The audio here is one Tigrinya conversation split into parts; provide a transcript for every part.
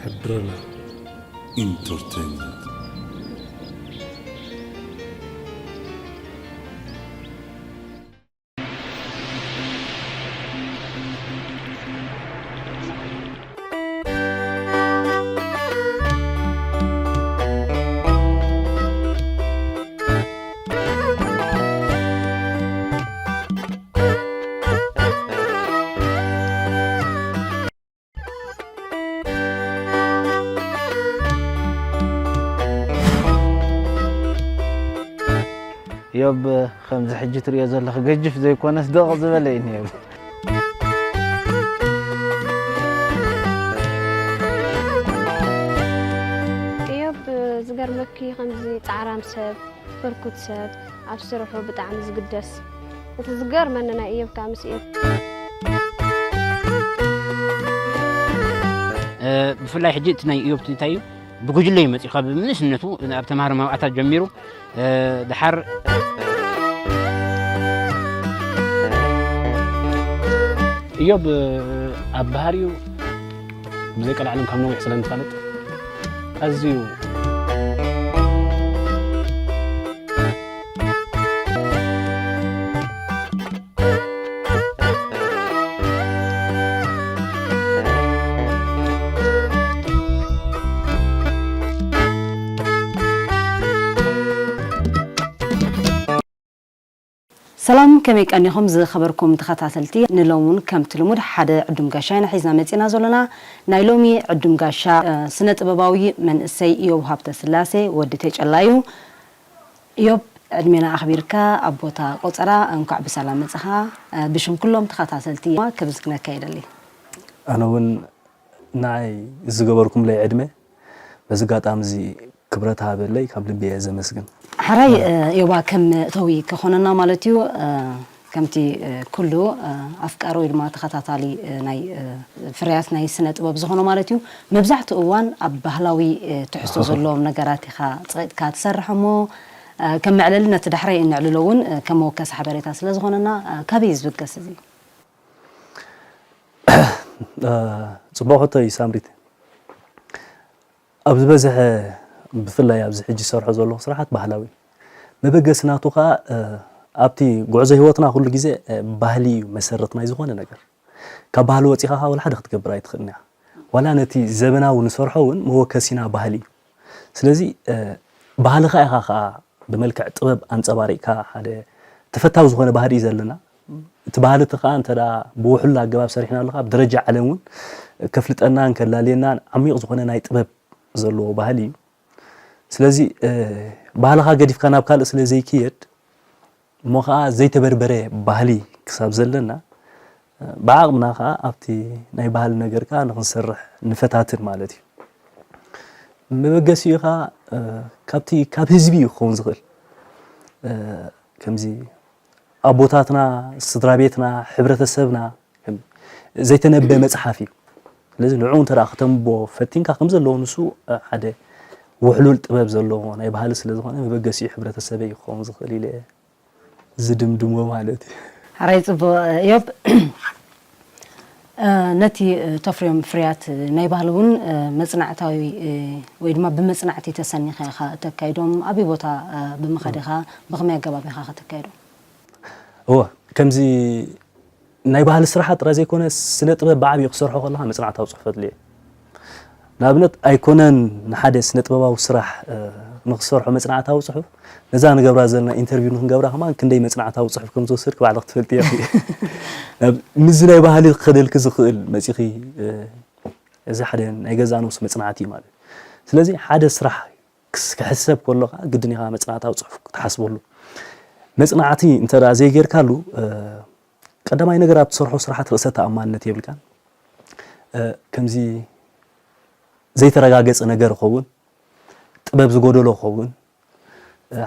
Adrena Entertainment. ዮብ፣ ከምዚ ሕጂ ትርእዮ ዘለኺ ገጅፍ ዘይኮነስ ደቕ ዝበለ እዩ ዮብ። እዮብ፣ ዝገርመኪ ከምዚ ጻዕራም ሰብ፣ ህርኩት ሰብ፣ ኣብ ስርሑ ብጣዕሚ ዝግደስ። እቲ ዝገርመኒ ናይ እዮብ ከኣ ምስ እዮብ። ብፍላይ ሕጂ እቲ ናይ እዮብ እንታይ እዩ ብጉጅለ እዩ መፂኡ ካብ ምንእስነቱ ኣብ ተምሃሮ መብኣታት ጀሚሩ ድሓር እዮብ ኣብ ባህሪኡ ብዘይ ቀልዓለም ካብ ነዊሕ ስለ ንፋለጥ ኣዝዩ ሰላም ከመይ ቀኒኹም ዝኸበርኩም ተኸታተልቲ፣ ንሎም እውን ከምቲ ልሙድ ሓደ ዕዱም ጋሻ ኢና ሒዝና መፂና ዘሎና። ናይ ሎሚ ዕዱም ጋሻ ስነ ጥበባዊ መንእሰይ እዮብ ሃብተስላሴ ወዲ ቴጨላ እዩ። እዮብ ዕድሜና ኣኽቢርካ ኣብ ቦታ ቆፀራ እንኳዕ ብሰላም መፅኻ። ብሽም ኩሎም ተኸታተልቲ ክብዝግነካ ይደሊ። ኣነ እውን ንዓይ ዝገበርኩምለይ ዕድመ በዚ ኣጋጣሚ እዚ ክብረት ሃበለይ ካብ ልቢ እየ ዘመስግን። ሓራይ ዮባ ከም መእተዊ ክኾነና ማለት እዩ። ከምቲ ኩሉ ኣፍቃሪ ወይ ድማ ተኸታታሊ ናይ ፍርያት ናይ ስነ ጥበብ ዝኾነ ማለት እዩ፣ መብዛሕትኡ እዋን ኣብ ባህላዊ ትሕዝቶ ዘለዎም ነገራት ኢኻ ጸቒጥካ ትሰርሕ እሞ ከም መዕለሊ ነቲ ዳሕራይ እነዕልሎ እውን ከም መወከሲ ሓበሬታ ስለ ዝኾነና ካበይ እዩ ዝብገስ እዚ? ፅቡቕ ሕቶ እዩ ሳምሪት። ኣብ ዝበዝሐ ብፍላይ ኣብዚ ሕጂ ዝሰርሖ ዘለኹ ስራሓት ባህላዊ እዩ። መበገሲ ናቱ ከዓ ኣብቲ ጉዕዞ ህይወትና ኩሉ ግዜ ባህሊ እዩ መሰረት ናይ ዝኾነ ነገር። ካብ ባህሊ ወፂኻ ከዓ ወላ ሓደ ክትገብር ኣይትኽእልን ኢኻ። ዋላ ነቲ ዘበናዊ ንሰርሖ እውን መወከሲና ባህሊ እዩ። ስለዚ ባህልኻ ኢኻ ከዓ ብመልክዕ ጥበብ ኣንፀባሪቕካ ሓደ ተፈታዊ ዝኾነ ባህሊ እዩ ዘለና። እቲ ባህሊ እቲ ከዓ እንተ ብውሕሉል ኣገባብ ሰሪሕናሉ ከዓ ኣብ ደረጃ ዓለም እውን ከፍልጠናን ከላልየናን ዓሚቕ ዝኾነ ናይ ጥበብ ዘለዎ ባህሊ እዩ። ስለዚ ባህልኻ ገዲፍካ ናብ ካልእ ስለ ዘይክየድ እሞ ከዓ ዘይተበርበረ ባህሊ ክሳብ ዘለና ብዓቕምና ከዓ ኣብቲ ናይ ባህሊ ነገር ከዓ ንክንሰርሕ ንፈታትን ማለት እዩ። መበገሲኡ ከዓ ካብቲ ካብ ህዝቢ እዩ ክኸውን ዝኽእል። ከምዚ ኣቦታትና፣ ስድራ ቤትና፣ ሕብረተሰብና ዘይተነበ መፅሓፍ እዩ። ስለዚ ንዕኡ እንተ ከተንብቦ ፈቲንካ ከም ዘለዎ ንሱ ሓደ ውሕሉል ጥበብ ዘለዎ ናይ ባህሊ ስለ ዝኾነ መበገሲኡ ሕብረተሰበይ እዩ ክኸውን ዝኽእል ኢለ ዝድምድሞ ማለት እዩ። ሓራይ ጽቡቕ እዮብ፣ ነቲ ተፍርዮም ፍርያት ናይ ባህሊ እውን መጽናዕታዊ ወይ ድማ ብመጽናዕቲ ተሰኒኻ ኢኻ እተካይዶም፣ ኣበይ ቦታ ብምኻድ ኢኻ ብኸመይ ኣገባብ ኢኻ ከተካይዶም? እወ ከምዚ ናይ ባህሊ ስራሓት ጥራይ ዘይኮነ ስነ ጥበብ ብዓብዩ ክሰርሖ ከለኻ መጽናዕታዊ ጽሑፍ ኣድልዮ። ንኣብነት ኣይኮነን ንሓደ ስነ ጥበባዊ ስራሕ ንክሰርሖ መጽናዕታዊ ጽሑፍ ነዛ ንገብራ ዘለና ኢንተርቪው ንክንገብራ ከማን ክንደይ መጽናዕታዊ ጽሑፍ ከም ዝወሰድክ ባዕልኽ ትፈልጥዮ ኢኺ። ምስዚ ናይ ባህሊ ክኸደልኪ ዝኽእል መጺኺ እዚ ሓደ ናይ ገዛ ነብሱ መጽናዕቲ እዩ ማለት እዩ። ስለዚ ሓደ ስራሕ ክስ- ክሕሰብ ከሎ ከዓ ግድን ኢኻ መጽናዕታዊ ጽሑፍ ክትሓስበሉ። መጽናዕቲ እንተ ደኣ ዘይጌርካሉ ቀዳማይ ነገር ኣብ ትሰርሖ ስራሓት ርእሰ ተኣማንነት የብልካን። ከምዚ ዘይተረጋገጸ ነገር ይኸውን፣ ጥበብ ዝጎደሎ ይኸውን፣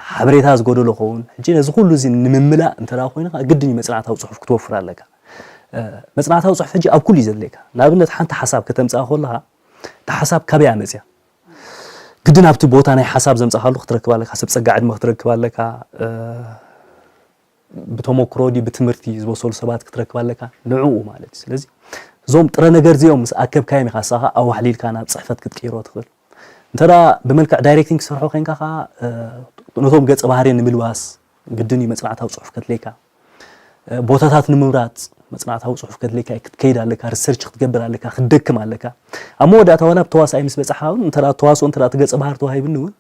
ሓበሬታ ዝጎደሎ ይኸውን። ሕጂ ነዚ ኩሉ እዚ ንምምላእ እንተ ኮይንካ ግድን እዩ መጽናዕታዊ ጽሑፍ ክትወፍር ኣለካ። መጽናዕታዊ ጽሑፍ ሕጂ ኣብ ኩሉ እዩ ዘድልየካ። ንኣብነት ሓንቲ ሓሳብ ከተምጽኣ ከለኻ እታ ሓሳብ ካበይ እያ መጽያ? ግድን ኣብቲ ቦታ ናይ ሓሳብ ዘምጻኻሉ ክትረክብ ኣለካ፣ ሰብ ጸጋ ዕድመ ክትረክብ ኣለካ። ብተመክሮ ድዩ ብትምህርቲ ዝበሰሉ ሰባት ክትረክብ ኣለካ ንዕኡ ማለት እዩ። ስለዚ እዞም ጥረ ነገር እዚኦም ምስ ኣከብካዮም ኢኻ ንስኻ ኣዋሕሊልካ ናብ ጽሕፈት ክትቅይሮ ትኽእል። እንተ ደኣ ብመልክዕ ዳይሬክቲንግ ክትሰርሖ ኮይንካ ከኣ፣ እ፣ ነቶም ገጸ ባህሪ ንምልባስ ግድን እዩ መጽናዕታዊ ጽሑፍ ከድልየካ። እ፣ ቦታታት ንምምራጽ መጽናዕታዊ ጽሑፍ ከድልየካ እዩ፣ ክትከይድ ኣለካ፣ ሪሰርች ክትገብር ኣለካ፣ ክትደክም ኣለካ። ኣብ መወዳእታ ዋላ ኣብ ተዋሳኣይ ምስ በጻሕካ እውን፣ እንተ ደኣ ተዋስኦ እንተ ደኣ እቲ ገጸ ባህሪ ተዋሂብኒ እውን፣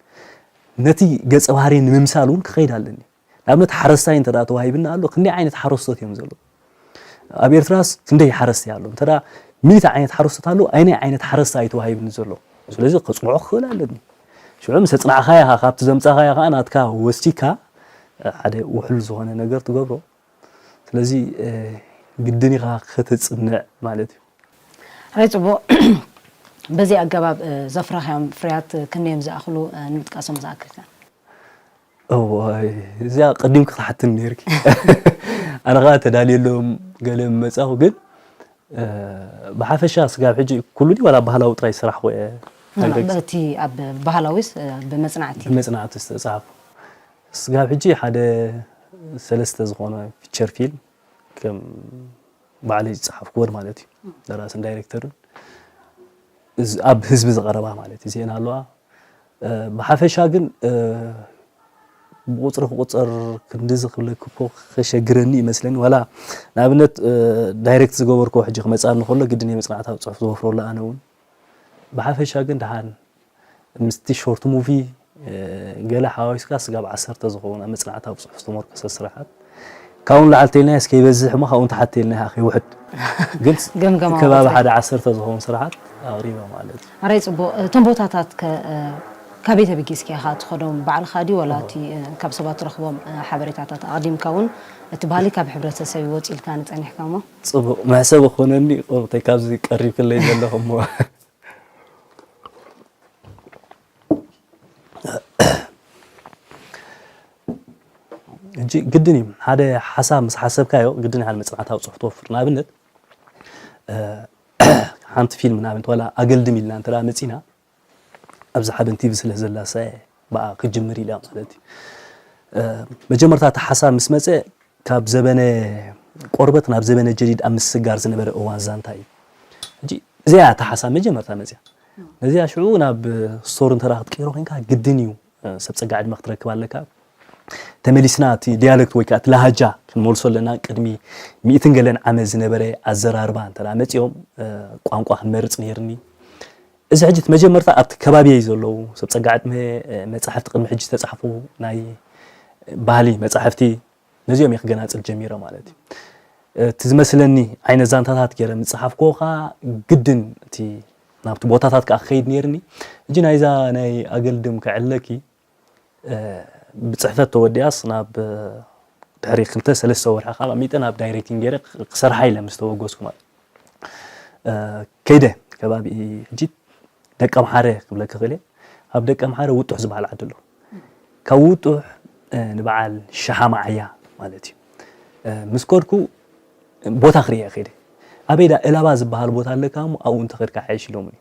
ነቲ ገጸ ባህሪ ንምምሳል እውን ክኸይድ ኣለኒ። ንኣብነት ሓረስታይ እንተ ደኣ ተዋሂብኒ ኣሎ፣ ክንደይ ዓይነት ሓረስቶት እዮም ዘለዉ? ኣብ ኤርትራስ ክንደይ ሓረስታይ ኣሎ? እንተ ደኣ ሚእቲ ዓይነት ሓረስቶት ኣሎ፣ ኣየናይ ዓይነት ሓረስታይ እዩ ተዋሂብኒ ዘሎ? ስለዚ ከጽንዖ ክኽእል ኣለኒ። ሽዑ ምስ ኣጽናዕኻዮ ኢኻ፣ ካብቲ ዘምጻኻዮ ከኣ ናትካ ወሲድካ ሓደ ውሑል ዝኾነ ነገር ትገብሮ። ስለዚ፣ እ፣ ግድን ኢኻ ከተጽንዕ ማለት እዩ። ሕራይ ጽቡቕ። በዚ ኣገባብ፣ እ፣ ዘፍረኻዮም ፍርያት ክንደዮም ዝኣኽሉ፣ እ፣ ንምጥቃሶም ዝኣክል ከ? እዋይ፣ እዚኣ ቀዲምኪ ክትሓትኒ ነይርኪ። ኣነ ኸኣ ተዳልየሎም ገለ መጻኹ፣ ግን፣ እ፣ ብሓፈሻ ስጋብ ሕጂ ኩሉ ድዩ ዋላ ባህላዊ ጥራይ ዝሰራሕኩ እየ? ኖ፣ ኖ፣ ናገግ- በቲ ኣብ ባህላዊስ፣ እ፣ ብመጽናዕቲ? ብመጽናዕቲ ዝተጻሕፉ። ስጋብ ሕጂ ሓደ ሰለስተ ዝኾነ ፊቸር ፊልም ከም ባዕለይ ዝጸሓፍኩወን ማለት እዩ። ደራስን ዳይሬክተርን። እዚ ኣብ ህዝቢ ዝቐረባ ማለት እዩ። እዚአን ኣለዋ። እ፣ ብሓፈሻ ግን፣ እ፣ ብቁጽሪ ክቁጸር ክንድዚ ክብለኪ እኮ ከሸግረኒ ይመስለኒ። ዋላ ንኣብነት፣ እ፣ ዳይሬክት ዝገበርክዎ ሕጂ ክመጽኣኒ ከሎ ግድን እየ መጽናዕታዊ ጽሑፍ ዝወፍረሉ ኣነ እውን። ብሓፈሻ ግን ደሓን ምስቲ ሾርት ሙቪ፣ እ፣ ገለ ሓዋዊስካ ስጋብ ዓሰርተ ዝኸውን ኣብ መጽናዕታዊ ጽሑፍ ዝተመርኮሰ ስራሓት። ካብኡ ንላዕሊ ተይልናዮ እስከ ይበዝሕ እሞ ካብኡ ንታሕቲ ተይልናዮ ከይውሕድ። ግን ገምገማ ከባቢ ወጻኢ። ሓደ ዓሰርተ ዝኸውን ስራሓት ኣቕሪበ ማለት እዩ። ኣራይ ጽቡቕ። እቶም ቦታታት ከ፣ እ፣ ካበይ ተበጊስካ ኢኻ ትኸዶም? ባዕልኻ ድዩ ዋላ እቲ፣ እ፣ ካብ ሰባት ትረኽቦም፣ እ፣ ሓበሬታታት ኣቕዲምካ እውን እቲ ባህሊ ካብ ሕብረተሰብ ይወጽእ ኢልካ ንጸኒሕካ እሞ? ጽቡቕ መሕሰቢ ክኾነኒ ቆርብተይ ካብዚ ቀሪብክለይ ዘለኹ እሞ። ሕጂ ግድን እዩ፣ ሓደ ሓሳብ ምስ ሓሰብካዮ ግድን እዩ ሓደ መጽናዕታዊ ጽሑፍ ትወፍር። ንኣብነት፣ እ፣ ሓንቲ ፊልም ንኣብነት ዋላ ኣገልድም ኢልና እንተ ደኣ መጺና፣ ኣብዛ ሓበን ቲቪ ስለ ዘላ ሰ ብኣ ክጅምር ኢለ ማለት እዩ። እ፣ መጀመርታ እቲ ሓሳብ ምስ መጸ ካብ ዘበነ ቆርበት ናብ ዘበነ ጀዲድ ኣብ ምስግጋር ዝነበረ እዋን ዛንታ እዩ። ሕጂ እዚኣ እያ እታ ሓሳብ መጀመርታ መጽያ። ነዚኣ ሽዑ ናብ ስቶሪ እንተ ደኣ ክትቅይሮ ኮይንካ ግድን እዩ፣ እ፣ ሰብ ጸጋ ዕድመ ክትረክብ ኣለካ። ተመሊስና እቲ ዲያለክት ወይ ከኣ እቲ ላሃጃ ክንመልሶ ኣለና። ቅድሚ ሚእትን ገለን ዓመት ዝነበረ ኣዘራርባ እንተ ደኣ መጺኦም፣ እ፣ ቋንቋ ክንመርጽ ነይርኒ። እዚ ሕጂ እቲ መጀመርታ ኣብቲ ከባቢየይ ዘለዉ ሰብ ጸጋ ዕድመ፣ እ፣ መጻሕፍቲ ቅድሚ ሕጂ ዝተጻሕፉ ናይ ባህሊ መጻሕፍቲ ነዚኦም እየ ክገናጽል ጀሚረ ማለት እዩ። እቲ ዝመስለኒ ዓይነት ዛንታታት ገይረ ምስ ጸሓፍኩዎ ከኣ ግድን እቲ ናብቲ ቦታታት ከኣ ክኸይድ ነይርኒ። ሕጂ ናይዛ ናይ ኣገልድም ከዕልለኪ፣ እ፣ ብጽሕፈት ተወዲኣስ ናብ፣ እ፣ ድሕሪ ክልተ ሰለስተ ወርሒ ከኣ ኣቐሚጠ ናብ ዳይሬክቲንግ ገይረ ክሰርሓ ኢለ ምስ ተበገስኩ ማለት እዩ። እ፣ ከይደ ከባቢ ሕጂ ደቀምሓረ ክብለኪ ክእል እየ። ኣብ ደቀምሓረ ውጡሕ ዝበሃል ዓዲ ኣሎ። ካብ ውጡሕ፣ እ፣ ንበዓል ሸሓ መዓያ ማለት እዩ። እ፣ ምስ ከድኩ ቦታ ክርእየ ከይደ። ኣበይ ዳ እላባ ዝበሃል ቦታ ኣለካ እሞ ኣብኡ እንተኸድካ ሓይሽ ኢሎምኒ።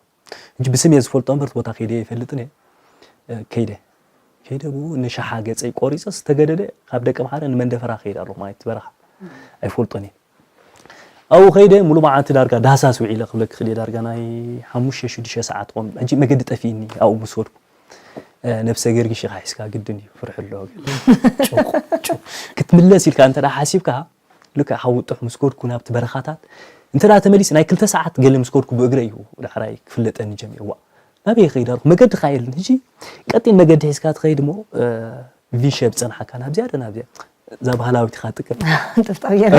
ሕጂ ብስም እየ ዝፈልጦ እምበር እቲ ቦታ ከይደ ኣይፈልጥን እየ። እ፣ ከይደ። ከይደ ብኡ ንሸሓ ገጸይ ቆሪጸ ዝተገደደ ካብ ደቀምሓረ ንመንደፈራ ከይድ ኣለኹ ማለት በረኻ። ኣይፈልጦን እየ። ኣብኡ ከይደ ሙሉ መዓልቲ ዳርጋ ዳህሳስ ውዒለ ክብለኪ ክእል እየ። ዳርጋ ናይ ሓሙሽተ ሽዱሽተ ሰዓት ክኾን። ሕጂ መገዲ ጠፊእኒ ኣብኡ ምስ ወድኩ። እ፣ ነብሰ ገርጊሽ ኢኻ ሒዝካ ግድን እዩ፣ ፍርሒ ኣለዎ ግን። ጩቕ፣ ጩቕ። ክትምለስ ኢልካ እንተ ደኣ ሓሲብካ፣ ልክዕ ካብ ውጡሕ ምስ ከድኩ ናብቲ በረኻታት፣ እንተ ደኣ ተመሊስ ናይ ክልተ ሰዓት ገለ ምስ ከድኩ ብእግረይ እዩ ዳሕራይ ክፍለጠኒ ጀሚሩ። ዋእ፣ ናበይ ይኸይድ ኣለኹ? መገዲ ከኣ የለን። ሕጂ ቀጢን መገዲ ሒዝካ ትኸይድ እሞ፣ እ፣ ቪሸ ብጸንሓካ ናብዚኣ ዶ ናብዚኣ? እዛ ባህላዊት ኢኻ ትጥቀም። ጥፍጣው ገይረ።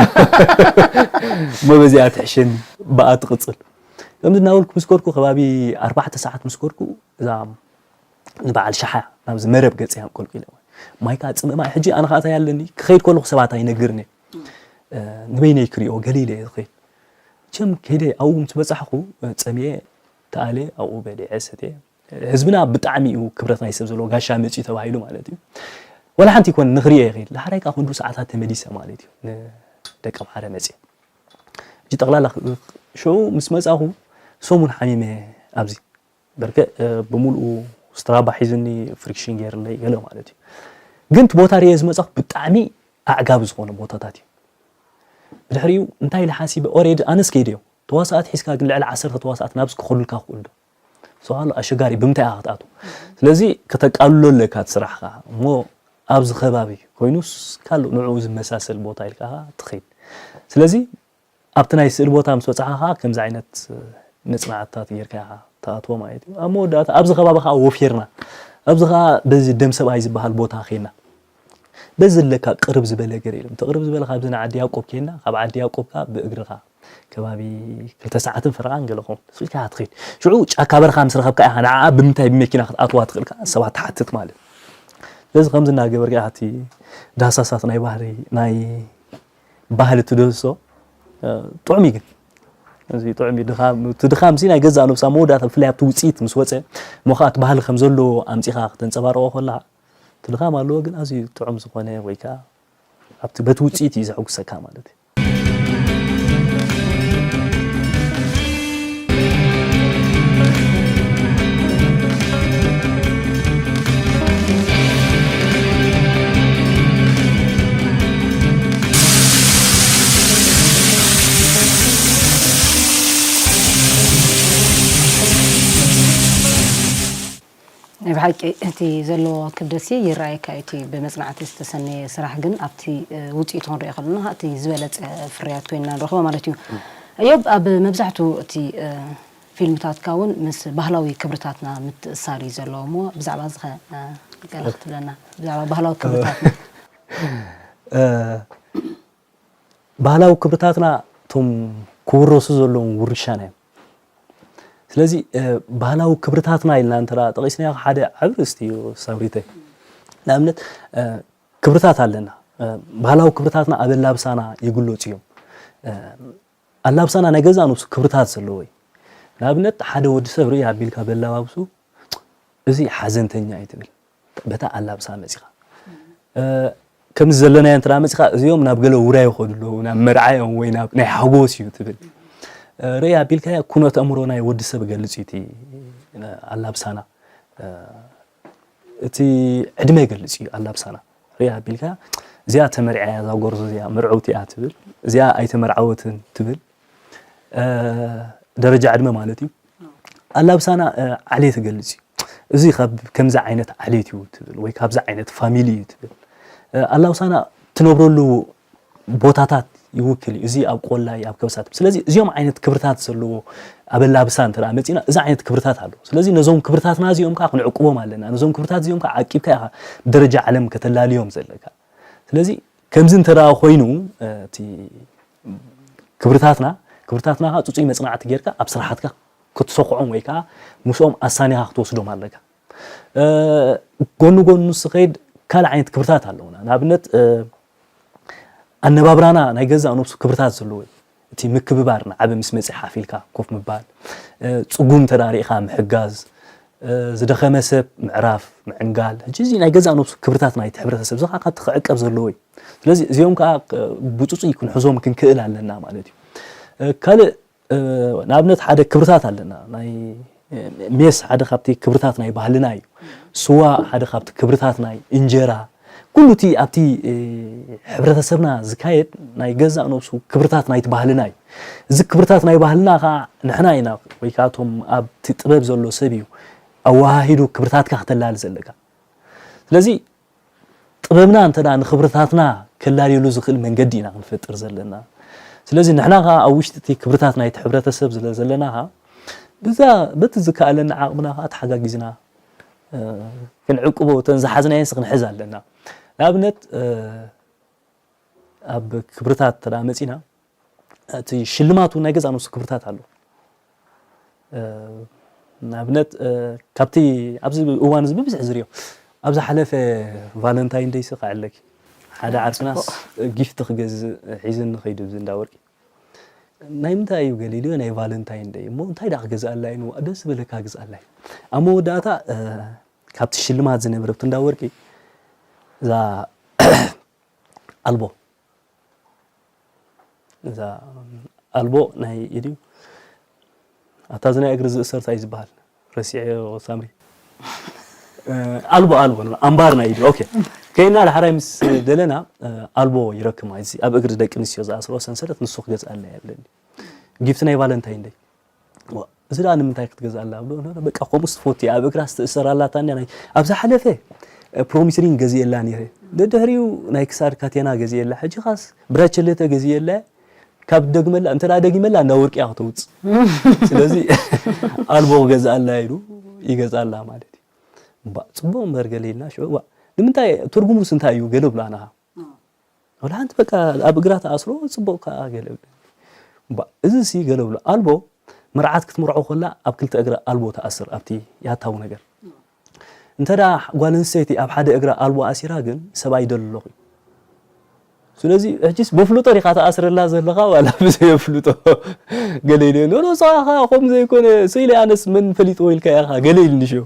እሞ በዚኣ ትሕሸኒ፣ ብኣ ትቕጽል። ከምዚ እናበልኩ ምስ ከድኩ፣ ከባቢ ኣርባዕተ ሰዓት ምስ ከድኩ፣ እዛ ንበዓል ሸሓ ናብዚ መረብ ገጸ እያ ኣንቆልቂለ። ማይ ከኣ ጽምእ ማይ። ሕጂ ኣነ ከኣ እንታይ ኣለኒ፣ ክኸይድ ከለኹ ሰባት ኣይነግርን እየ። እ፣ ንበይነይ ክሪኦ ገለ ኢለ እየ ዝኸይድ። ቸም ከይደ ኣብኡ ምስ በጻሕኩ፣ እ፣ ጸሚኤ፣ ተኣልየ፣ ኣብኡ በሊዐ፣ ሰትየ። ህዝብና ብጣዕሚ እዩ ክብረት ናይ ሰብ ዘለዎ፣ ጋሻ መጺኡ ተባሂሉ ማለት እዩ። ወላ ሓንቲ ይኮን ንኽሪኦ ይኽእል። ዳሕራይ ከኣ ክንዱ ሰዓታት ተመሊሰ ማለት እዩ። ንደቀምሓረ መጺኤ። ሕጂ ጠቕላላ ክ-፣ ሽዑ ምስ መጻኹ ሰሙን ሓሚመ ኣብዚ። በርከ፣ እ፣ ብምልኡ ስትራባ ሒዙኒ፣ ፍሪክሽን ገይርለይ ገለ ማለት እዩ። ግን እቲ ቦታ ርእየ ዝመጻኹ ብጣዕሚ ኣዕጋቢ ዝኾነ ቦታታት እዩ። ብድሕሪኡ እንታይ ኢለ ሓሲበ፣ ኦሬዲ ኣነስ ከይደዮ። ተዋሳእቲ ሒዝካ ግን ልዕሊ ዓሰርተ ተዋሳእቲ ናብዚ ክኸዱልካ ክኽእሉ ዶ? ሰዋሉ ኣሸጋሪ ብምንታይ ኢኻ ክትኣቱ? ስለዚ ከተቃልሎ ኣለካ እቲ ስራሕካ። እሞ ኣብዚ ከባቢ ኮይኑስ ካልእ ንዕኡ ዝመሳሰል ቦታ ኢልካ ትኸይድ። ስለዚ ኣብቲ ናይ ስእሊ ቦታ ምስ በጻሕኻ ከምዚ ዓይነት መጽናዕትታት ጌርካ ኢኻ ትኣትዎ ማለት እዩ። ኣብ መወዳእታ ኣብዚ ከባቢ ኸዓ ወፊርና፣ ኣብዚ ኸዓ በዚ ደም ሰብኣይ ዝበሃል ቦታ ኸይና፣ በዚ ኣለካ ቅርብ ዝበለ ገር ኢሎም። እቲ ቅርብ ዝበለ ካብዚ ንዓዲ ያዕቆብ ኬና፣ ካብ ዓዲ ያዕቆብ ከኣ ብእግርኻ ከባቢ ክልተ ሰዓትን ፈረቓን ገለ ኾን ስኢልካ ትኸይድ። ሽዑ ጫካ በረኻ ምስ ረኸብካ ኢኻ ንዓኣ ብምንታይ ብመኪና ክትኣትዋ ትኽእል ከኣ ሰባት ትሓትት ማለት። ስለዚ ከምዚ እናገበርካ ኢኻ እቲ ዳህሳሳት ናይ ባህሪ ናይ ባህሊ ትደህስሶ፣ እ፣ ጥዑም እዩ ግን። እዚ ጥዑም እዩ። ድኻም፣ እቲ ድኻም እዚ ናይ ገዛእ ነብሳ መወዳእታ ብፍላይ ኣብቲ ውጽኢት ምስ ወጸ፣ እሞ ኸኣ እቲ ባህሊ ከም ዘለዎ ኣምጺኻ ክተንጸባርቖ ከለኻ፣ እቲ ድኻም ኣለዎ ግን ኣዝዩ ጥዑም ዝኾነ ወይ ከኣ ኣብቲ በቲ ውጽኢት እዩ ዘሐጉሰካ ማለት እዩ። ናይ ብሓቂ እቲ ዘለዎ ክብደትሲ ይረኣየካ እዩ። እቲ ብመጽናዕቲ ዝተሰነየ ስራሕ ግን ኣብቲ፣ እ፣ ውጽኢቱ ክንሪኦ ከለና እቲ ዝበለጸ ፍርያት ኮይንና ንረኽቦ ማለት እዩ። እዮብ፣ ኣብ መብዛሕትኡ እቲ፣ እ፣ ፊልምታትካ እውን ምስ ባህላዊ ክብርታትና ምትእሳር እዩ ዘለዎ እሞ ብዛዕባ እዚ ኸ፣ እ፣ ገለ ክትብለና? ብዛዕባ ባህላዊ ክብርታትና። እ፣ ባህላዊ ክብርታትና እቶም ክውረሱ ዘለዎም ውርሻና እዮም። ስለዚ፣ እ፣ ባህላዊ ክብርታትና ኢልና እንተ ደኣ ጠቒስናዮ ሓደ ዓቢ ርእስቲ እዩ ሳብሪተይ። ንኣብነት፣ እ፣ ክብርታት ኣለና። እ፣ ባህላዊ ክብርታትና ኣብ ኣላብሳና ይግለጹ እዮም። እ፣ ኣላብሳና ናይ ገዛእ ነብሱ ክብርታት ዘለዎ እዩ። ንኣብነት ሓደ ወዲ ሰብ ርኢ ኣቢልካ በላባብሱ እዚ ሓዘንተኛ እዩ ትብል። በታ ኣላብሳ መጺኻ። እ፣ ከምዚ ዘለናዮ እንተ ደኣ መጺኻ፣ እዚኦም ናብ ገለ ውራይ ይኸዱ ኣለዉ፣ ናብ መርዓ እዮም ወይ ናብ ናይ ሓጎስ እዩ ትብል። እ፣ ርእይ ኣቢልካዮ ኩነት ኣእምሮ ናይ ወዲ ሰብ እገልጽ እዩ እቲ ኣላብሳና። እ፣ እቲ ዕድመ ይገልጽ እዩ ኣላብሳና። ርእይ ኣቢልካ እዚኣ ተመርዕያ እያ፣ እዛ ጎርዞ እዚኣ ምርዕውቲ እያ ትብል፣ እዚኣ ኣይተመርዓወትን ትብል። እ፣ ደረጃ ዕድመ ማለት እዩ። ኣላብሳና፣ እ፣ ዓሌት ይገልጽ እዩ። እዚ ካብ ከምዚ ዓይነት ዓሌት እዩ ትብል ወይ ካብዚ ዓይነት ፋሚሊ እዩ ትብል። እ፣ ኣላብሳና ትነብረሉ ቦታታት ይውክል እዩ። እዚ ኣብ ቆላ እዩ፣ ኣብ ከበሳት። ስለዚ እዚኦም ዓይነት ክብርታት ዘለዎ ኣብ ኣላብሳ እንተ ደኣ መጺና፣ እዚ ዓይነት ክብርታት ኣሎ። ስለዚ ነዞም ክብርታትና እዚኦም ከኣ ክንዕቅቦም ኣለና። ነዞም ክብርታት እዚኦም ከኣ ዓቂብካ ኢኻ ብደረጃ ዓለም ከተላልዮም ዘለካ። ስለዚ ከምዚ እንተ ደኣ ኮይኑ፣ እ፣ እቲ ክብርታትና፣ ክብርታትና ከኣ ጽጹይ መጽናዕቲ ጌርካ ኣብ ስራሓትካ ክትሰኹዖም ወይ ከኣ ምስኦም ኣሳኒኻ ክትወስዶም ኣለካ። እ፣ ጎኒ ጎኑ ዝኸይድ ካልእ ዓይነት ክብርታት ኣለዉና። ንኣብነት፣ እ፣ ኣነባብራና ናይ ገዛእ ነብሱ ክብርታት ዘለዎ እዩ። እቲ ምክብባር፣ ንዓቢ ምስ መጽ ሓፍ ኢልካ ኮፍ ምባል፣ እ፣ ጽጉም እንተ ደኣ ርኢኻ ምሕጋዝ፣ እ፣ ዝደኸመ ሰብ ምዕራፍ፣ ምዕንጋል። ሕጂ እዚ ናይ ገዛእ ነብሱ ክብርታት ናይቲ ሕብረተሰብ፣ እዚ ከኣ ካብቲ ክዕቀብ ዘለዎ እዩ። ስለዚ እዚኦም ከኣ፣ እ፣ ብጽጹይ ክንሕዞም ክንክእል ኣለና ማለት እዩ። እ፣ ካልእ እ፣ ንኣብነት ሓደ ክብርታት ኣለና። ናይ፣ እ፣ ሜስ ሓደ ካብቲ ክብርታት ናይ ባህልና እዩ። ስዋ ሓደ ካብቲ ክብርታት ናይ እንጀራ። ኩሉ እቲ ኣብቲ፣ እ፣ ሕብረተሰብና ዝካየድ ናይ ገዛእ ነብሱ ክብርታት ናይቲ ባህልና እዩ። እዚ ክብርታት ናይ ባህልና ከኣ ንሕና ኢና ወይ ከኣ እቶም ኣብቲ ጥበብ ዘሎ ሰብ እዩ ኣወሃሂዱ ክብርታትካ ከተላሊ ዘለካ። ስለዚ ጥበብና እንተ ደኣ ንኽብርታትና ከላልየሉ ዝኽእል መንገዲ ኢና ክንፈጥር ዘለና። ስለዚ ንሕና ኸኣ ኣብ ውሽጢ እቲ ክብርታት ናይቲ ሕብረተሰብ ስለ ዘለና ኸኣ፣ ብዛ-፣ በቲ ዝከኣለና ዓቕምና ኸኣ ተሓጋጊዝና፣ እ፣ ክንዕቅቦ፣ እተን ዝሓዝናየንስ ክንሕዝ ኣለና። ንኣብነት፣ እ፣ ኣብ ክብርታት እንተ ደኣ መጺና፣ እቲ ሽልማት እውን ናይ ገዛእ ነብሱ ክብርታት ኣለዎ። እ፣ ንኣብነት፣ እ፣ ካብቲ ኣብዚ እዋን እዚ ብብዝሒ ዝርእዮ፣ ኣብ ዝሓለፈ ቫለንታይን ደይሲ ከዐለኪ፣ ሓደ ዓርክናስ ጊፍቲ ክገዝእ ሒዝኒ ከይዱ ኣብዚ እንዳ ወርቂ። ናይ ምንታይ እዩ ገለ ኢልዮ፣ ናይ ቫለንታይን ደይ። እሞ እንታይ ደኣ ክገዝኣላ እዩ ንዋ-፣ ደስ ዝበለካ ግዝኣላ እዩ። ኣብ መወዳእታ፣ እ፣ ካብቲ ሽልማት ዝነበረ ኣብቲ እንዳ ወርቂ፣ እዛ ኣልቦ፣ እዛ ኣልቦ ናይ ኢድ እዩ። ኣታ እዚ ናይ እግሪ ዝእሰር እንታይ እዩ ዝበሃል? ረሲዐዮ ሳምሪ። እ፣ ኣልቦ፣ ኣልቦ፣ ኣምባር ናይ ኢድ እዩ። ኦኬ። ከይና ዳሕራይ ምስ ደለና፣ እ፣ ኣልቦ ይረክብ ማለት እዩ። ኣብ እግሪ ደቂ ኣንስትዮ ዝኣስርኦ ሰንሰለት ንሱ ክገዝኣልና እየ ኣለኒ። ጊፍት ናይ ቫለንታይን ደይ። ዋ፣ እዚ ደኣ ንምንታይ ክትገዝኣላ? ብሎ፣ በቃ ከምኡስ ትፈቱ እያ፣ ኣብ እግራ ዝተእሰራላታ እንድያ። ናይ ኣብ ዝሓለፈ ፕሮሚስ ሪንግ ገዚኤላ ነይረ። ደድሕሪኡ ናይ ክሳድ ካቴና ገዚኤላ። ሕጂ ኻስ ብራቸሌተ ገዚኤላ። ካብ ደግመላ እንተ ደኣ ደጊመላ እንዳ ወርቂ እያ ክተውጽእ። ስለዚ ኣልቦ ክገዝኣላ ኢሉ ይገዝኣላ ማለት እዩ። እምባ ጽቡቕ እምበር ገለ ኢልና ሽዑ፣ ዋ፣ ንምንታይ ትርጉሙስ እንታይ እዩ? ገለ ብሎ ኣነኻ። ወላ ሓንቲ በቃ ኣብ እግራ ተኣስሮ ጽቡቕ ከኣ ገለ። እምባ እዚ ሲ ገለ ብሎ ኣልቦ መርዓት ክትምርዖ ከላ ኣብ ክልተ እግራ ኣልቦ ተኣስር ኣብቲ ያታዊ ነገር። እንተ ደኣ ጓል ኣንስተይቲ ኣብ ሓደ እግራ ኣልቦ ኣሲራ ግን ሰብኣይ ይደሊ ኣለኹ እዩ። ስለዚ ሕጂስ በፍልጦ ዲኻ ተኣስረላ ዘለኻ ዋላ ብዘየፍልጦ? ገለ ኢለ፣ ኖ፣ ኖ፣ ንስኻ ኸኣ ከምኡ ዘይኮነ፣ ስኢለ ኣነስ መን ፈሊጥዎ ኢልካ ኢኻ፣ ገለ ኢልኒ ሽዑ።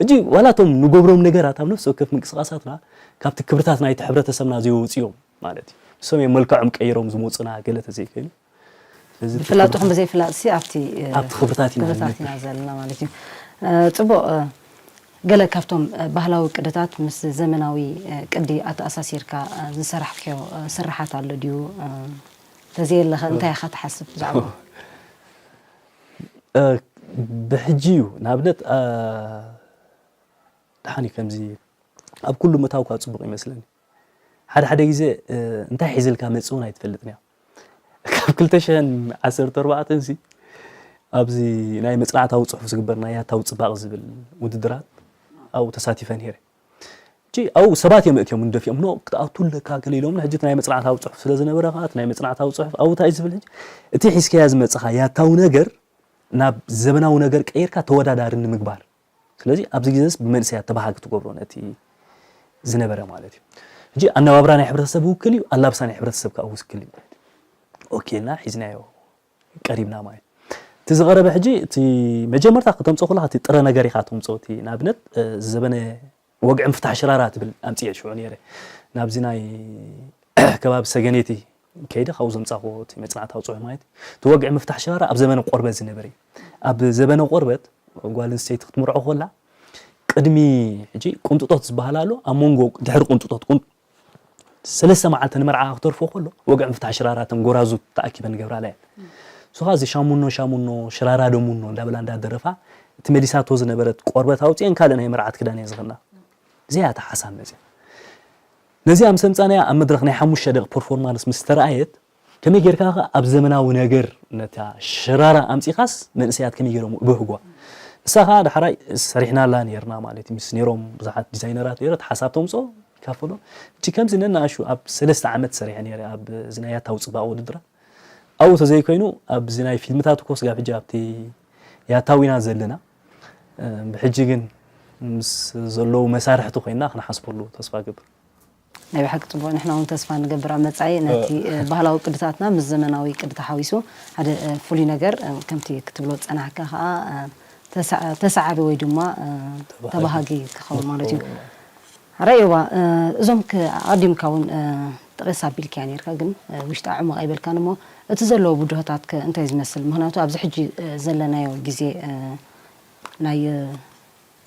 ሕጂ ዋላ እቶም ንገብሮም ነገራት ኣብ ነፍሲ ወከፍ ምንቅስቓሳትና ካብቲ ክብርታት ናይቲ ሕብረተሰብና ዘይወጹ እዮም ማለት እዩ። ንሶም እዮም መልክዖም ቀይሮም ዝመጹና ገለ ተዘይኮይኑ። ስለዚ እቲ ብፍላጥኹም ክብርታት ብዘይፍላጥሲ ኣብቲ፣ እ፣ ኣብቲ ክብርታት ኢና ክብርታት ንነብር። ኢና ዘለና ማለት እዩ። እ፣ ጽቡቕ፣ እ፣ ገለ ካብቶም፣ እ፣ ባህላዊ ቅድታት ምስ ዘመናዊ፣ እ፣ ቅዲ ኣተኣሳሲርካ፣ እ፣ ዝሰራሕክዮ፣ እ፣ ስርሓት ኣሎ ድዩ? እ፣ ተዘየለኸ እንታይ ኢኻ ትሓስብ ብዛዕባኡ? እ፣ ብሕጂ እዩ። ንኣብነት፣ እ፣ ደሓን እዩ ከምዚ ኣብ ኩሉ ምእታው እኳ ጽቡቕ ይመስለኒ። ሓደ ሓደ ግዜ፣ እ፣ እንታይ ሒዝልካ መጽእ እውን ኣይትፈልጥን እያ። ካብ ክልተ ሽሕን ዓሰርተ ኣርባዕተን ሲ ኣብዚ ናይ መጽናዕታዊ ጽሑፍ ዝግበር ናይ ያታዊ ጽባቕ ዝብል ውድድራት ኣብኡ ተሳቲፈ ነይረ። ሕጂ ኣብኡ ሰባት እዮም እትዮም እንደፊኦም፣ ኖ፣ ክትኣቱ ኣለካ ገለ ኢሎምና። ሕጂ እቲ ናይ መጽናዕታዊ ጽሑፍ ስለ ዝነበረ ከኣ፣ እቲ ናይ መጽናዕታዊ ጽሑፍ ኣብኡ እንታይ እዩ ዝብል፣ ሕጂ እቲ ሒዝካያ ዝመጽኻ ያታዊ ነገር ናብ ዘበናዊ ነገር ቀይርካ ተወዳዳሪ ንምግባር። ስለዚ ኣብዚ ግዜስ ብመንእሰያት ተባሃጊ ትገብሮ ነቲ ዝነበረ ማለት እዩ። ሕጂ ኣነባብራ ናይ ሕብረተሰብ ይውክል እዩ፣ ኣላብሳ ናይ ሕብረተሰብ ከኣ ይውክል እዩ ማለት እዩ። ኦኬ ኢልና ሒዝናዮ ቀሪብና ማለት እዩ። እቲ ዝቐረበ ሕጂ እቲ መጀመርታ ከተምጽኦ ከለኻ እቲ ጥረ ነገር ኢኻ ተምጽኦ። እቲ ንኣብነት፣ እ፣ ዘበነ ወግዒ ምፍታሕ ሽራራ ትብል ኣምጽኤ ሽዑ ነይረ። ናብዚ ናይ ከባቢ ሰገነይቲ ከይደ ካብኡ ዘምጻእኩዎ እቲ መጽናዕታዊ ጽሑፍ ማለት እዩ። እቲ ወግዒ ምፍታሕ ሽራራ ኣብ ዘበነ ቆርበት ዝነበረ እዩ። ኣብ ዘበነ ቆርበት ጓል ኣንስተይቲ ክትምርዖ ከላ ቅድሚ ሕጂ ቁንጥጦት ዝበሃል ኣሎ። ኣብ መንጎ ድሕሪ ቁንጥጦት ቁን-፣ ሰለስተ መዓልቲ ንመርዓ ክተርፎ ከሎ ወግዒ ምፍታሕ ሽራራ እተን ጎራዙት ተኣኪበን ገብራላ እየን። ንሱ ኸኣ እዚ ሻሙኖ ሻሙኖ ሽራራ ደሙኖ እንዳበላ እንዳደረፋ እቲ መሊሳቶ ዝነበረት ቆርበት ኣውጽኤን ካልእ ናይ መርዓት ክዳን እየ ዝኽና። እዚኣ እያ እታ ሓሳብ መጽያ። ነዚኣ ምስ ኣምጻእናያ ኣብ መድረኽ ናይ ሓሙሽተ ደቂቕ ፐርፎርማንስ ምስ ተረኣየት፣ ከመይ ጌርካ ኸ ኣብ ዘመናዊ ነገር ነታ ሽራራ ኣምጺኻስ መንእሰያት ከመይ ጌሮም ይብህጓ? ንሳ ኸኣ ዳሕራይ ሰሪሕናላ ኔርና ማለት እዩ። ምስ ኔሮም ብዙሓት ዲዛይነራት ኔረ፣ እቲ ሓሳብ ተምጽኦ ይካፈሎ። እቺ ከምዚ ነናእሹ ኣብ ሰለስተ ዓመት ሰሪሐ ኔረ ኣብ እዚ ናይ ያታዊ ጽባቐ ውድድራት። ኣብኡ ተዘይኮይኑ ኣብዚ ናይ ፊልምታት እኮ ስጋብ ሕጂ ኣብቲ ያታዊ ኢና ዘለና። እ፣ ብሕጂ ግን ምስ ዘለዉ መሳርሕቲ ኮይንና ክንሓስበሉ ተስፋ እገብር። ናይ ብሓቂ ጽቡቕ፣ ንሕና እውን ተስፋ ንገብር ኣብ መጻኢ ነቲ፣ እ፣ ባህላዊ ቅድታትና ምስ ዘመናዊ ቅዲ ተሓዊሱ ሓደ፣ እ፣ ፍሉይ ነገር፣ እ፣ ከምቲ ክትብሎ ዝጸናሕካ ከኣ፣ እ፣ ተሳ-፣ ተሳዓቢ ወይ ድማ፣ እ፣ ተባሃጊ። ተባሃጊ ክኸውን ማለት እዩ። ክኸውን ማለት እዩ። ሕራይ እባ፣ እ፣ እዞም ከ-፣ ኣቐዲምካ እውን፣ እ፣ ጥቕስ ኣቢልካያ ነይርካ፣ ግን፣ እ፣ ውሽጣ ዕሙቕ ኣይበልካን እሞ፣ እቲ ዘለዎ ብድሆታት ከ እንታይ ዝመስል? ምኽንያቱ ኣብዚ ሕጂ፣ እ፣ ዘለናዮ ግዜ፣ እ፣ ናይ፣ እ፣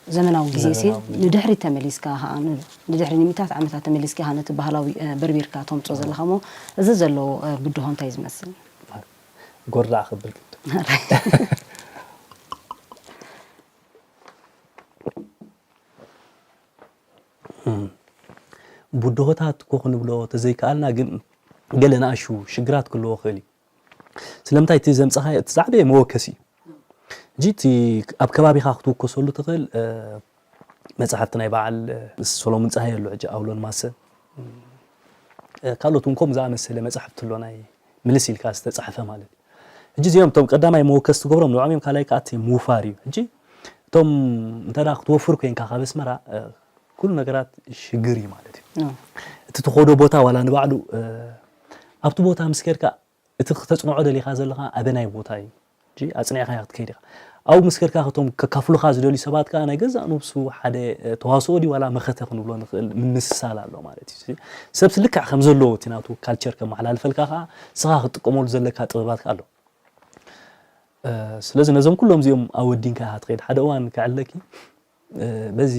ዘመናዊ ግዜ ሲ ዘመናዊ ግዜ። ንድሕሪት ተመሊስካ ኸኣ፣ ን-፣ ንድሕሪ ንሚእታት ዓመታት ተመሊስካ ኸኣ ነቲ ባህላዊ፣ እ፣ በርቢርካ ተምጽኦ ዘለኻ እሞ፣ እዚ ዘለዎ፣ እ፣ ብድሆ እንታይ ዝመስል? ጎርዳዕ ክብል ግድ። እም። ብድሆታት እኮ ክንብሎ ተዘይከኣልና፣ ግን ገለ ንኣሽቱ ሽግራት ክህልዎ ክእል እዩ። ስለምንታይ እቲ ዘምጻኻዮ እቲ ዝዓበየ መወከሲ እዩ። ሕጂ እቲ ኣብ ከባቢኻ ክትውከሰሉ ትኽእል፣ እ፣ መጻሕፍቲ ናይ በዓል፣ እ፣ ሰሎሞን ጸሃየ ኣሎ፣ ሕጂ ኣውሎን ማሰ፣ እ፣ ካልኦት እውን ከምኡ ዝኣመሰለ መጻሕፍቲ ኣሎ፣ ናይ ምልስ ኢልካ ዝተጻሕፈ ማለት እዩ። ሕጂ እዚኦም እቶም ቀዳማይ መወከሲ ትገብሮም ንዕኦም እዮም፣ ካልኣይ ከኣ እቲ ምውፋር እዩ። ሕጂ እቶም እንተ ደኣ ክትወፍር ኮይንካ ካብ ኣስመራ፣ እ፣ ኩሉ ነገራት ሽግር እዩ ማለት እዩ። እ። እቲ ትኸዶ ቦታ ዋላ ንባዕሉ፣ እ፣ ኣብቲ ቦታ ምስ ከድካ እቲ ክተጽንዖ ደሊኻ ዘለኻ ኣበናይ ቦታ እዩ? ሕጂ ኣጽኒዕካዮ ክትከይድ ኢኻ። ኣብኡ ምስ ከድካ፣ እቶም ከካፍሉኻ ዝደልዩ ሰባት ከኣ ናይ ገዛእ ነብሱ ሓደ፣ እ፣ ተዋስኦ ድዩ ዋላ መኸተ ክንብሎ ንኽእል ምምስሳል ኣሎ ማለት እዩ። ሰብስ ልክዕ ከም ዘለዎ እቲ ናቱ ካልቸር ከመሓላልፈልካ ከኣ ንስኻ ክትጥቀመሉ ዘለካ ጥበባት ከኣ ኣሎ። እ፣ ስለዚ ነዞም ኩሎም እዚኦም ኣወዲንካ ኢኻ ትኸይድ። ሓደ እዋን ከዕልለኪ፣ እ፣ በዚ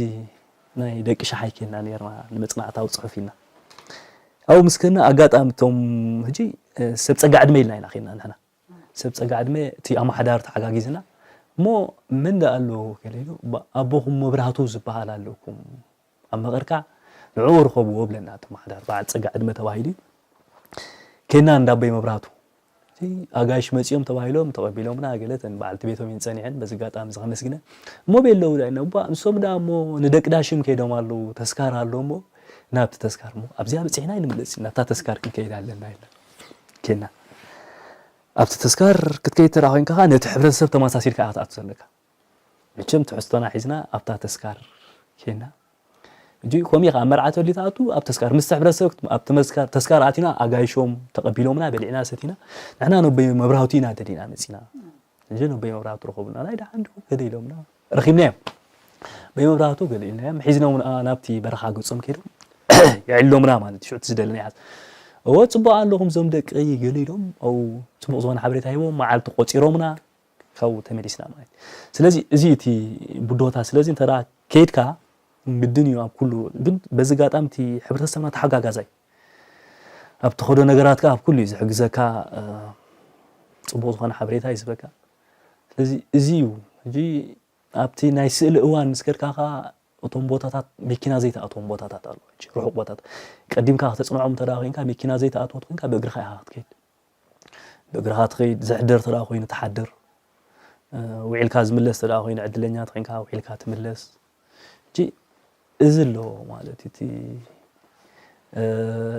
ናይ ደቂ ሸሓይ ኬድና ነይርና፣ ንመጽናዕታዊ ጽሑፍ ኢልና። ኣብኡ ምስ ከድና ኣጋጣሚ እቶም ሕጂ፣ እ፣ ሰብ ጸጋ ዕድመ ኢልና ኢና ኬድና ንሕና። ሰብ ጸጋ ዕድመ እቲ ኣመሓዳሪ ተሓጋጊዝና እሞ፣ መን ደኣ ኣሎ ገለ ኢሉ፣ "ባ-፣ ኣቦኹም መብራህቱ ዝበሃል ኣለኩም ኣብ መቐርካ፣ ንዕኡ ርኸብዎ" ብለና። እቲ ኣመሓዳሪ በዓል ጸጋ ዕድመ ተባሂሉ እዩ። ኬና እንዳ ኣቦይ መብራህቱ፣ እቲ ኣጋይሽ መጺኦም ተባሂሎም ተቐቢሎምና፣ ገለ እተን በዓልቲ ቤቶም እየን ጸኒሐን፣ በዚ ኣጋጣሚ እዚ ከመስግነን። እሞ ቤለው ዳይና፣ እባ ንሶም ደኣ እሞ ንደቂ ዳሽም ከይዶም ኣለዉ፣ ተስካር ኣሎ እሞ ናብቲ ተስካር እሞ ኣብዚኣ በጺሕና ኣይንምለስ፣ ናብታ ተስካር ክንከይድ ኣለና ኢልና ኬና። ኣብቲ ተስካር ክትከይድ ተራ ኮይንካ ከኣ ነቲ ሕብረተሰብ ተመሳሲልካ ኢኻ ክትኣቱ ዘለካ። መቸም ትሕዝቶና ሒዝና ኣብታ ተስካር ኬና። ሕጂ ከምኡ ኢኻ ኣብ መርዓ ተወሊ ትኣቱ፣ ኣብ ተስካር ምስቲ ሕብረተሰብ ኣብቲ መስካር፣ ተስካር ኣቲና ኣጋይሾም ተቐቢሎምና፣ በሊዕና ሰቲና፣ ንሕና ነቦይ መብራህቱ ኢና ደሊና መጺና። ሕጂ ነቦይ መብራህቱ ረኸቡና፣ ናይ ደሓን ዶ ገለ ኢሎምና፣ ረኺብናዮም። በይ መብራህቱ ገለ ኢልናዮም፣ ሒዝናዮም ን-፣ ናብቲ በረኻ ገጾም ከይዶም የዕልሎምና ማለት እዩ። ሽዑ እቲ ዝደለና ይሓዝ። እወ፣ ጽቡቕ ኣለኹም እዞም ደቀይ ገለ ኢሎም፣ ኣብኡ ጽቡቕ ዝኾነ ሓበሬታ ሂቦም፣ መዓልቲ ቆጺሮምና፣ ካብኡ ተመሊስና ማለት እዩ። ስለዚ እዚ እቲ ብድሆታት፣ ስለዚ እንተ ደኣ ከይድካ ግድን እዩ ኣብ ኩሉ፣ ግን በዚ ኣጋጣሚ እቲ ሕብረተሰብና ተሓጋጋዛይ፣ ኣብ ትኸዶ ነገራት ከኣ ኣብ ኩሉ እዩ ዝሕግዘካ፣ እ፣ ጽቡቕ ዝኾነ ሓበሬታ እዩ ዝህበካ። ስለዚ እዚ እዩ። ሕጂ ኣብቲ ናይ ስእሊ እዋን ምስ ከድካ ከኣ እቶም ቦታታት መኪና ዘይትኣትዎም ቦታታት ኣለዉ። ሕጂ ርሑቕ ቦታታት ቀዲምካ ከተጽንዖም እንተ ደኣ ኮይንካ፣ መኪና ዘይትኣትዎ ኮይንካ ብእግርኻ ኢኻ ክትከይድ። ብእግርኻ ትኸይድ፣ ዘሕድር እንተ ደኣ ኮይኑ ትሓድር። እ፣ ውዒልካ ዝምለስ እንተ ደኣ ኮይኑ፣ ዕድለኛ እንተ ኮይንካ ውዒልካ ትምለስ። ሕጂ እዚ ኣሎ ማለት እዩ። እቲ፣ እ፣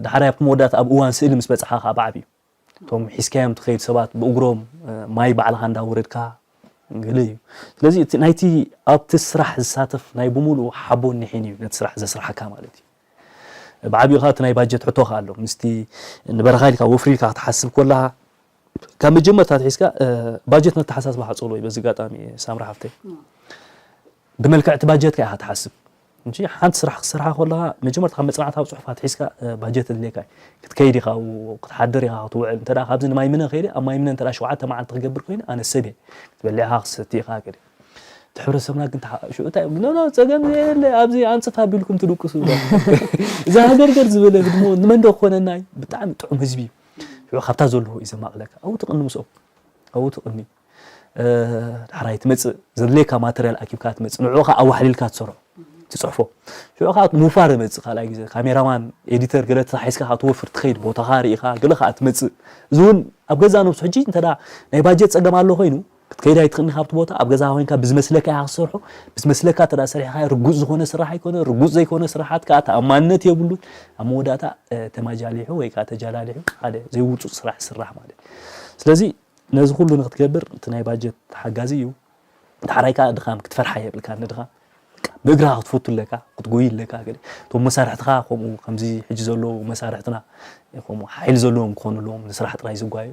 ዳሕራይ ኣብቲ መወዳእታ ኣብ እዋን ስእሊ ምስ በጻሕኻ ከኣ ብዓብዩ እቶም ሒዝካዮም ትኸይድ ሰባት ብእግሮም፣ እ፣ ማይ ባዕልኻ እንዳወረድካ ገለ እዩ። ስለዚ እቲ ናይቲ ኣብቲ ስራሕ ዝሳተፍ ናይ ብምሉኡ ሓቦን ኒሕን እዩ ነቲ ስራሕ ዘስርሓካ ማለት እዩ። ብዓቢኡ ከኣ እቲ ናይ ባጀት ሕቶ ከኣ ኣሎ። ምስቲ ንበረኻ ኢልካ ወፍሪ ኢልካ ክትሓስብ ከለኻ፣ ካብ መጀመርታ ኣትሒዝካ፣ እ፣ ባጀት ነተሓሳስባ ሓጸሎ እዩ። በዚ ኣጋጣሚ ሳምራ ሓፍተይ፣ እም። ብመልክዕ እቲ ባጀትካ ኢኻ ትሓስብ። እንጂ ሓንቲ ስራሕ ክትሰርሓ ከለኻ መጀመርታ ካብ መጽናዕታዊ ጽሑፋት ሒዝካ፣ እ፣ ባጀት ኣድልየካ እዩ። ክትከይድ ኢኻ፣ ኣብኡ ክትሓድር ኢኻ፣ ክትውዕል። እንተ ደኣ ካብዚ ንማይ ምነ ከይደ፣ ኣብ ማይ ምነ እንተ ደኣ ሸውዓተ መዓልቲ ክገብር ኮይኑ፣ ኣነ ሰብ እየ። ክትበልዕ ኢኻ፣ ክትሰቲ ኢኻ፣ ገለ። እቲ ሕብረተሰብና ግን ተሓ-፣ ሽዑ እንታይ፣ "ኖ፣ ኖ፣ ጸገም የለ፣ ኣብዚ ኣንጽፍ ኣቢልኩም ትድቅሱ." እዛ ሃገርገር ዝበለ ህድሞ ንመን ዶ ክኾነና እዩ? ብጣዕሚ ጥዑም ህዝቢ እዩ። ሽዑ ካብታ ዘለዎ እዩ ዘማቕለካ። ኣብኡ ትቕኒ ምስኦም። ኣብኡ ትቕኒ። እ፣ ዳሕራይ ትመጽእ፣ ዘድልየካ ማተርያል ኣኪብካ ትመጽእ። ንዕኡ ከኣ ኣዋሕሊልካ ትሰርሖ፣ ትጽሕፎ። ሽዑ ከኣ ምውፋር ይመጽእ። ካልኣይ ግዜ ካሜራማን፣ ኤዲተር ገለ ተታሒዝካ ከኣ ትወፍር፣ ትኸይድ፣ ቦታኻ ርኢኻ፣ ገለ ከኣ ትመጽእ። እዚ እውን ኣብ ገዛእ ነብሱ ሕጂ እንተ ደኣ ናይ ባጀት ጸገም ኣሎ ኮይኑ፣ ክትከይድ ኣይትኽእልን ካብቲ ቦታ፣ ኣብ ገዛኻ ኮይንካ ብዝመስለካ ኢኻ ክትሰርሖ። ብዝመስለካ እንተ ደኣ ሰሪሕካዮ ርጉጽ ዝኾነ ስራሕ ኣይኮነ፣ ርጉጽ ዘይኮነ ስራሓት ከኣ ተኣማንነት የብሉን። ኣብ መወዳእታ፣ እ፣ ተማጃሊሑ ወይ ከኣ ተጃላሊሑ ሓደ ዘይውጹእ ስራሕ ይስራሕ ማለት እዩ። ስለዚ ነዚ ኩሉ ንክትገብር እቲ ናይ ባጀት ሓጋዚ እዩ። ዳሕራይ ከኣ ድኻም ክትፈርሓ የብልካ፣ ንድኻ ብእግርኻ ክትፈቱ ኣለካ፣ ክትጎይ ኣለካ። ገለ እቶም መሳርሕትኻ ከምኡ ከምዚ ሕጂ ዘለዉ መሳርሕትና ከምኡ ሓይሊ ዘለዎም ክኾኑ ኣለዎም፣ ንስራሕ ጥራይ ዝጓዩ።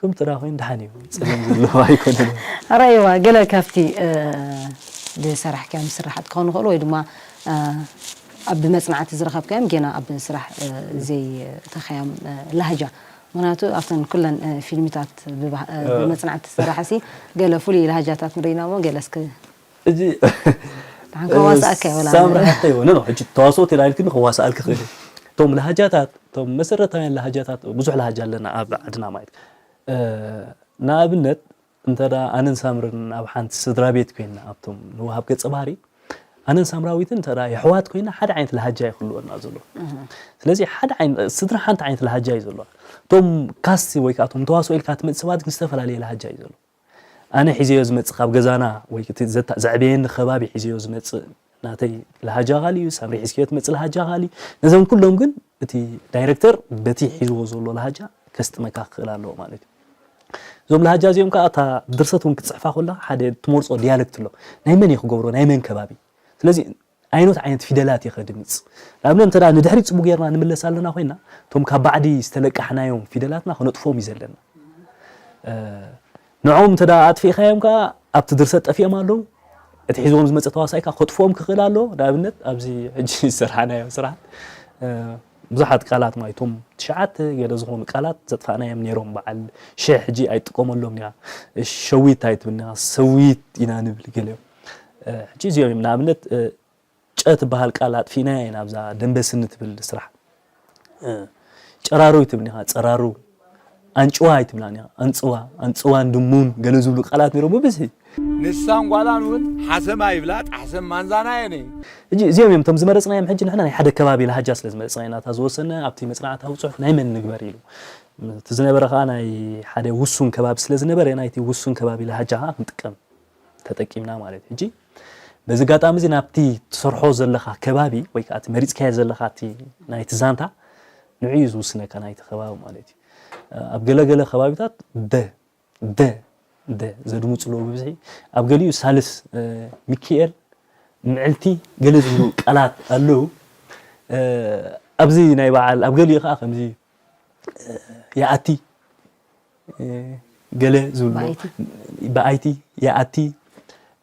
ከምቲ ደኣ ኮይኑ ደሓን እዩ፣ ጸገም ዘለዎ ኣይኮነን። ኣራይዋ፣ ገለ ካብቲ፣ እ፣ ዝሰራሕካዮም ስራሓት ክኾኑ ይኽእሉ ወይ ድማ፣ እ፣ ኣብ መጽናዕቲ ዝረኸብካዮም ጌና ኣብ ስራሕ፣ እ፣ ዘይተኻዮም፣ እ፣ ላህጃ። ምኽንያቱ ኣብተን ኩለን፣ እ፣ ፊልሚታት ብባህ-፣ እ፣ እ። ብመጽናዕቲ ዝሰራሕሲ ገለ ፍሉይ ላህጃታት ንርኢና እሞ ገለ እስኪ እዚ ደሓን ከዋስኣካ ይብላ። ሳምሪ ሓፍተይ፣ ኖ፣ ኖ፣ ሕጂ ተዋስኦ ተላኢልክኒ ከዋስኣልኪ ክእል። እቶም ላህጃታት፣ እቶም መሰረታውያን ላህጃታት፣ ብዙሕ ላህጃ ኣለና ኣብ ዓድና ማለት። እ፣ ንኣብነት እንተ ደኣ ኣነን ሳምርን ኣብ ሓንቲ ስድራ ቤት ኮይንና፣ ኣብቶም ንወሃብ ገጸ ባህሪ፣ ኣነን ሳምራዊትን እንተ ደኣ የሕዋት ኮይንና፣ ሓደ ዓይነት ላህጃ እዩ ክህልወና ዘሎ። እህ። ስለዚ ሓደ ዓይነ-፣ ስድራ ሓንቲ ዓይነት ላህጃ እዩ ዘለዋ። እቶም ካስት ወይ ከኣ እቶም ተዋስኦ ኢልካ ትመጽእ ሰባት ግን ዝተፈላለየ ላህጃ እዩ ዘሎ። ኣነ ሒዘዮ ዝመጽእ ካብ ገዛና ወይ እቲ ዘታ-፣ ዘዕበየኒ ከባቢ ሒዘዮ ዝመጽእ ናተይ ላህጃ ካልእ እዩ፣ ሳምሪ ሒዝክዮ ትመጽእ ላህጃ ካልእ እዩ። ነዞም ኩሎም ግን እቲ ዳይረክተር በቲ ሒዝዎ ዘሎ ላህጃ ከስጥመካ ክኽእል ኣለዎ ማለት እዩ። እዞም ላህጃ እዚኦም ከኣ እታ ድርሰት እውን ክትጽሕፋ ከለኻ ሓደ ትመርጾ ዲያለክት ኣሎ። ናይ መን እዩ ክገብሮ፣ ናይ መን ከባቢ? ስለዚ ኣይኖት ዓይነት ፊደላት እየ ከድምጽ። ንኣብነት እንተ ደኣ ንድሕሪት ጽቡቕ ጌርና ንምለስ ኣለና ኮይንና፣ እቶም ካብ ባዕዲ ዝተለቃሕናዮም ፊደላትና ከነጥፍኦም እዩ ዘለና። እ፣ ንዕኦም እንተ ደኣ ኣጥፊእካዮም ከኣ ኣብቲ ድርሰት ጠፊኦም ኣለዉ። እቲ ሒዝዎም ዝመጸ ተዋሳኢ ከኣ ከጥፍኦም ክኽእል ኣለዎ። ንኣብነት ኣብዚ ሕጂ ዝሰርሓናዮ ስራሓት፣ እ፣ ብዙሓት ቃላት ማለት እቶም ትሽዓተ ገለ ዝኾኑ ቃላት ዘጥፋእናዮም ነይሮም። በዓል ሸ ሕጂ ኣይትጥቀመሎም ዲኻ? ሸዊት ኣይትብል ዲኻ? ሰዊት ኢና ንብል ገሊኦም። እ፣ ሕጂ እዚኦም እዮም። ንኣብነት፣ እ፣ ጨ ትበሃል ቃል ኣጥፊእናያ ኢና ኣብዛ ደንበስኒ ትብል ስራሕ። እ፣ ጨራሩ ይትብል ኢኻ፣ ጸራሩ። ኣንጭዋ ኣይትብላን ኢኻ። ኣንጽዋ፣ ኣንጽዋን ድሙን ገለ ዝብሉ ቃላት ነይሮም ብብዝሒ። ንሳን ጓላን እውን ሓሰማ ይብላ፣ ጣሕሰም ማንዛና የን። ሕጂ እዚኦም እዮም እቶም ዝመረጽናዮም። ሕጂ ንሕና ናይ ሓደ ከባቢ ላህጃ ስለ ዝመረጽና ኢና እታ ዝወሰነ፣ ኣብቲ መጽናዕታዊ ጽሑፍ ናይ መን ንግበር ኢሉ። እቲ ዝነበረ ከኣ ናይ ሓደ ውሱን ከባቢ ስለ ዝነበረ፣ ናይቲ ውሱን ከባቢ ላህጃ ከኣ ክንጥቀም ተጠቂምና ማለት እዩ። ሕጂ በዚ ኣጋጣሚ እዚ ናብቲ ትሰርሖ ዘለኻ ከባቢ ወይ ከኣ እቲ መሪጽካዮ ዘለኻ እቲ ናይቲ ዛንታ ንዕኡ እዩ ዝውስነካ ናይቲ ከባቢ ማለት እዩ። ኣብ ገለ ገለ ከባቢታት ደ፣ ደ፣ ደ ዘድምጹ ኣለዉ ብብዝሒ። ኣብ ገሊኡ ሳልስ፣ እ፣ ሚኪኤል፣ ምዕልቲ፣ ገለ ዝብሉ ቃላት ኣለዉ። እ፣ ኣብዚ ናይ በዓል፣ ኣብ ገሊኡ ከኣ ከምዚ፣ እ፣ ይኣቲ፣ እ፣ ገለ ዝብሉ፣ ብኣይቲ። ብኣይቲ፣ ይኣቲ።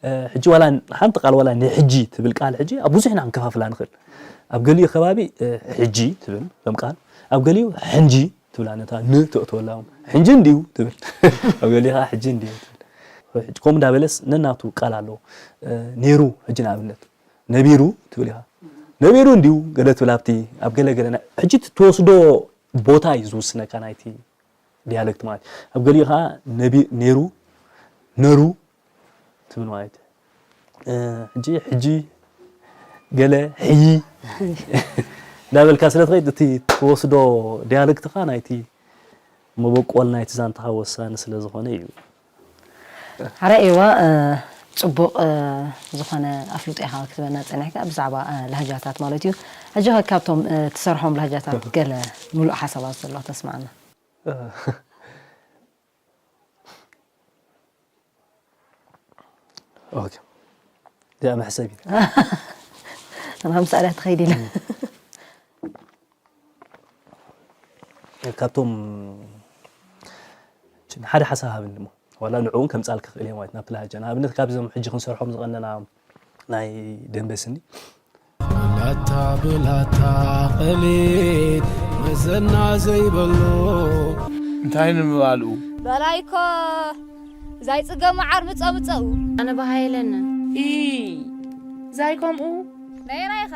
እ፣ ሕጂ ዋላ ሓንቲ ቃል ዋላ ናይ ሕጂ ትብል ቃል ሕጂ ኣብ ብዙሕ ኢና ክንከፋፍላ ንኽእል። ኣብ ገሊኡ ከባቢ፣ እ፣ ሕጂ ትብል ከም ቃል፣ ኣብ ገሊኡ ሕንጂ ትብላ ነታ ን ተእትወላ እውን። ሕንጂ እንድዩ ትብል። ኣብ ገሊኡ ኸዓ ሕጂ እንድዩ ትብል። ሕጂ ከምኡ እንዳበለስ ነናቱ ቃል ኣለዎ። እ፣ ነይሩ ሕጂ ንኣብነት ነቢሩ ትብል ኢኻ። ነቢሩ እንድዩ ገለ ትብል ኣብቲ ኣብ ገለ ገለ ናይ-፣ ሕጂ እቲ ትወስዶ ቦታ እዩ ዝውስነካ ናይቲ ዲያለክት ማለት እዩ። ኣብ ገሊኡ ኸዓ ነቢ-፣ ነይሩ፣ ነሩ ትብል ማለት እዩ። እ፣ ሕጂ፣ ሕጂ፣ ገለ፣ ሕዪ እንዳበልካ ስለ ትኸይድ፣ እቲ ትወስዶ ዲያለክትኻ ናይቲ መበቆል ናይቲ ዛንታኻ ወሳኒ ስለ ዝኾነ እዩ። ሓራይ እየዋ፣ እ፣ ጽቡቕ፣ እ፣ ዝኾነ ኣፍልጦ ኢኻ ክትበና ጸኒሕካ ብዛዕባ፣ እ፣ ላህጃታት ማለት እዩ። ሕጂ ኸ ካብቶም፣ እ፣ ትሰርሖም ላህጃታት ገለ ምሉእ ሓሳባት ዘሎ ተስማዓና። ኦኬ። እዚኣ መሕሰቢት። ኣነ ሃምሳ እያ ትኸይድ ኢለ። ካብቶም ችን-፣ ሓደ ሓሳብ ሃብኒ እሞ፣ ዋላ ንዕኡ እውን ከምጻልካ ክእል እየ ማለት ናብቲ ላህጃ። ንኣብነት፣ ካብዞም ሕጂ ክንሰርሖም ዝቐነና ናይ ደንበ ስኒ። ብላታ ብላታ ቐሊል መዘና ዘይበሎ። እንታይ ንምባልኡ? በላይኮ ዛይ ጽገ መዓር ምጸ ምጸኡ። ኣነ በሃይለንን። ኢ ዛይ ከምኡ። ነይራ ኢኻ።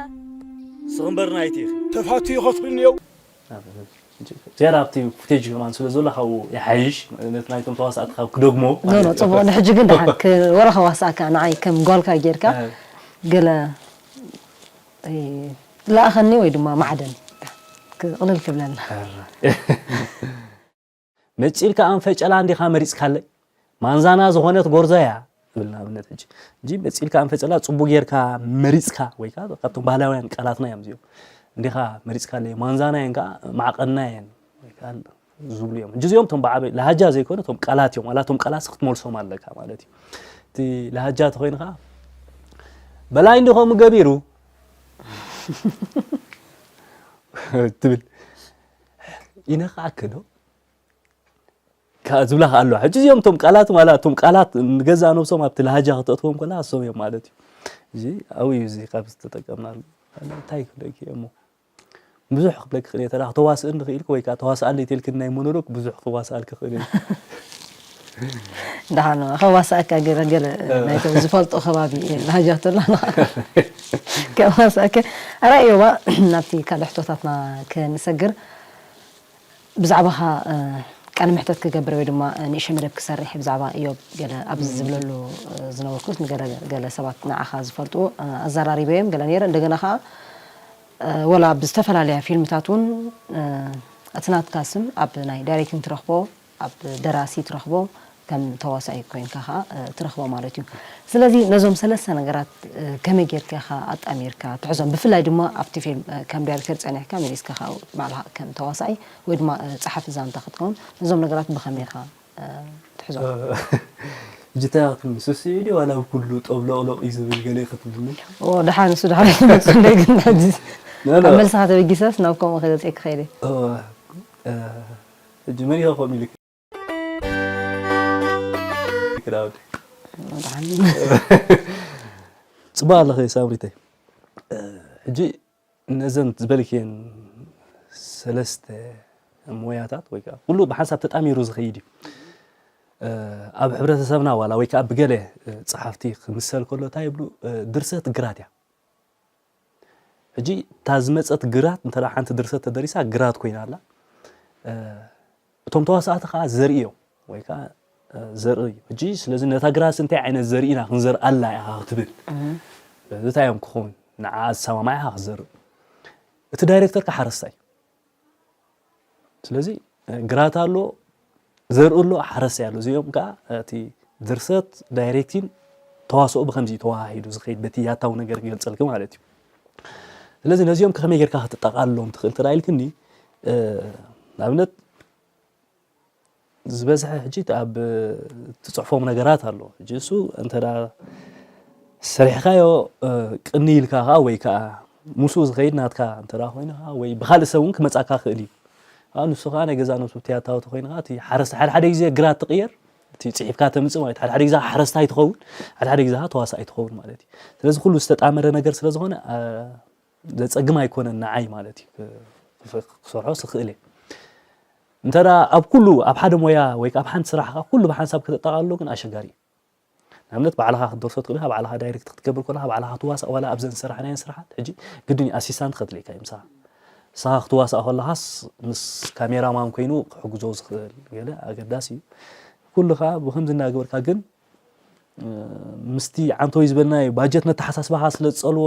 ስኽንበር ናይቲ ኢኺ። ተፋትዩ ይኸፍል እኒኦ። ዝያዳ ኣብቲ ፉቴጅ ከማን ስለ ዘሎ ካብኡ ይሓይሽ፣ ነቲ ናይቶም ተዋሳእቲ ካብ ክደግሞ ኖ፣ ኖ፣ ማለት እዩ። ጽቡቕ። ንሕጂ ግን ደሓን ክ-፣ ወረ ከዋሳእካ ንዓይ ከም ጓልካ ጌርካ እ። ገለ፣ እ፣ ለኣኸኒ ወይ ድማ ማዕደን ክቕልል ክብለና። ኧረ። መጺእልካ ኣንፈጨላ እንዲኻ መሪጽካለይ? ማንዛና ዝኾነት ጎርዞ እያ። ትብል ንኣብነት ሕጂ። ሕጂ መጺእልካ ኣንፈጨላ ጽቡቕ ጌርካ መሪጽካ ወይ ከኣ ካብቶም ባህላውያን ቃላትና እዮም እዚኦም። እንዲኻ መሪጽካለይ፣ ማንዛና እየን ከኣ ማዕቐንና እየን ወይ ከኣ ዝብሉ እዮም። ሕጂ እዚኦም እቶም ብዓበይ ላሃጃ ዘይኮኑ እቶም ቃላት እዮም። ዋላ እቶም ቃላት ክትመልሶም ኣለካ ማለት እዩ። እቲ ላሃጃ ተኾይኑ ከኣ በላይ እንዲ ከምኡ ገቢሩ ትብል። ይነኽኣክ ዶ? ከ-፣ ዝብላ ከኣ ኣለዋ። ሕጂ እዚኦም እቶም ቃላት፣ ዋላ እቶም ቃላት ንገዛእ ነብሶም ኣብቲ ላሃጃ ከተእትዎም ከለኻ እሶም እዮም ማለት እዩ። እዚ ኣብኡ እዩ እዚ ካብ ዝተጠቀምናሉ። ኣነ እንታይ ክብለኪ እየ እሞ? ብዙሕ ክብለኪ ክእል እየ። ተላ-፣ ተዋስእኒ ክኢልኪ ወይ ከኣ ተዋስኣለይ ተልክኒ ናይ ሞኖሎግ ብዙሕ ክዋስኣልኪ ክእል እየ። ደሓን ከዋስኣካ ገለ፣ ገለ እ። ናይቶም ዝፈልጦ ከባቢ እየ ላሃጃ ተላ ከዋስኣካ። ኣራይ እዮባ፣ ናብቲ ካልእ ሕቶታትና ክንሰግር። ብዛዕባኻ፣ እ፣ ቃለ መሕተት ክገብር ወይ ድማ፣ እ፣ ንእሽቶ መደብ ክሰርሕ ብዛዕባ እዮብ ገለ ኣብዚ እም። ዝብለሉ፣ እ፣ ዝነበርኩስ ንገለ፣ ገለ ሰባት ንዓኻ ዝፈልጥዎ፣ እ፣ ኣዘራሪበዮም ገለ ነይረ። እንደገና ኸዓ፣ እ፣ ወላ ብዝተፈላለያ ፊልምታት እውን፣ እ፣ እቲ ናትካ ስም ኣብ ናይ ዳይሬክቲንግ ትረኽቦ፣ ኣብ ደራሲ ትረኽቦ፣ ከም ተዋሳኢ ኮይንካ ኸዓ፣ እ፣ ትረኽቦ ማለት እዩ። ስለዚ ነዞም ሰለስተ ነገራት፣ እ፣ ከመይ ጌርካ ኢኻ ኣጣሚርካ ትሕዞም? ብፍላይ ድማ ኣብቲ ፊልም፣ እ፣ ከም ዳይሬክተር ጸኒሕካ መሊስካ ኸዓ ባዕልኻ ከም ተዋሳኢ ወይ ድማ፣ እ፣ ጸሓፊ ዛንታ ክትከውን፣ ነዞም ነገራት ብኸመይ ኢኻ፣ እ፣ ትሕዞም? እ፣ ሕጂ እንታይ ኢኻ ትብልኒ? ስስዒ ድዩ ዋላ ብኩሉ ጠብሎቕሎቕ እዩ ዝብል ገለ ኢኻ ትብልኒ? ኦ፣ ደሓን እሱ ደሓን ኣይትመጽእ እንደ ግን ሕጂ ኖ፣ ኖ። ኣብ መልስኻ ተበጊሰስ ናብ ከምኡ ከይወጽእ ክኸይድ እየ። ኦ፣ እ፣ ሕጂ መን ኢኻ ከምኡ ኢሉኪ? ክዳውንቲ። ብጣዕሚ። ጽቡቕ ኣለኺ ሳምሪተይ። እ፣ ሕጂ ነዘን ዝበልክየን ሰለስተ ሞያታት ወይ ከኣ ኩሉ ብሓንሳብ ተጣሚሩ ዝኸይድ እዩ። እ፣ ኣብ ሕብረተሰብና ዋላ ወይ ከኣ ብገለ፣ እ፣ ጸሓፍቲ ክምሰል ከሎ እንታይ ይብሉ? እ፣ ድርሰት ግራት እያ። ሕጂ እታ ዝመጸት ግራት እንተ ደኣ ሓንቲ ድርሰት ተደሪሳ ግራት ኮይና ኣላ። እ፣ እቶም ተዋሳእቲ ከዓ ዘርኢ እዮም ወይ ከዓ ዘርኢ እዩ። ሕጂ ስለዚ ነታ ግራስ እንታይ ዓይነት ዘርኢ ኢና ክንዘርኣላ ኢኻ ክትብል፣ እንታይ እዮም ክኸውን ንዓ ዝሰማማዕ ኢኻ ክትዘርእ። እቲ ዳይሬክተር ከዓ ሓረስታይ እዩ። ስለዚ ግራት ኣሎ፣ ዘርኢ ኣሎ፣ ሓረስታይ ኣሎ። እዚኦም ከዓ እቲ ድርሰት፣ ዳይሬክቲን ተዋስኦ ብከምዚ ተዋሃሂዱ ዝኸይድ በቲ ያታዊ ነገር ክገልጸልኪ ማለት እዩ። ስለዚ ነዚኦም ከመይ ጌርካ ክትጠቓልሎም ትኽእል እንተ ኢልክኒ፣ ንኣብነት ዝበዝሐ ሕጂ ኣብ ትጽሕፎም ነገራት ኣሎ። ሕጂ እሱ እንተ ደኣ ሰሪሕካዮ ቅኒ ኢልካ ከኣ ወይ ከኣ ምስኡ ዝኸይድ ናትካ እንተ ደኣ ኮይኑ ከኣ ወይ ብኻልእ ሰብ እውን ክመጻካ ክእል እዩ። ከኣ ንሱ ከኣ ናይ ገዛእ ነብሱ እቲ ኣታዊ ተኾይኑ ከኣ እቲ ሓረስታይ ሓደ ሓደ ግዜ ግራት ትቕየር፣ እቲ ጽሒፍካ ተምጽእ ማለት ሓደ ሓደ ግዜ ሓረስታይ ትኸውን፣ ሓደ ሓደ ግዜ ከኣ ተዋሳኣይ ትኸውን ማለት እዩ። ስለዚ ኩሉ ዝተጣመረ ነገር ስለ ዝኾነ ዘጸግም ኣይኮነን ንዓይ ማለት እዩ። ክሰርሖ ስኽእል እየ። እንተ ደኣ ኣብ ኩሉ ኣብ ሓደ ሞያ ወይ ኣብ ሓንቲ ስራሕ ከኣ ኩሉ ብሓንሳብ ከተጠቓልሎ ግን ኣሸጋሪ እዩ። ንኣብነት ባዕልኻ ክትደርሶ ትኽእል ኢኻ፣ ባዕልኻ ዳይሬክት ክትገብር ከለኻ፣ ባዕልኻ ክትዋሳእ ዋላ ኣብዘን ዝሰራሕናየን ስራሓት ሕጂ ግድን እዩ ኣሲስታንት ከድልየካ እዩ ምሳኻ። ንስኻ ክትዋሳእ ከለኻስ ምስ ካሜራማን ኮይኑ ክሕግዞ ዝኽእል ገለ ኣገዳሲ እዩ። ኩሉ ከኣ ብኸምዚ እናገበርካ ግን ምስቲ ዓንተወይ ዝበልናዮ ባጀት ነተሓሳስባኻ ስለ ዝጸልዎ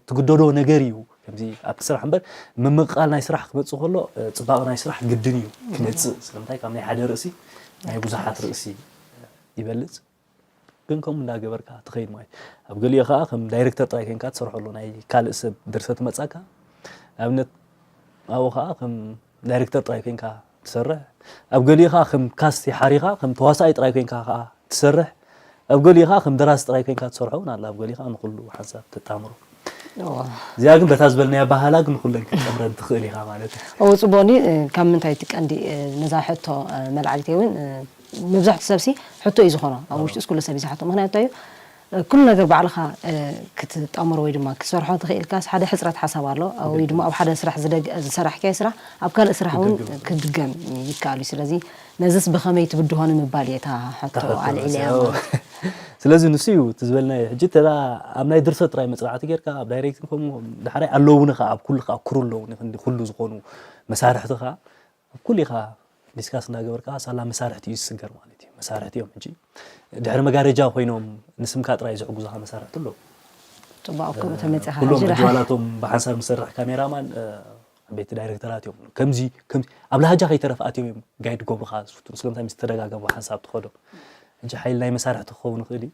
ትግደዶ ነገር እዩ። ከምዚ ኣብቲ ስራሕ እምበር ምምቕቓል ናይ ስራሕ ክመጽእ ከሎ ጽባቐ ናይ ስራሕ ግድን እዩ ክመጽእ። ስለምንታይ ካብ ናይ ሓደ ርእሲ ናይ ብዙሓት ርእሲ ይበልጽ። ግን ከምኡ እንዳገበርካ ትኸይድ ማለት እዩ። ኣብ ገሊኡ ከኣ ከም ዳይሬክተር ጥራይ ኮይንካ ትሰርሖ ኣሎ ናይ ካልእ ሰብ ድርሰት መጻካ። ንኣብነት ኣብኡ ከኣ ከም ዳይሬክተር ጥራይ ኮይንካ ትሰርሕ። ኣብ ገሊኡ ከኣ ከም ካስት ሓሪኻ ከም ተዋሳኣይ ጥራይ ኮይንካ ከኣ ትሰርሕ። ኣብ ገሊኡ ከኣ ከም ደራሲ ጥራይ ኮይንካ ትሰርሖ እውን ኣሎ። ኣብ ገሊኡ ከኣ ንኹሉ ሓንሳብ ተጣምሮ። እዚኣ ግን በታ ዝበልናያ ኣበሃህላ ግን ንኹለን ክትጠምረን ትኽእል ኢኻ ማለት እዩ። እዎ፣ ጽቡቕኒ። ካብ ምንታይ እቲ ቀንዲ ነዛ ሕቶ መልዓሊት እውን መብዛሕትኡ ሰብሲ ሕቶ እዩ ዝኾኖ። ኣብ ውሽጢ ኩሉ ሰብ እዩ ዝሓቶ። ምኽንያቱ እንታይ እዩ? ኩሉ ነገር ባዕልኻ ክትጣመሮ ወይ ድማ ክትሰርሖ እንተኽኢልካስ ሓደ ሕጽረት ሓሳብ ኣሎ ወይ ድማ ኣብ ሓደ ስራሕ ዝሰራሕካዮ ስራሕ ኣብ ካልእ ስራሕ እውን ክድገም ይከኣል እዩ። ስለዚ ነዚስ ብኸመይ ትብድሆ ንምባል እየ እታ ሕቶ ኣልዒለያ ማለት። ስለዚ ንሱ እዩ እቲ ዝበልናዮ። ሕጂ ተላ ኣብ ናይ ድርሰት ጥራይ መጽናዕቲ ጌርካ ኣብ ዳይሬክቲንግ ከምኡ ድሓራይ ኣለውኒ ከኣ ኣብ ኩሉ ከኣ ክሩ ኣለውኒ ክንዲ ኩሉ ዝኾኑ መሳርሕቲ ከኣ ኣብ ኩሉ ኢኻ ዲስካስ እናገበርካ ሳላ መሳርሕቲ እዩ ዝስገር ማለት እዩ። መሳርሕቲ እዮም ሕጂ ድሕሪ መጋረጃ ኮይኖም ንስምካ ጥራይ ዝሕግዙኻ መሳርሕቲ ኣለዉ። ጽቡቕ እኮ ተመጺኻ ኩሎም ሕጂ ደሓን። ዕድዋላቶም ብሓንሳብ ንሰርሕ ካሜራማን ዓበይቲ ዳይሬክተራት እዮም። ከምዚ ከምዚ ኣብ ላሃጃ ከይተረፍ ኣትዮም እዮም ጋይድ ገብሩኻ ዝፍትኑ። ስለምንታይ ምስ ተደጋገሙ ሓንሳብ ትኸዶ። ሕጂ ሓይሊ ናይ መሳርሕቲ ክኸውን ይኽእል እዩ።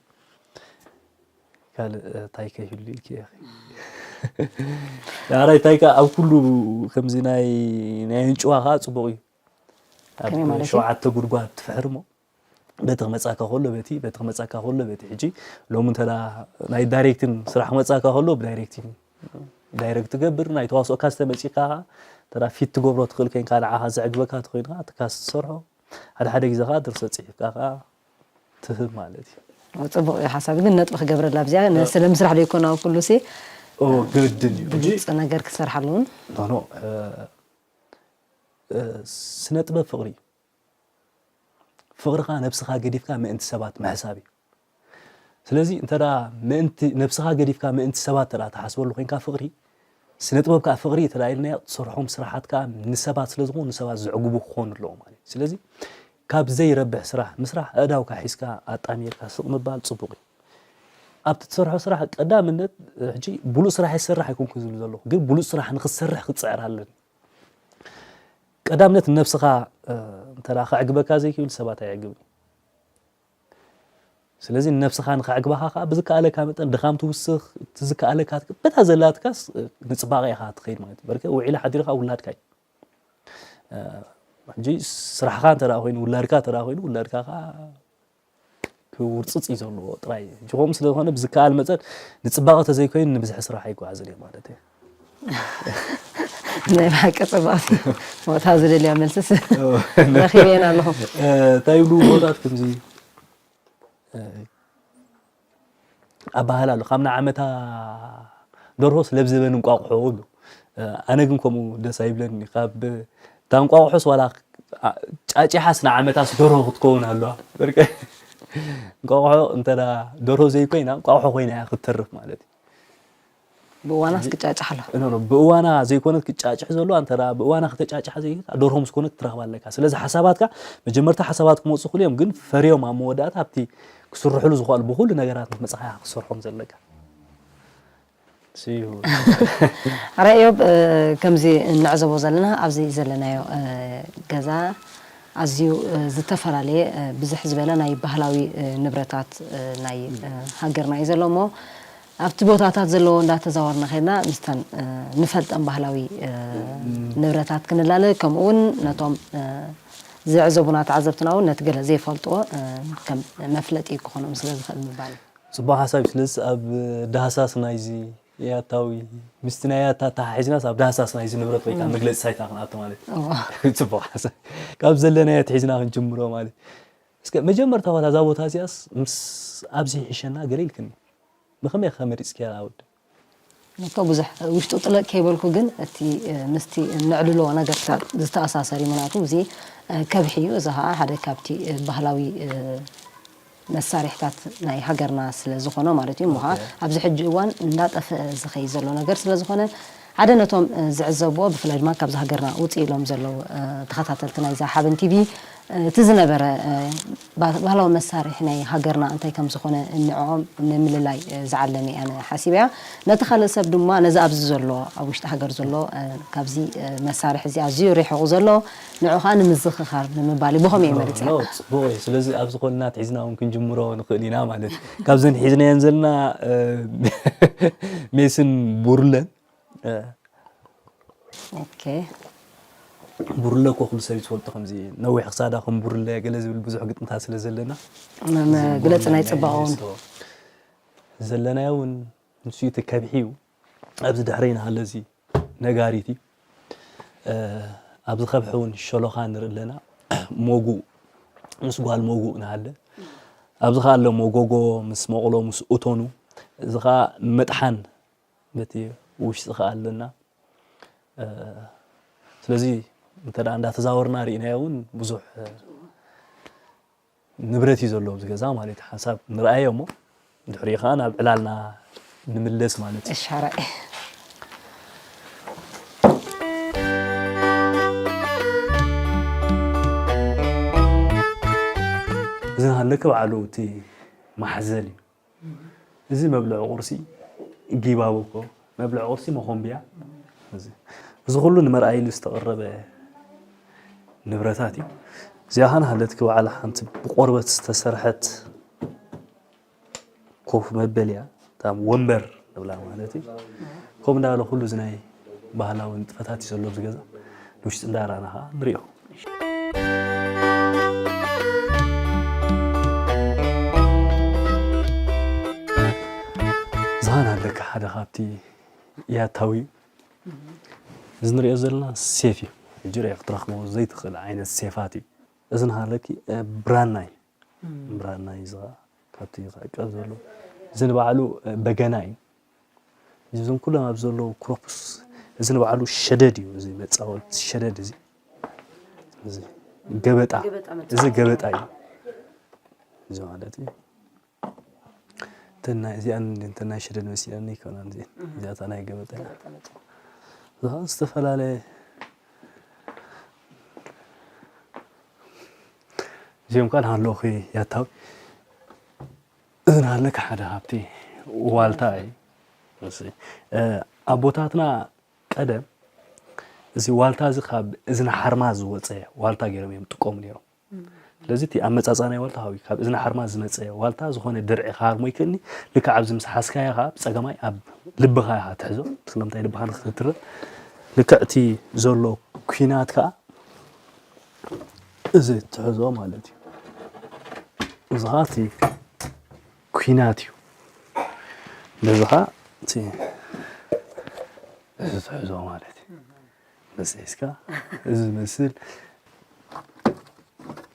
ካልእ እንታይ ከይህሉ ኢልኪ ኢኺ? ዳሕራይ እንታይ ከ ኣብ ኩሉ ከምዚ ናይ ናይ ኣንጭዋ ከኣ ጽቡቕ እዩ። ኣብ ከመይ ማለት እዩ? ሸውዓተ ጉድጓድ ትፍሕር እሞ በቲ ክመጻካ ከሎ በቲ በቲ ክመጻካ ከሎ በቲ ሕጂ ሎሚ እንተ ናይ ዳይሬክቲን ስራሕ ክመጻካ ከሎ ብዳይሬክቲን ዳይሬክት ትገብር ናይ ተዋስኦካ ዝተመጺካ እንተ ፊት ትገብሮ ትኽእል ኮይንካ ንዓኻ ዘዕግበካ ተኾይንካ እቲ ካስት ትሰርሖ ሓደ ሓደ ግዜ ከኣ ድርሰት ጽሒፍካ ከኣ ትህብ ማለት እዩ። ጽቡቕ እዩ ሓሳብ ግን ነጥቢ ክገብረላ ኣብዚኣ ስለ ምስራሕ ዶ ይኮና ኩሉ ሲ ግድን እዩ እንጂ ብግልፂ ነገር ክሰርሓሉ እውን ኖ ኖ ስነ ጥበብ ፍቕሪ እዩ። ፍቕርኻ ነብስኻ ገዲፍካ ምእንቲ ሰባት ምሕሳብ እዩ። ስለዚ እንተ ምእንቲ ነብስኻ ገዲፍካ ምእንቲ ሰባት እንተ ትሓስበሉ ኮይንካ ፍቕሪ ስነ ጥበብ ከዓ ፍቕሪ እንተ ኢልናዮ ትሰርሖም ስራሓት ከዓ ንሰባት ስለ ዝኾኑ ንሰባት ዘዕግቡ ክኾኑ ኣለዎ ማለት እዩ። ስለዚ ካብ ዘይረብሕ ስራሕ ምስራሕ ኣእዳውካ ሒዝካ ኣጣሚርካ ስቕ ምባል ፅቡቕ እዩ። ኣብቲ ትሰርሖ ስራሕ ቀዳምነት ሕጂ ብሉፅ ስራሕ ይሰርሕ ኣይኮንኩ ዝብል ዘለኹ ግን ብሉፅ ስራሕ ንክትሰርሕ ክትፅዕር ኣለኒ። ቀዳምነት ንነብስኻ እንተ ከዕግበካ ዘይክብል ሰባት ኣየዕግብን እዩ። ስለዚ ንነብስኻ ንኸዕግባኻ ከዓ ብዝከኣለካ መጠን ድኻም ትውስኽ፣ እቲ ዝከኣለካ በታ ዘላትካስ ንፅባቐ ኢኻ ትኸይድ ማለት እዩ። በርከ ውዒላ ሓዲርካ ውላድካ እዩ። ሕጂ ስራሕኻ እንተ ኮይኑ ውላድካ እንተ ኮይኑ ውላድካ ከዓ ክውርፅፅ እዩ ዘለዎ ጥራይ። ሕጂ ከምኡ ስለ ዝኾነ ብዝከኣል መጠን ንፅባቐ ተዘይኮይኑ ንብዝሒ ስራሕ ኣይጓዓዝን እየ ማለት እዩ። ናይ ብሓቂ ፅብቕቲ ቦታ ዝደልያ መልስስ ረኺበየን ኣለኹ። እንታይ ይብሉ ቦታት ከምዚ ኣባህል ኣሎ ካብ ንዓመታ ደርሆ ስለብ ዘበን እንቋቑሖ ይብሉ። ኣነ ግን ከምኡ ደስ ኣይብለኒ ካብ እታ እንቋቑሖስ ዋላ ጫጭሓስ ንዓመታስ ደርሆ ክትከውን ኣለዋ። በርቀ እንቋቑሖ እንተ ደርሆ ዘይኮይና እንቋቑሖ ኮይና እያ ክትተርፍ ማለት እዩ። ብእዋናስ ክጫጫሕ ኣሎ። ኖ ኖ ብእዋና ዘይኮነት ክጫጭሕ ዘሎ፣ ኣንተ ደኣ ብእዋና ከተጫጭሓ ዘይኮነት ደርሆ ምስ ኮነት ትረኽባ ኣለካ። ስለዚ ሓሳባትካ መጀመርታ ሓሳባት ክመፁ ክልዮም፣ ግን ፈርዮም ኣብ መወዳእታ ኣብቲ ክስርሕሉ ዝኽኣሉ ብኩሉ ነገራት ምስ መፅኻ ክትሰርሖም ዘለካ። ስዩ ኣረ እዮብ፣ ከምዚ እንዕዘቦ ዘለና ኣብዚ ዘለናዮ ገዛ ኣዝዩ ዝተፈላለየ፣ ብዝሕ ዝበለ ናይ ባህላዊ ንብረታት ናይ ሃገርና እዩ ዘሎ እሞ ኣብቲ ቦታታት ዘለዎ እንዳተዛወርና ከድና ምስተን ንፈልጠን ባህላዊ ንብረታት ክንላለ፣ ከምኡ እውን ነቶም ዝዕዘቡና ተዓዘብትና እውን ነቲ ገለ ዘይፈልጥዎ ከም መፍለጢ ክኾኖም ስለ ዝኽእል ምባል እዩ። ፅቡቅ ሓሳብ እዩ። ስለዚ ኣብ ዳህሳስ ናይዚ ያታዊ ምስቲ ናይ ያታ ተሓሒዝናስ ኣብ ዳህሳስ ናይዚ ንብረት ወይ ከዓ መግለፂ ሳይታ ክንኣቱ ማለት እዩ። ፅቡቅ ሓሳብ ካብ ዘለናዮ ኣትሒዝና ክንጅምሮ ማለት እዩ። እስከ መጀመርታ ዋላ እዛ ቦታ እዚኣስ ምስ ኣብዚ ይሕሸና ገለ ኢልክኒ ብኸመይ ከ መሪፅክያ ኣወድ? እኮ ብዙሕ ውሽጡ ጥልቕ ከይበልኩ ግን እቲ ምስቲ ነዕልሎ ነገርታት ዝተኣሳሰር እዩ። ምክንያቱ እዚ ከብሒ እዩ። እዚ ከዓ ሓደ ካብቲ ባህላዊ መሳርሕታት ናይ ሃገርና ስለ ዝኾነ ማለት እዩ። እሞ ከዓ ኣብዚ ሕጂ እዋን እንዳጠፍአ ዝኸይድ ዘሎ ነገር ስለ ዝኾነ ሓደ ነቶም ዝዕዘብዎ ብፍላይ ድማ ካብዚ ሃገርና ውፅእ ኢሎም ዘለዉ ተኸታተልቲ ናይዛ ሓበን ቲቪ እቲ ዝነበረ ባህላዊ መሳርሒ ናይ ሃገርና እንታይ ከም ዝኾነ ንዕኦም ንምልላይ ዝዓለመ እያ ሓሲበያ። ነቲ ካልእ ሰብ ድማ ነዚ ኣብዚ ዘሎ ኣብ ውሽጢ ሃገር ዘሎ ካብዚ መሳርሒ እዚ ኣዝዩ ሪሕቑ ዘሎ ንዑ ከዓ ንምዝኽኻር ንምባል እዩ። ብኸመይ እዩ መሪፅያ? ጽቡቕ እዩ። ስለዚ ኣብዚ ኮልና ትሒዝና እውን ክንጅምሮ ንኽእል ኢና ማለት እዩ። ካብዘን ሒዝናየን ዘለና ሜስን ቡርለን ኦኬ። ቡርለ እኮ ኩሉ ሰብ እዩ ዝፈልጦ ከምዚ ነዊሕ ክሳዳ ከም ቡርለ ገለ ዝብል ብዙሕ ግጥምታት ስለ ዘለና መግለፂ ናይ ፅባቐ እውን ዘለናዮ እውን ንሱ እቲ ከብሒ እዩ። ኣብዚ ድሕረይ ንሃለ እዚ ነጋሪት እዩ። ኣብዚ ከብሒ እውን ሸሎኻ ንርኢ ኣለና። ሞጉእ ምስ ጓል ሞጉእ ንሃለ። ኣብዚ ከዓ ኣሎ ሞጎጎ ምስ መቑሎ ምስ እቶኑ። እዚ ከዓ መጥሓን በቲ ውሽጢ ከዓ ኣለና። ስለዚ እንተ እንዳተዛወርና ርኢናዮ እውን ብዙሕ ንብረት እዩ ዘሎ ኣብዚ ገዛ ማለት ሓንሳብ ንርኣዮ እሞ ድሕሪኡ ከዓ ናብ ዕላልና ንምለስ ማለት እዩ። እሻራይ እዚ ሃለክ በዓሉ እቲ ማሕዘል እዩ። እዚ መብልዒ ቁርሲ ጊባቦ እኮ መብልዒ ቁርሲ መኾምብያ እዚ እዚ ኩሉ ንመርኣይ ኢሉ ዝተቐረበ ንብረታት እዩ። እዚኣ ኸዓ ሃለትኪ በዓላ ሓንቲ ብቆርበት ዝተሰርሐት ኮፍ መበል እያ። እታ ወንበር ንብላ ማለት እዩ። ከምኡ እንዳበለ ኩሉ እዚ ናይ ባህላዊ ንጥፈታት እዩ ዘሎ ኣብዚ ገዛ። ንውሽጢ እንዳረኣና ኸዓ ንሪኦ። ዝሃን ኣለካ ሓደ ካብቲ ያታዊ እዩ። እዚ ንሪኦ ዘለና ሴፍ እዩ። ሕጂ ርአ ክትረኽቦ ዘይትኽእል ዓይነት ሴፋት እዩ። እዚ ንሃለኪ ብራና እዩ። ብራና እዩ ዝኻ ካብቲ ዝዕቀብ ዘሎ። እዚ ንባዕሉ በገና እዩ። እዞም ኩሎም ኣብ ዘለዉ ክሮፕስ እዚ ንባዕሉ ሸደድ እዩ። እዚ መፃወቲ ሸደድ እዚ እዚ ገበጣ እዚ ገበጣ እዩ። እዚ ማለት እዩ። ተናይ እዚኣን እንደ ተናይ ሸደድ መሲለኒ ይኮና እዚ እዚኣታ ናይ ገበጣ እያ። ዝኻ ዝተፈላለየ እዚኦም ካን ሃለኹ ያታው እዝን ሃለካ ሓደ ሃብቲ ዋልታ እዩ። ኣቦታትና ቀደም እዚ ዋልታ እዚ ካብ እዝኒ ሓርማዝ ዝወፀ ዋልታ ገይሮም እዮም ዝጥቀሙ ነይሮም። ስለዚ እቲ ኣመፃፅኣ ናይ ዋልታ ካብኡ ካብ እዝኒ ሓርማዝ ዝመፀ ዋልታ ዝኾነ ድርዒ ክሃርሞ ይክእልኒ። ልክዕ ኣብዚ ምስ ሓዝካዮ ከዓ ብፀገማይ ኣብ ልብኻ ኢኻ ትሕዞ። ስለምንታይ ልብኻ ንክትትርር ልክዕ እቲ ዘሎ ኲናት ከዓ እዚ ትሕዞ ማለት እዩ። እዚ ከዓ እቲ ኲናት እዩ። ነዚ ከዓ እቲ እዚ ትሕዞ ማለት እዩ። መፅሒስካ እዚ ዝመስል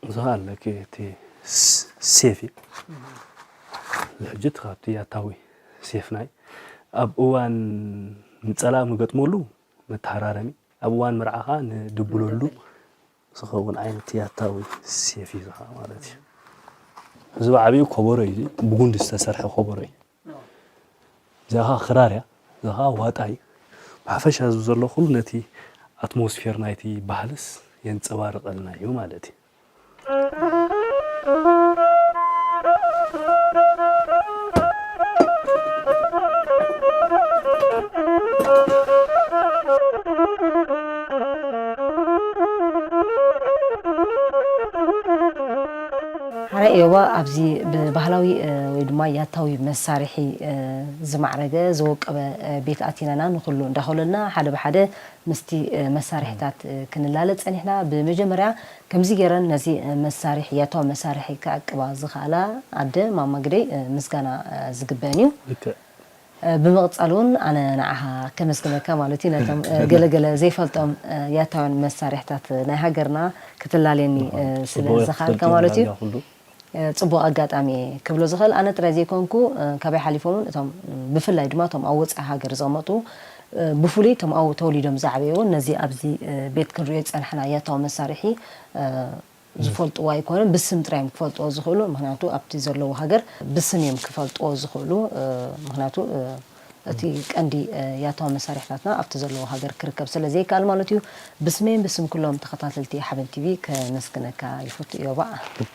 እዚ ከዓ ኣለኪ እቲ ሴፍ እዩ። እዚ ሕጂ እቲ ካብቲ ያታዊ ሴፍ ናይ ኣብ እዋን ንፀላእ ምገጥመሉ መተሃራረሚ ኣብ እዋን መርዓ ከዓ ንድብለሉ ዝኸውን ዓይነት ያታዊ ሴፍ እዩ ዝኻ ማለት እዩ። እዚ ብዓብኡ ኮቦሮ እዩ። ብጉንዲ ዝተሰርሐ ኮቦሮ እዩ። እዚኣ ከዓ ክራር እያ። እዚ ኸዓ ዋጣ እዩ። ብሓፈሻ እዚ ዘሎ ኩሉ ነቲ ኣትሞስፌር ናይቲ ባህልስ የንጸባርቐልና እዩ ማለት እዩ። ሓራይ እዮባ ኣብዚ ብባህላዊ፣ እ፣ ወይ ድማ ያታዊ መሳርሒ፣ እ፣ ዝማዕረገ ዝወቀበ፣ እ፣ ቤት ኣቲናና ንኹሉ እንዳኸለልና ሓደ ብሓደ ምስቲ፣ እ፣ መሳርሒታት፣ እ፣ ክንላለጥ ጸኒሕና። ብመጀመርያ ከምዚ ገይረን ነዚ፣ እ፣ መሳርሒ፣ ያታዊ መሳርሒ ክዕቅባ ዝኸኣላ ኣደ ማማ ግደይ፣ እ፣ ምስጋና፣ እ፣ ዝግበአን እዩ። ልክዕ። እ፣ ብምቕጻል እውን ኣነ ንዓኻ ከመስግነካ ማለት እዩ። ነቶም፣ እ፣ ገለ ገለ ዘይፈልጦም፣ እ፣ ያታውያን መሳርሒታት ናይ ሃገርና ክትላለየኒ፣ እ፣ ስለ ጽቡቕ ዝኸኣልካ ክትፈልጥ ማለት እዩ። ዳርጋ ኩሉ። እ፣ ጽቡቕ ኣጋጣሚ እየ ክብሎ ዝኽእል። ኣነ ጥራይ ዘይኮንኩ፣ እ፣ ካባይ ሓሊፎም እውን እቶም፣ እ፣ ብፍላይ ድማ እቶም ኣብ ወጻኢ ሃገር ዝቕመጡ፣ እ፣ ብፍሉይ እቶም ኣብኡ ተወሊዶም ዝዓበዩ እውን ነዚ ኣብዚ፣ እ፣ ቤት ክንሪኦ ዝጸናሕና ያታዊ መሳርሒ፣ እ፣ ዝፈልጥዎ ኣይኮኑን፣ ብስም ጥራይ እዮም ክፈልጥዎ ዝኽእሉ። ምኽንያቱ ኣብቲ ዘለዉ ሃገር ብስም እዮም ክፈልጥዎ ዝኽእሉ። እ፣ ምኽንያቱ፣ እ፣ እቲ ቀንዲ፣ እ፣ ያታዊ መሳርሕታትና ኣብቲ ዘለዉ ሃገር ክርከብ ስለ ዘይከኣል ማለት እዩ። ብስመይን ብስም ኩሎም ተኸታተልቲ ሓበን ቲቪ ከመስግነካ ይፈቱ እዮባ።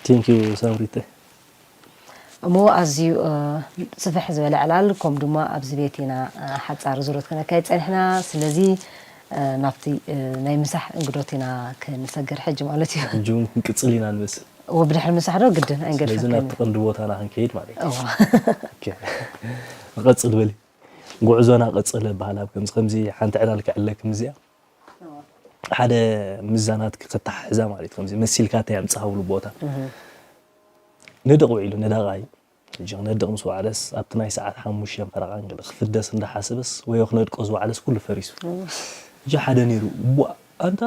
ቴንክ ዩ ሳምሪተ። እሞ ኣዝዩ፣ እ፣ ስፍሕ ዝበለ ዕላል፣ ከም ድማ ኣብዚ ቤት ኢና፣ እ፣ ሓጻር ዙረት ክነካይድ ጸኒሕና። ስለዚ፣ እ፣ ናብቲ፣ እ፣ ናይ ምሳሕ እንግዶት ኢና ክንሰግር ሕጂ ማለት እዩ። ሕጂ እውን ክንቅጽል ኢና ንመስል። እዎ፣ ብድሕሪ ምሳሕ ዶ ግድን ስለዚ ኣይንገድፈካን ናብቲ ኢና። ቀንዲ ቦታና ክንከይድ ማለት እዩ። እዎ። ኦኬ። ንቐጽል በሊ። ጉዕዞና ቀጽል በሃል። ኣብ ከምዚ፣ ከምዚ ሓንቲ ዕላል ክዕለክም እዚኣ። ሓደ ምዛናት ከተተሓሕዛ ማለት እዩ። ከምዚ መሲልካ እንታይ ኣምጽኻ ብሉ ቦታ። እህ። ነደቕ ውዒሉ፣ ነዳቓ እዩ። ሕጂ ክነድቕ ምስ ወዓለስ፣ ኣብቲ ናይ ሰዓት ሓሙሽተ ፈረቓ እንግዲ ክፍደስ እንዳሓሰበስ፣ ወዮ ክነድቆ ዝወዓለስ ኩሉ ፈሪሱ። እህ። ሕጂ ሓደ ነይሩ፣ ቧ፣ ኣንታ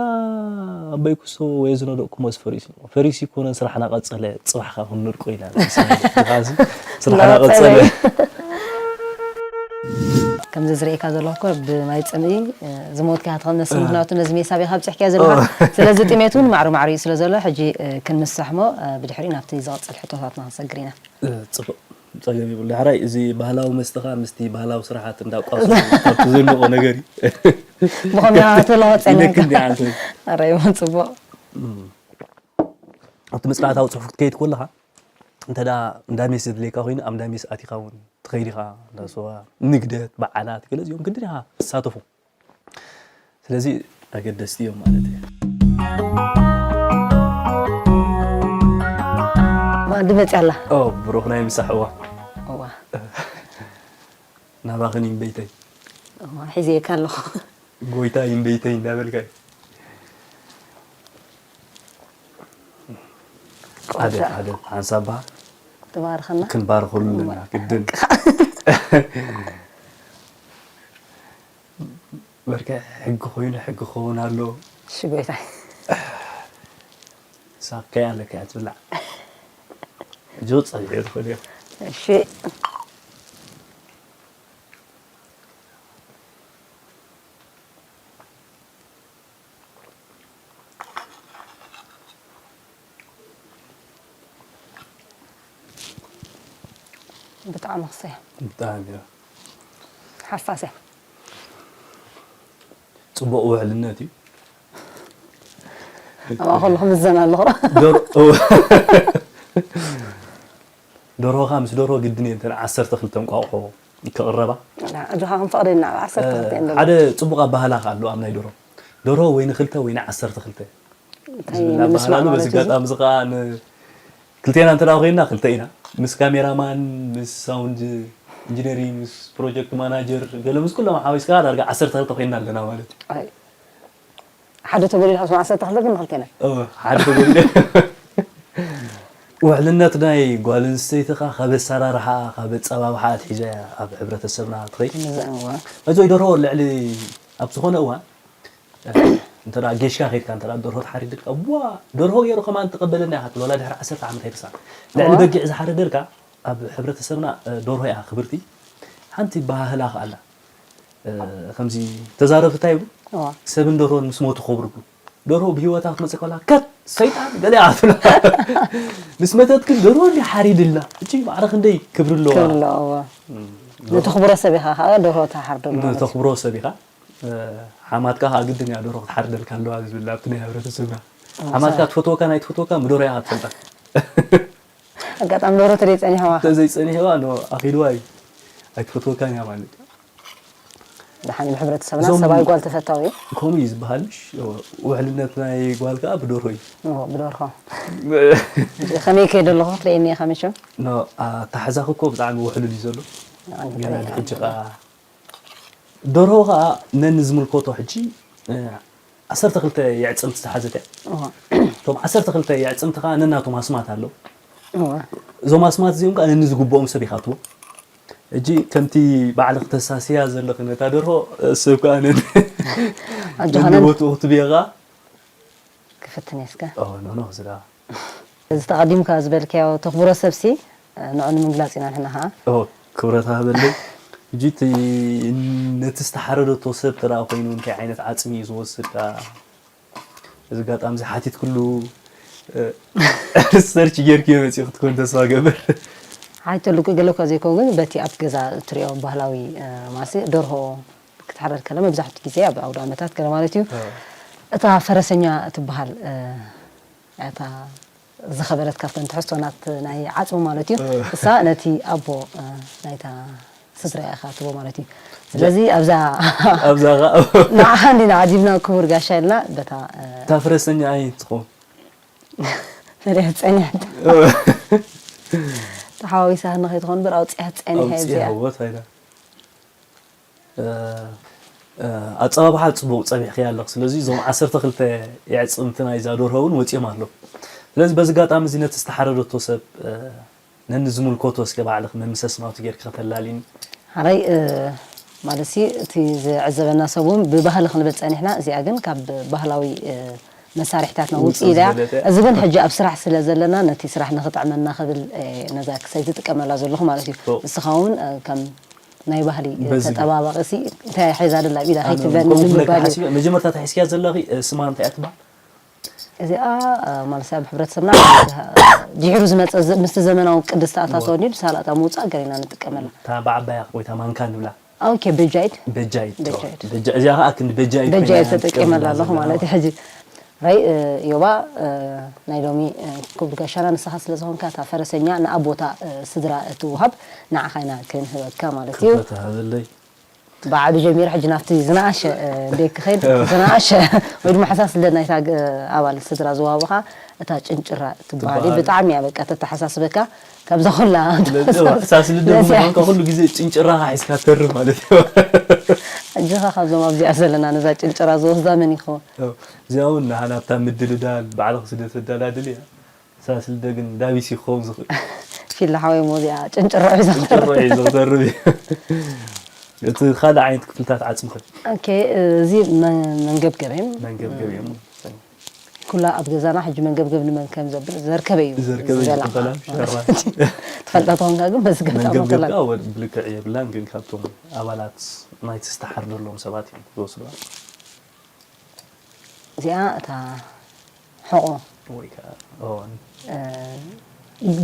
ኣባይ ኩሶ፣ ወዮ ዝነደቕኩሞስ ፈሪሱ። ፈሪሱ ይኮነን፣ ስራሕና ቀጸለ፣ ጽባሕ ከኣ ክንነድቆ ኢና። ስራሕና ቀጸለ። እንዳቐጸለ። ከምዚ ዝርእየካ ዘለኹ እኮ ብማይ ጽምኢ፣ እ፣ ዝሞትካ ኢኻ ትመስል፣ እ። ምኽንያቱ ነዚ ሜሳብ ኢኻ ኣብጺሕካዮ ዘለኻ። ኦ። ስለዚ ጥሜት እውን ማዕረ ማዕረ እዩ ስለ ዘሎ፣ ሕጂ፣ እ፣ ክንምሳሕ እሞ፣ እ፣ ብድሕሪኡ ናብቲ ዝቕጽል ሕቶታትና ክንሰግር ኢና። እ፣ ጽቡቕ። ጸገም የብሉ። ዳሕራይ እዚ ባህላዊ መስተኻ ምስቲ ባህላዊ ስራሓት እንዳቋሰሉ ካብቲ ዘንቆ ነገር እዩ። ብኸመይ ክትለወጥ ጸኒሕካ? ኢለክን ዲኣ ኣንተ። ኣረ፣ ይኹን፣ ጽቡቕ። እም። ኣብቲ መጽናዕታዊ ጽሑፍ ክትከይድ ከለኻ፣ እንተ ደኣ እንዳ ሜስ ዘድልየካ ኮይኑ፣ ኣብ እንዳ ሜስ ኣቲኻ እውን ትኸይድ ኢኻ። እንዳ ስዋ፣ ንግደት፣ በዓላት፣ ገለ እዚኦም ግድን ኢኻ ትሳተፎም። ስለዚ ኣገደስቲ እዮም ማለት እዩ። መኣዲ መፅያ ኣላ። ኦ፣ ብሩኽ ናይ ምሳሕ እዋን። እዋ። ናባኽን ይምበይተይ። እዋ፣ ሒዘየካ ኣለኹ። ጎይታ ይምበይተይ እንዳበልካ እዩ። ሓደ፣ ቆይታ። ሓደ፣ ሓንሳብ በሃል። ትባርኸና። ክንባርኸሉ ኣለና፣ ግድን። በርከ ሕጊ ኮይኑ ሕጊ ክኸውን ኣለዎ። እሺ፣ ጎይታይ። ሳብ ከይ ኣለካ እያ ትብላዕ። ሕጂ ጸግዒ ትኽእል እዮ። እሺ። ብጣዕሚ ክሰያ። ብጣዕሚ እያ። ሓፋስ እያ። ጽቡቕ ውዕልነት እዩ። ኣብኣ ከለኹ ምዘን ኣለኹ። ደር-፣ ደርሆኻ ምስ ደርሆ ግድን እየን እተን ዓሰርተ ክልተ እንቋቑሖ ክቕረባ። ኣጆኻ ክንፈቕደልና ኣብ ዓሰርተ ክልተ እየን ደርሆ። ሓደ ጽቡቕ ኣባህላ ከኣ ኣሎ ኣብ ናይ ደርሆ። ደርሆ ወይ ንኽልተ ወይ ንዓሰርተ ክልተ እንታይ ዝብል ኣባህላ ኣሎ። በዚ ማለት እዩ? ኣጋጣሚ እዚ ከኣ ን-፣ ክልቴና እንተ ደኣ ኮይንና ክልተ ኢና። ምስ ካሜራማን፣ ምስ ሳውንድ ኢንጂነሪንግ፣ ምስ ፕሮጀክት ማናጀር፣ ገለ ምስ ኩሎም ሓዊስካ ዳርጋ ዓሰርተ ክልተ ኮይንና ኣለና ማለት እዩ። ኣይ። ሓደ ተጎዲልካ ስማ ዓሰርተ ክልተ ግን ንኽልቴና። እወ፣ ሓደ ተጎዲሉ። ውሕልነት ናይ ጓል ኣንስተይቲ ኸኣ ካብ ኣሰራርሓ፣ ካብ ኣጸባብሓ ኣትሒዛ እያ ኣብ ሕብረተሰብና ትኸይድ። እወ። መዞይ ደርሆ ልዕሊ ኣብ ዝኾነ እዋን፣ እንተ ደኣ ጌሽካ ኸይድካ፣ እንተ ደኣ ደርሆ ተሓሪድልካ፣ ዋ፣ ደርሆ ገይሩ ከማን ተቐበለና ኢኻ ትብል፣ ዋላ ድሕሪ ዓሰርተ ዓመት ኣይትርሳዕ። ልዕሊ እወ። በጊዕ ዝሓረደልካ፣ ኣብ ሕብረተሰብና፣ እ፣ ደርሆ እያ ክብርቲ። ሓንቲ ኣበሃህላ ኸኣ ኣላ። እ፣ ከምዚ ተዛረብቲ እንታይ ይብሉ? እዋ። ሰብን ደርሆን ምስ ሞቱ ክኸብሩ ይብሉ። ደርሆ ብህይወታ ክትመጽእ ከላ፣ ከት ሰይጣን ገለ እያ ትብላ። ምስ መተት ግን ደርሆ እንዲ ሓሪድልና። እቺ ማዕረ ክንደይ ክብሪ ኣለዋ። ክብሪ ኣለዋ፣ እዋ። እም። ነተኽብሮ ሰብ ኢኻ ከዓ ደርሆ ትሓርደሉ ማለት እዩ። ነተኽብሮ ሰብ ኢኻ። ሓማትካ ከዓ ግድን እያ ደርሆ ክትሓርደልካ ኣለዋ ዝብል ኣብቲ ናይ ሕብረተሰብና። ሓማትካ ትፈትወካ ናይ ትፈትወካ ብደርሆ ኢኻ ትፈልጣ። ኣጋጣሚ ደርሆ ተዘይፀኒሕዋ። ተዘይፀኒሕዋ ኖ ኣኺድዋ እዩ። ኣይትፈትወካን እያ ማለት እዩ። ደሓን ብሕብረተሰብና ሰብኣይ ጓል ተፈታዊ እዩ። ከምኡ እዩ ዝበሃል ምሽ? ውሕልነት ናይ ጓል ከዓ ብደርሆ እዩ። እዎ፣ ብደርሆ። ከመይ ከይደ ኣለኹ ክትርእየኒ ኢኻ መቸም። ኖ፣ ኣተሓዛኺ እኮ ብጣዕሚ ውሕሉል እዩ ዘሎ። ንዓኒ ገና ከመይ ንሕጂ ከዓ ደርሆ ከዓ ነኒ ዝምልከቶ ሕጂ ዓሰርተ ክልተ የዕፅምቲ ዝሓዘት እያ። እቶም ዓሰርተ ክልተ የዕፅምቲ ከዓ ነናቶም ኣስማት ኣለዉ። እዞም ኣስማት እዚኦም ከዓ ነኒ ዝግብኦም ሰብ ይካትዎ። ሕጂ ከምቲ ባዕልኺ ተሳስያ ዘለኺ ነታ ደርሆ ሰብ ከዓ ነኒ ኣጆኻ ነኒ ነኒ ቦትኡ ክትብዮ ከዓ ክፍትን እየ እስከ። ኖ ኖ ዝዳ እዚ ተቐዲምካ ዝበልካዮ ተኽብሮ ሰብሲ ንዑ ንምግላፅ ኢና ንሕና ከዓ። ኦ ክብረት ሃበለይ። ሕጂ እቲ ነቲ ዝተሓረደቶ ሰብ ተደኣ ኮይኑ እንታይ ዓይነት ዓፅሚ እዩ ዝወስድ ደኣ? እዚ ኣጋጣሚ እዚ ሓቲትክሉ ሰርች ጌርክዮ መፂኡ ክትኮን ተስፋ ገብር። ሓይተሉ ገለ እኳ ዘይኮን ግን በቲ ኣብ ገዛ እትሪኦ ባህላዊ ማሲ ደርሆ ክትሓረድ ከላ መብዛሕትኡ ግዜ ኣብ ኣውደ ዓመታት ገለ ማለት እዩ። እታ ፈረሰኛ ትበሃል እታ ዝኸበረት ካብተን ትሕዝቶናት ናይ ዓጽሚ ማለት እዩ። እሳ ነቲ ኣቦ ናይታ ስድራ ኢኻ ትቦ ማለት እዩ። ስለዚ ኣብዛ ኣብዛ ንዓኻ እንዲና ዓዲብና ክቡር ጋሻ ኢልና በታ እታ ፈረሰኛ ኣይ ትኾን ፈሪሕ ጸኒሕ ተሓዋዊሳ ንኸይትኾን በር ኣውጽያ ጸኒሕ እያ እዚኣ። ኣውጽያ ወት ኣይዳ ኣጸባብሓ ጽቡቕ ጸቢሕክያ ኣለኺ። ስለዚ እዞም ዓሰርተ ክልተ የዕጽምቲ ናይዛ ደርሆ እውን ወጺኦም ኣለዉ። ስለዚ በዚ ኣጋጣሚ እዚ ነቲ ዝተሓረደቶ ሰብ ነኒ ዝምልከቶ እስከ ባዕልኺ መምሰስ ናቱ ጌርኪ ከተላልይኒ። ሓራይ ማለት ሲ እቲ ዝዕዘበና ሰብ እውን ብባህሊ ክንብል ጸኒሕና፣ እዚኣ ግን ካብ ባህላዊ መሳርሒታትና ውፅእ ኢላ እያ። እዚ ግን ሕጂ ኣብ ስራሕ ስለ ዘለና ነቲ ስራሕ ንኽጥዕመና ክብል ነዛ ክሰይቲ ዝጥቀመላ ዘለኹ ማለት እዩ። ንስኻ እውን ከም ናይ ባህሊ ተጠባባቒ ሲ እንታይ ሒዛ ደላ ኢዳ ከይትብለኒ ንምባል እዩ። መጀመርታ ተሒዝክያ ዘለኺ ስማ እንታይ እያ ትበሃል? እዚኣ ማለት ኣብ ሕብረተሰብና ድሒሩ ዝመፀ ምስቲ ዘመናዊ ቅዲ ዝተኣታተወ እንዲ ሳላጣ ምውፃእ ገሪና ንጥቀመላ። እታ ብዓባያ ወይ እታ ማንካ ንብላ። ኦኬ በጃይት በጃይት በጃይት እዚኣ ከዓ ክንዲ በጃይት በጃይት ተጠቂመላ ኣለኹ ማለት እዩ። ሕጂ ራይ ዮባ ናይ ሎሚ ክቡር ጋሻና ንስኻ ስለ ዝኾንካ እታ ፈረሰኛ ንኣቦታ ስድራ እትውሃብ ንዓኻ ኢና ክንህበካ ማለት እዩ። ክብረት ሃበለይ። ብዓቢ ጀሚሩ ሕጂ ናብቲ ዝነኣሸ እንደ ክኸይድ ዝነኣሸ ወይ ድማ ሕሳስ ልደት ናይታ ኣባል ስድራ ዝዋሃቡኻ እታ ጭንጭራ ትበሃል እዩ። ብጣዕሚ እያ በቃ ተተሓሳስበካ ካብዛ ኩላ ሕሳስ ልደት ምዃንካ ኩሉ ግዜ ጭንጭራኻ ሒዝካ ተርፍ ማለት እዩ። ሕጂኻ ካብዞም ኣብዚኣ ዘለና ነዛ ጭንጭራ ዝወስዳ መን ይኸውን? እዚኣ እውን ንሓና ኣብታ ምድልዳል ባዕልኺ ስለ ተደላድል እያ። ሳስል ደግን ዳቢስ ይኸውን ዝኽእል። ፊላ ሓወይ ሞዚያ ጭንጭሮ ሒዞ ጭንጭሮ ሒዞ ተርብ እዩ። እቲ ካልእ ዓይነት ክፍልታት ዓጽምኸ? ኦኬ፣ እዚ መንገብገብ እዮም። መንገብገብ እዮም። ኩላ ኣብ ገዛና ሕጂ መንገብገብ ንመን ከም ዘብል ዘርከበ እዩ። ዘርከበ እዩ ዝበላ። ትፈልጣ ተኾንካ ግን በዚ ገዛ መንገብገብ ከላ። ብልክዕ የብላን ግን ካብቶም ኣባላት ናይቲ ዝተሓርደሎም ሰባት እዮም ዝወስድዋ። እዚኣ እታ ሕቖ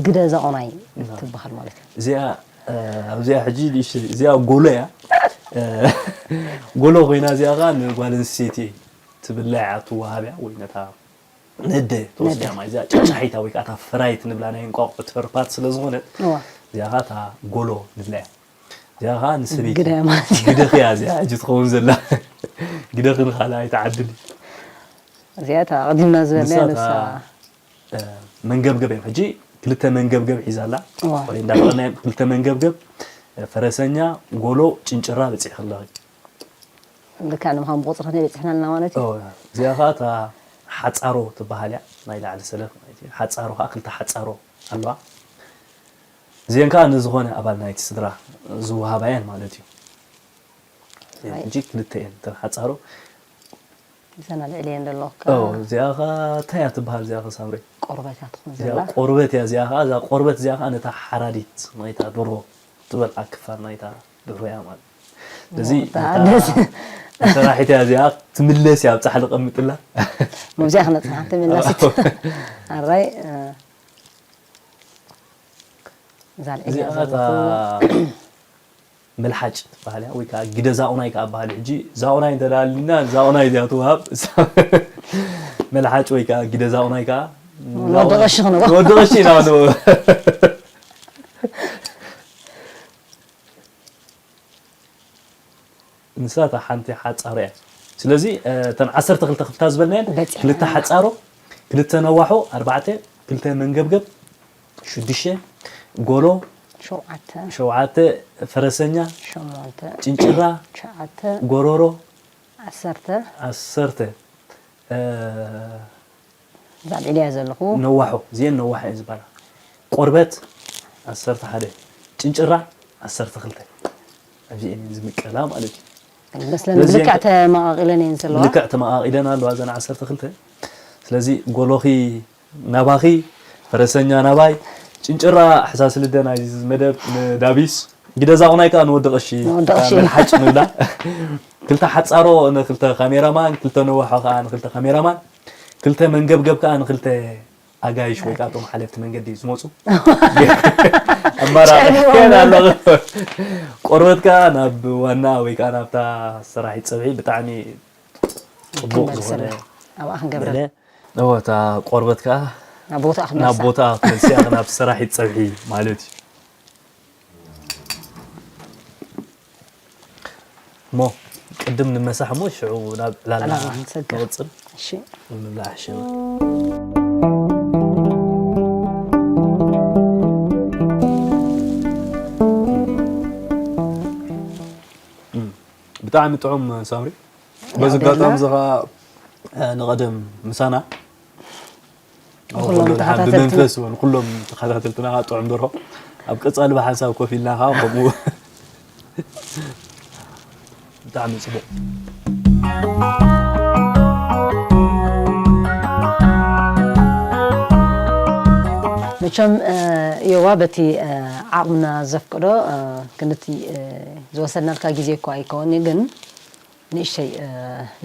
ግደ ዘቆናይ ትበሃል ማለት እዩ። እዚኣ ኣብዚኣ ሕጂ ንእሽተይ እዚኣ ጎሎ እያ። ጎሎ ኮይና እዚኣ ከዓ ንጓል ኣንስተይቲ ትብላዕ እያ ትወሃብ እያ ወይ ነታ ነደ ትወስድ እያ ማለት እዚኣ ጨጫሒታ ወይ ከዓ እታ ፍራይት ንብላ ናይ እንቋቑሖ ተርፋት ስለ ዝኾነት እዚኣ ከዓ እታ ጎሎ ንብላ እያ። እዚኣ ከዓ ንሰበይቲ ግደ ማለት እዩ። ግደኺ እያ እዚኣ ሕጂ ትኸውን ዘላ። ግደኺ ንኻልእ ኣይትዓድሊ። እዚኣ እታ ኣቕዲምና ዝበልናያ ንሳ ንሳ። መንገብገብ እዮም ሕጂ ክልተ መንገብገብ ሒዛ ኣላ። እዋ። ወይ እንዳፈቐድና እዮም ክልተ መንገብገብ ፈረሰኛ፣ ጎሎ፣ ጭንጭራ በፂሕኺ ኣለኺ። ልክዕ ንምዃን ብቑፅሪ ክንደይ በፂሕናልና ማለት እዩ። እዚኣ ከዓ እታ ሓፃሮ ትበሃል እያ ናይ ላዕሊ ሰለፍ ማለት እዩ። ሓፃሮ ከዓ ክልተ ሓፃሮ ኣለዋ። እዚአን ከዓ ንዝኾነ ኣባል ናይቲ ስድራ ዝወሃባ እየን ማለት እዩ። ሕጂ ክልተ እየን እተን ሓፃሮ። እዘን ኣልዕልየን ዘለኹ ከዓ እዚኣ ከዓ እንታይ እያ ትበሃል እዚኣ ከ ሳምሪ? ቆርበት እያ ትኾን እዚኣ ዘላ። ቆርበት እያ እዚኣ ከዓ እዛ ቆርበት እዚኣ ከዓ ነታ ሓራዲት ናይታ ደርሆ ትበልዓ ክፋል ናይታ ደርሆ እያ ማለት እዩ። ስለዚ እታ ነታ ደስ- ሰራሒት እያ እዚኣ ትምለስ እያ ኣብ ፃሕሊ ቀምጥላ። መብዚኣ ክነፅናሕ ትምለስት ኣራይ እዛ ልዕሊ እዚኣ እታ ዘለኹ መልሓጭ ትበሃል እያ፣ ወይ ከዓ ግደ ዛቑናይ ከዓ በሃል። ሕጂ ዛቑናይ እንተዳልና ዛቑናይ እዚኣ ትወሃብ። መልሓጭ ወይ ከዓ ግደ ዛቑናይ ከዓ ወዲ ቀሺ ክንብሎ። ወዲ ቀሺ ኢና ንብሎ። ንሳ እታ ሓንቲ ሓፃሮ እያ። ስለዚ እተን ዓሰርተ ክልተ ክፍልታት ዝበልናየን ክልተ ሓፃሮ፣ ክልተ ነዋሖ፣ ኣርባዕተ፣ ክልተ መንገብገብ፣ ሽዱሽተ፣ ጎሎ፣ ሸውዓተ፣ ፈረሰኛ፣ ሸሞንተ፣ ጭንጭራ፣ ትሽዓተ፣ ጎሮሮ፣ ዓሰርተ፣ ዓሰርተ፣ እዛ ኣልዒለያ ዘለኹ ነዋሖ፣ እዚአን ነዋሖ እየን ዝበሃላ። ቆርበት ዓሰርተ ሓደ፣ ጭንጭራ ዓሰርተ ክልተ። ኣብዚአን እየን ዝምቀላ ማለት እዩ። መስለን ብልክዕ ተመቓቒለን እየን ዘለዋ። ብልክዕ ተመቓቒለን ኣለዋ እዘን ዓሰርተ ክልተ። ስለዚ ጎሎኺ ናባኺ፣ ፈረሰኛ ናባይ፣ ጭንጭራ ሕሳስ ልደ ናይዚ መደብ ንዳቢስ፣ ግደ ዛቑናይ ከዓ ንወዲ ቀሺ፣ ንወዲ ቀሺ። መልሓጭ ንብላ። ክልተ ሓፃሮ ንክልተ ካሜራማን፣ ክልተ ነዋሖ ከዓ ንክልተ ካሜራማን፣ ክልተ መንገብገብ ከዓ ንክልተ ኣጋይሽ ወይ ከዓ እቶም ሓለፍቲ መንገዲ ዝመፁ ኣማራፂ ጨልዎም። ገና ኣሎ። ቆርበት ከዓ ናብ ዋና ወይ ከዓ ናብታ ሰራሒት ፀብሒ ብጣዕሚ ፅቡቕ ክንመልሰላ። ዝኾነ ኣብኣ ክንገብረ ገለ። እወ፣ እታ ቆርበት ከዓ ናብ ቦታኣ ናብ ክንመልሳ። ቦታ ክትመልስያ ናብ ሰራሒት ፀብሒ ማለት እዩ። እሞ ቅድም ንመሳሕ እሞ ሽዑ ናብ ዕላልና ዕላልና ክንሰግር። ንቕፅል። እሺ። ምብላዕ ሽዑ። ብጣዕሚ ጥዑም ሳምሪ። በዚ ያው ኣጋጣሚ ደህና። እዚ ኸዓ ንቐደም ምሳና ንኹሎም ንኹሎም ደሓን ተኸታተልትና። ብመንፈስ እውን ኩሎም ተኸታተልትና ከዓ ጥዑም ደርሆ ኣብ ቀፃሊ ብሓንሳብ ኮፍ ኢልና ከዓ ከምኡ ብጣዕሚ ፅቡቕ። መቸም እዮባ በቲ ዓቕምና ዘፍቅዶ ክንድቲ ዝወሰድናልካ ግዜ እኳ ኣይከውን ግን ንእሽተይ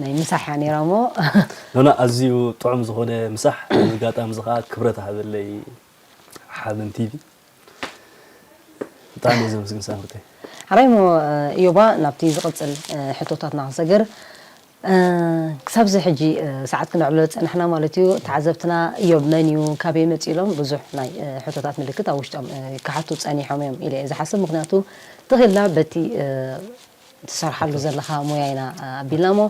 ናይ ምሳሕ እያ ነይራ እሞ ኖና ኣዝዩ ጥዑም ዝኾነ ምሳሕ ኣጋጣሚ እዚ ከዓ ክብረት ሃበለይ ሓበን ቲቪ ብጣዕሚ እየ ዘመስግን ሳምርተይ። ሓራይ እሞ እዮባ ናብቲ ዝቕፅል ሕቶታትና ክንሰግር ክሳብዚ ሕጂ ሰዓት ክነዕብሎ ዝፀናሕና ማለት እዩ። ተዓዘብትና እዮብ መን እዩ ካበይ መፂኡ ኢሎም ብዙሕ ናይ ሕቶታት ምልክት ኣብ ውሽጦም ክሓቱ ፀኒሖም እዮም ኢለ እየ ዝሓስብ። ምክንያቱ ተኺልና በቲ ትሰርሓሉ ዘለኻ ሞያ ኢና ኣቢልና እሞ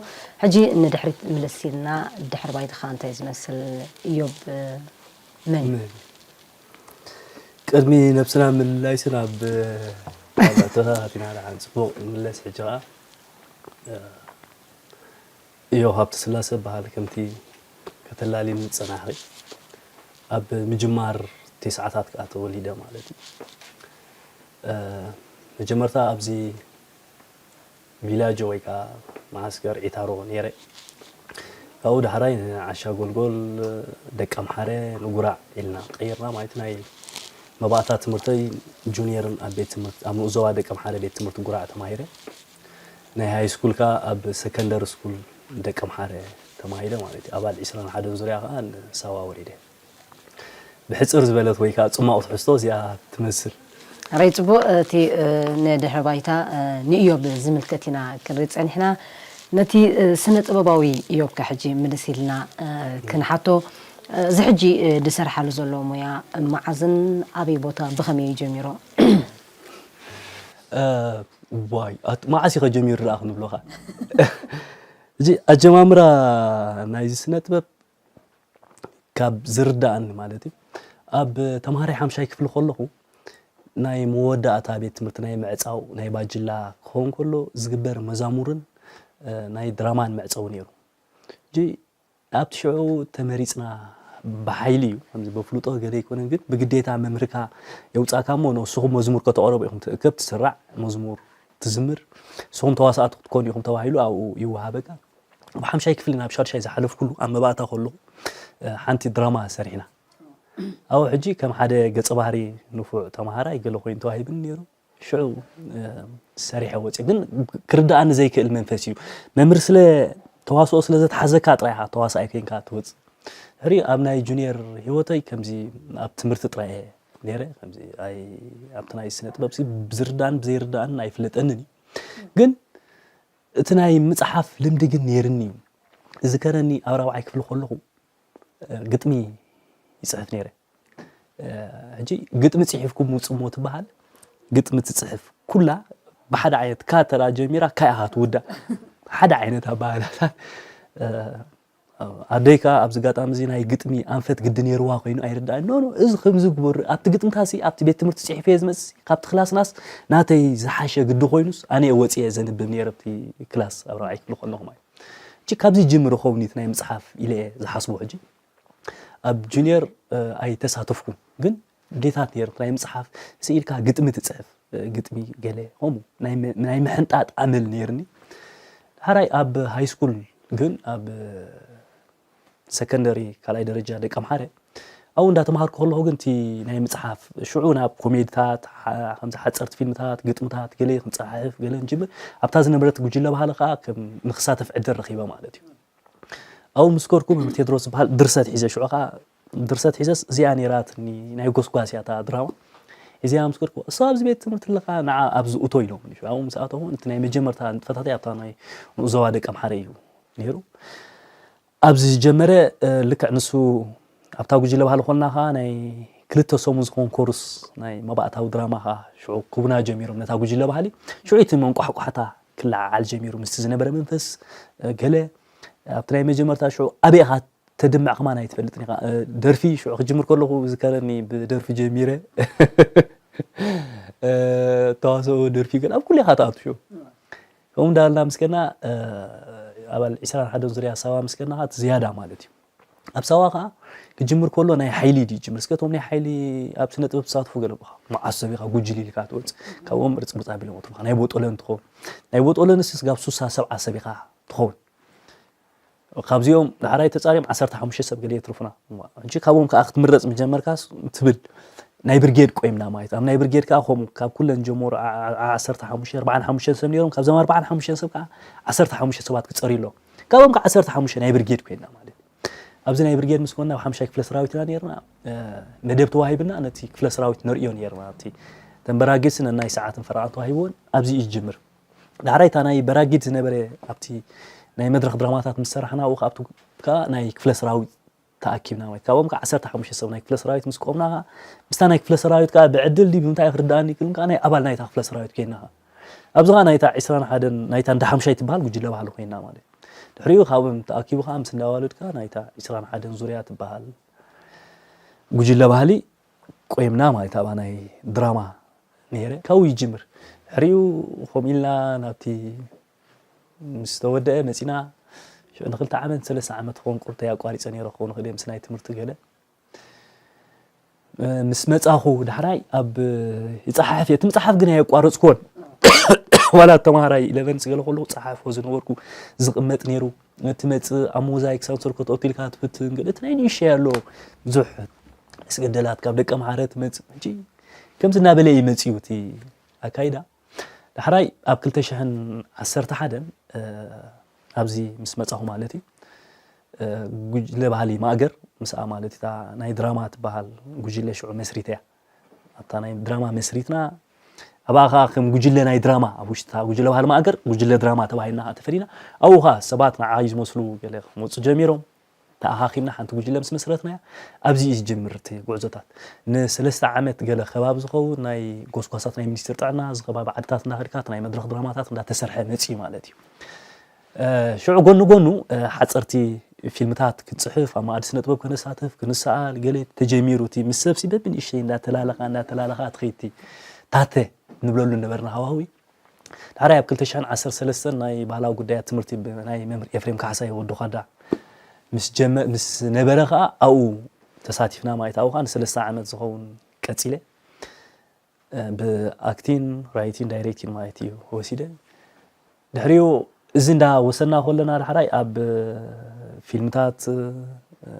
ሕጂ ንድሕሪት ምልስ ኢልና ድሕሪ ባይትኻ እንታይ ዝመስል እዮብ መን እዩ? ቅድሚ ነብስና ምልላይሲ ናብ ተኸታቲና ደሓን ፅቡቕ ንምለስ ሕጂ ከዓ እዮብ ሃብተስላሰ በሃል ከምቲ ከተላልይኒ ዝፀናሕኺ ኣብ ምጅማር ቴስዓታት ከዓ ተወሊደ ማለት እዩ። መጀመርታ ኣብዚ ቪላጆ ወይ ከዓ መዓስከር ዒታሮ ነይረ። ካብኡ ዳሕራይ ንዓሻ ጎልጎል፣ ደቀምሓረ፣ ንጉራዕ ኢልና ቀይርና ማለት ናይ መባእታ ትምህርተይ ጁኒየርን ኣብ ቤት ትምህርቲ ኣብ ንኡስ ዞባ ደቀምሓረ ቤት ትምህርቲ ጉራዕ ተማሂረ። ናይ ሃይ ስኩል ከዓ ኣብ ሰከንደሪ ስኩል ደቀምሓረ ተማሂረ ማለት እዩ። ኣባል ዕስራን ሓደን ዙርያ ከዓ ንሳዋ ወሪደ። ብሕፅር ዝበለት ወይ ከዓ ፅማቕ ትሕዝቶ እዚኣ ትመስል። ኣራይ ፅቡቕ እቲ ንድሕሪ ባይታ ንእዮብ ዝምልከት ኢና ክንርኢ ፀኒሕና። ነቲ ስነ ጥበባዊ እዮብ ከ ሕጂ ምልስ ኢልና ክንሓቶ እዚ ሕጂ ዝሰርሓሉ ዘሎ ሞያ መዓዝን ኣበይ ቦታ ብኸመይ እዩ ጀሚሮ? ዋይ ኣት- መዓስ ኢኸ ጀሚሩ ደኣ ክንብሎኻ እዚ ኣጀማምራ ናይዚ ስነ ጥበብ ካብ ዝርዳእኒ ማለት እዩ። ኣብ ተምሃራይ ሓምሻይ ክፍሊ ከለኹ ናይ መወዳእታ ቤት ትምህርቲ ናይ ምዕፃው ናይ ባጅላ ክኸውን ከሎ ዝግበር መዛሙርን ናይ ድራማን መዕፀዊ ነይሩ። ሕጂ ኣብቲ ሽዑ ተመሪፅና ብሓይሊ እዩ ከምዚ በፍልጦ ገለ ኣይኮነን ግን ብግዴታ መምህርካ የውፃእካ እሞ ንስኹም መዝሙር ከተቕረቡ ኢኹም ትእከብ ትስራዕ መዝሙር ትዝምር ንስኹም ተዋሳእቲ ክትኮኑ ኢኹም ተባሂሉ ኣብኡ ይወሃበካ። ኣብ ሓምሻይ ክፍሊ ናብ ሻድሻይ ዝሓለፍኩሉ ኣብ መባእታ ከለኹ ሓንቲ ድራማ ሰሪሕና። ኣብኡ ሕጂ ከም ሓደ ገፀ ባህሪ ንፉዕ ተምሃራይ ገለ ኮይኑ ተዋሂብኒ ነይሩ። ሽዑ ሰሪሐ ወፅየ። ግን ክርድኣኒ ዘይክእል መንፈስ እዩ። መምህር ስለ ተዋስኦ ስለ ዘትሓዘካ ጥራይ ኢኻ ተዋሳኣይ ኮይንካ ትወፅእ። ድሕሪ ኣብ ናይ ጁኒየር ህይወተይ ከምዚ ኣብ ትምህርቲ ጥራይ እየ ነይረ። ከምዚ ኣይ ኣብቲ ናይ ስነ ጥበብ ሲ ብዝርዳእን ብዘይርዳእን ኣይፍለጠንን እዩ። ግን እቲ ናይ ምጽሓፍ ልምዲ ግን ነይርኒ እዩ። ዝከረኒ ኣብ ራብዓይ ክፍሊ ከለኹ ግጥሚ ይጽሕፍ ነይረ። ሕጂ ግጥሚ ጽሒፍኩም ውጽሞ ትበሃል። ግጥሚ ትጽሕፍ ኩላ ብሓደ ዓይነት ካ ተራ ጀሚራ ካ ኢኻ ትውዳእ። ሓደ ዓይነት ኣባህላታት ኣደይ ከኣ ኣብዚ ኣጋጣሚ እዚ ናይ ግጥሚ ኣንፈት ግዲ ነይርዋ ኮይኑ ኣይርዳእን። ኖ ኖ፣ እዚ ከምዚ ግበሩ፣ ኣብቲ ግጥምታሲ ኣብቲ ቤት ትምህርቲ ጽሒፈ እየ ዝመጽእ፣ ካብቲ ክላስናስ ናተይ ዝሓሸ ግዲ ኮይኑስ ኣነ እየ ወጽየ ዘንብብ ነይረ ኣብቲ ክላስ ኣብ ራብዓይ ክፍሊ ከለኹ ማለት እዩ። እቺ ካብዚ ጅምር ኸውን እቲ ናይ ምጽሓፍ ኢለ እየ ዝሓስቦ። ሕጂ ኣብ ጁኒየር ኣይተሳተፍኩን፣ ግን ግዴታት ነይሩ ናይ ምጽሓፍ ስኢልካ ግጥሚ ትጽሕፍ፣ ግጥሚ ገለ ከምኡ ናይ ምሕንጣጥ ኣመል ነይርኒ። ሓራይ ኣብ ሃይ ስኩል ግን ኣብ ሰከንደሪ ካልኣይ ደረጃ ደቀምሓረ ኣብኡ እንዳተምሃርኩ ከለኹ ግን እቲ ናይ ምጽሓፍ ሽዑ ናብ ኮሜድታት ከምዚ ሓፀርቲ ፊልምታት ግጥምታት ገለ ክንፀሓሕፍ ገለ ንጅምር ኣብታ ዝነበረት ጉጅለ ባህሊ ከዓ ከም ንክሳተፍ ዕድል ረኺበ ማለት እዩ። ኣብኡ ምስ ከድኩ መምህር ቴድሮስ ዝበሃል ድርሰት ሒዘ ሽዑ ከዓ ድርሰት ሒዘስ እዚኣ ነይራትኒ ናይ ጎስጓስ እያ እታ ድራማ እዚኣ ምስ ከድኩ እሱ ኣብዚ ቤት ትምህርቲ ኣለካ ንዓ ኣብዚ እቶ ኢሎም ኣብኡ ምስ ኣተኹ እቲ ናይ መጀመርታ ንጥፈታተይ ኣብታ ናይ ንኡዞባ ደቀምሓረ እዩ ነይሩ። ኣብዚ ዝጀመረ ልክዕ ንሱ ኣብታ ጉጅለ ባህሊ ኮንና ከዓ ናይ ክልተ ሰሙን ዝኸውን ኮርስ ናይ መባእታዊ ድራማ ከዓ ሽዑ ክቡና ጀሚሮም ነታ ጉጅለ ባህሊ ሽዑ እቲ መንቋሕቋሕታ ክለዓዓል ጀሚሩ ምስቲ ዝነበረ መንፈስ ገለ ኣብቲ ናይ መጀመርታ ሽዑ ኣበይ ኢኻ ተድምዕ ከማን ኣይትፈልጥን ኢኻ ደርፊ ሽዑ ክጅምር ከለኹ ዝከረኒ ብደርፊ ጀሚረ ተዋሰኦ ደርፊ ገለ ኣብ ኩሉ ኢኻ ትኣቱ ሽዑ ከምኡ እንዳበልና ምስ ከድና ኣባል ዕስራን ሓደን ዙርያ ሳዋ ምስ ከድና ከዓ እቲ ዝያዳ ማለት እዩ። ኣብ ሳዋ ከዓ ክጅምር ከሎ ናይ ሓይሊ ድዩ ጅምር እስከ እቶም ናይ ሓይሊ ኣብ ስነ ጥበብ ትሳትፉ ገለ ብኻ መዓስ ሰብ ኢኻ ጉጅል ኢልካ ትወፅእ ካብኦም ርፅምፅ ኣቢሎም ወትሩኻ ናይ ቦጦለን ትኸውን ናይ ቦጦለን ስ ስጋብ ሱሳ ሰብዓ ሰብ ኢኻ ትኸውን ካብዚኦም ዳሕራይ ተጻሪም ዓሰርተ ሓሙሽተ ሰብ ገለ የትርፉና ሕጂ ካብኦም ከዓ ክትምረጽ ምጀመርካስ ትብል ናይ ብርጌድ ቆይምና ማለት ኣብ ናይ ብርጌድ ከዓ ከምኡ ካብ ኩለን ጀመሩ ዓሰርተ ሓሙሽተ ኣርባዓን ሓሙሽተን ሰብ ነይሮም ካብዞም ኣርባዓን ሓሙሽተን ሰብ ከዓ ዓሰርተ ሓሙሽተ ሰባት ክጸርዩ ኣለዎም ካብኦም ከዓ ዓሰርተ ሓሙሽተ ናይ ብርጌድ ኮይንና ማለት ኣብዚ ናይ ብርጌድ ምስ ኮንና ኣብ ሓምሻይ ክፍለ ሰራዊትና ነርና መደብ ተዋሂብና ነቲ ክፍለ ሰራዊት ነርእዮ ነርና እቲ ተንበራጊስን ናይ ሰዓትን ፈረቓን ተዋሂብዎን ኣብዚ እዩ ዝጅምር ዳሕራይ እታ ናይ በራጊድ ዝነበረ ኣብቲ ናይ መድረኽ ድራማታት ምስ ሰራሕና ኣብኡ ኣብቲ ከዓ ናይ ክፍለ ሰራዊት ተኣኪብና ማለት ካብኦም ከዓ ዓሰርተ ሓሙሽተ ሰብ ናይ ክፍለ ሰራዊት ምስ ቆምና ከዓ ምስታ ናይ ክፍለ ሰራዊት ከዓ ብዕድል ድዩ ብምንታይ ክርዳእኒ ክልን ከዓ ናይ ኣባል ናይታ ክፍለ ሰራዊት ኮይና ከዓ ኣብዚ ከዓ ናይታ ዕስራን ሓደን ናይታ እንዳ ሓምሻይ ትበሃል ጉጅለ ባህሊ ኮይና ማለት ድሕሪኡ ካብኦም ተኣኪቡ ከዓ ምስ እንዳዋሉድ ከዓ ናይታ ዕስራን ሓደን ዙርያ ትበሃል ጉጅለ ባህሊ ቆይምና ማለት ኣብኣ ናይ ድራማ ነይረ ካብኡ ይጅምር ድሕሪኡ ከምኡ ኢልና ናብቲ ምስ ተወደአ መፂና ሽዑ ንክልተ ዓመት ሰለስተ ዓመት ክኸውን ቁርተይ ኣቋሪፀ ነይረ ክኸውን ክእል ምስ ናይ ትምህርቲ ገለ ምስ መፃኹ ዳሕራይ ኣብ ይፀሓሕፍ እየ እቲ ምፅሓፍ ግን ኣየቋረፅኩዎን ዋላ ተምሃራይ ኢለቨን ስገለ ከለኩ ፀሓሕፎ ዝነበርኩ ዝቕመጥ ነይሩ እቲ መፅእ ኣብ ሞዛይክ ሳንሶር ከተእቱ ኢልካ ትፍትን ገለ እቲ ናይ ንእሽተይ ኣሎ ብዙሕ ስገደላት ካብ ደቀ ምሓረ ትመፅእ ከምዚ እናበለ እዩ መፅኡ እቲ ኣካይዳ ዳሕራይ ኣብ ክልተ ሽሕን ዓሰርተ ሓደን ኣብዚ ምስ መጻኹ ማለት እዩ ጉጅለ ባህሊ ማእገር ምስኣ ማለት እታ ናይ ድራማ ትበሃል ጉጅለ ሽዑ መስሪተ እያ ኣብታ ናይ ድራማ መስሪትና ኣብኣ ከዓ ከም ጉጅለ ናይ ድራማ ኣብ ውሽጥታ ጉጅለ ባህሊ ማእገር ጉጅለ ድራማ ተባሂልና ከዓ ተፈሊና ኣብኡ ከዓ ሰባት ንዓይ ዝመስሉ ገለ ክመፁ ጀሚሮም ተኣኻኺብና ሓንቲ ጉጅለ ምስ መስረትናያ ኣብዚ እዩ ዝጅምር እቲ ጉዕዞታት ንሰለስተ ዓመት ገለ ከባቢ ዝኸውን ናይ ጎስጓሳት ናይ ሚኒስትር ጥዕና እዚ ከባቢ ዓድታት እንዳኸድካ ናይ መድረኽ ድራማታት እንዳተሰርሐ መፅዩ ማለት እዩ ሽዑ ጎኒ ጎኑ ሓፀርቲ ፊልምታት ክፅሕፍ ኣብ ማእዲ ስነ ጥበብ ከነሳተፍ ክንሰኣል ገለ ተጀሚሩ እቲ ምስ ሰብሲ በብንእሽተይ እንዳተላለኻ እንዳተላለኻ ትኸይቲ ታተ ንብለሉ ነበርና ሃዋዊ ዳሕራይ ኣብ ክልተ ሽሕን ዓሰርተ ሰለስተን ናይ ባህላዊ ጉዳያት ትምህርቲ ናይ መምህር ኤፍሬም ካሕሳይ ወዲ ኳዳ ምስ ጀመ ምስ ነበረ ከዓ ኣብኡ ተሳቲፍና ማለት ኣብኡ ከዓ ንሰለስተ ዓመት ዝኸውን ቀፂለ ብኣክቲን ራይቲን ዳይሬክቲን ማለት እዩ ወሲደ ድሕሪኡ እዚ እንዳ ወሰና ከለና ዳሕራይ ኣብ ፊልምታት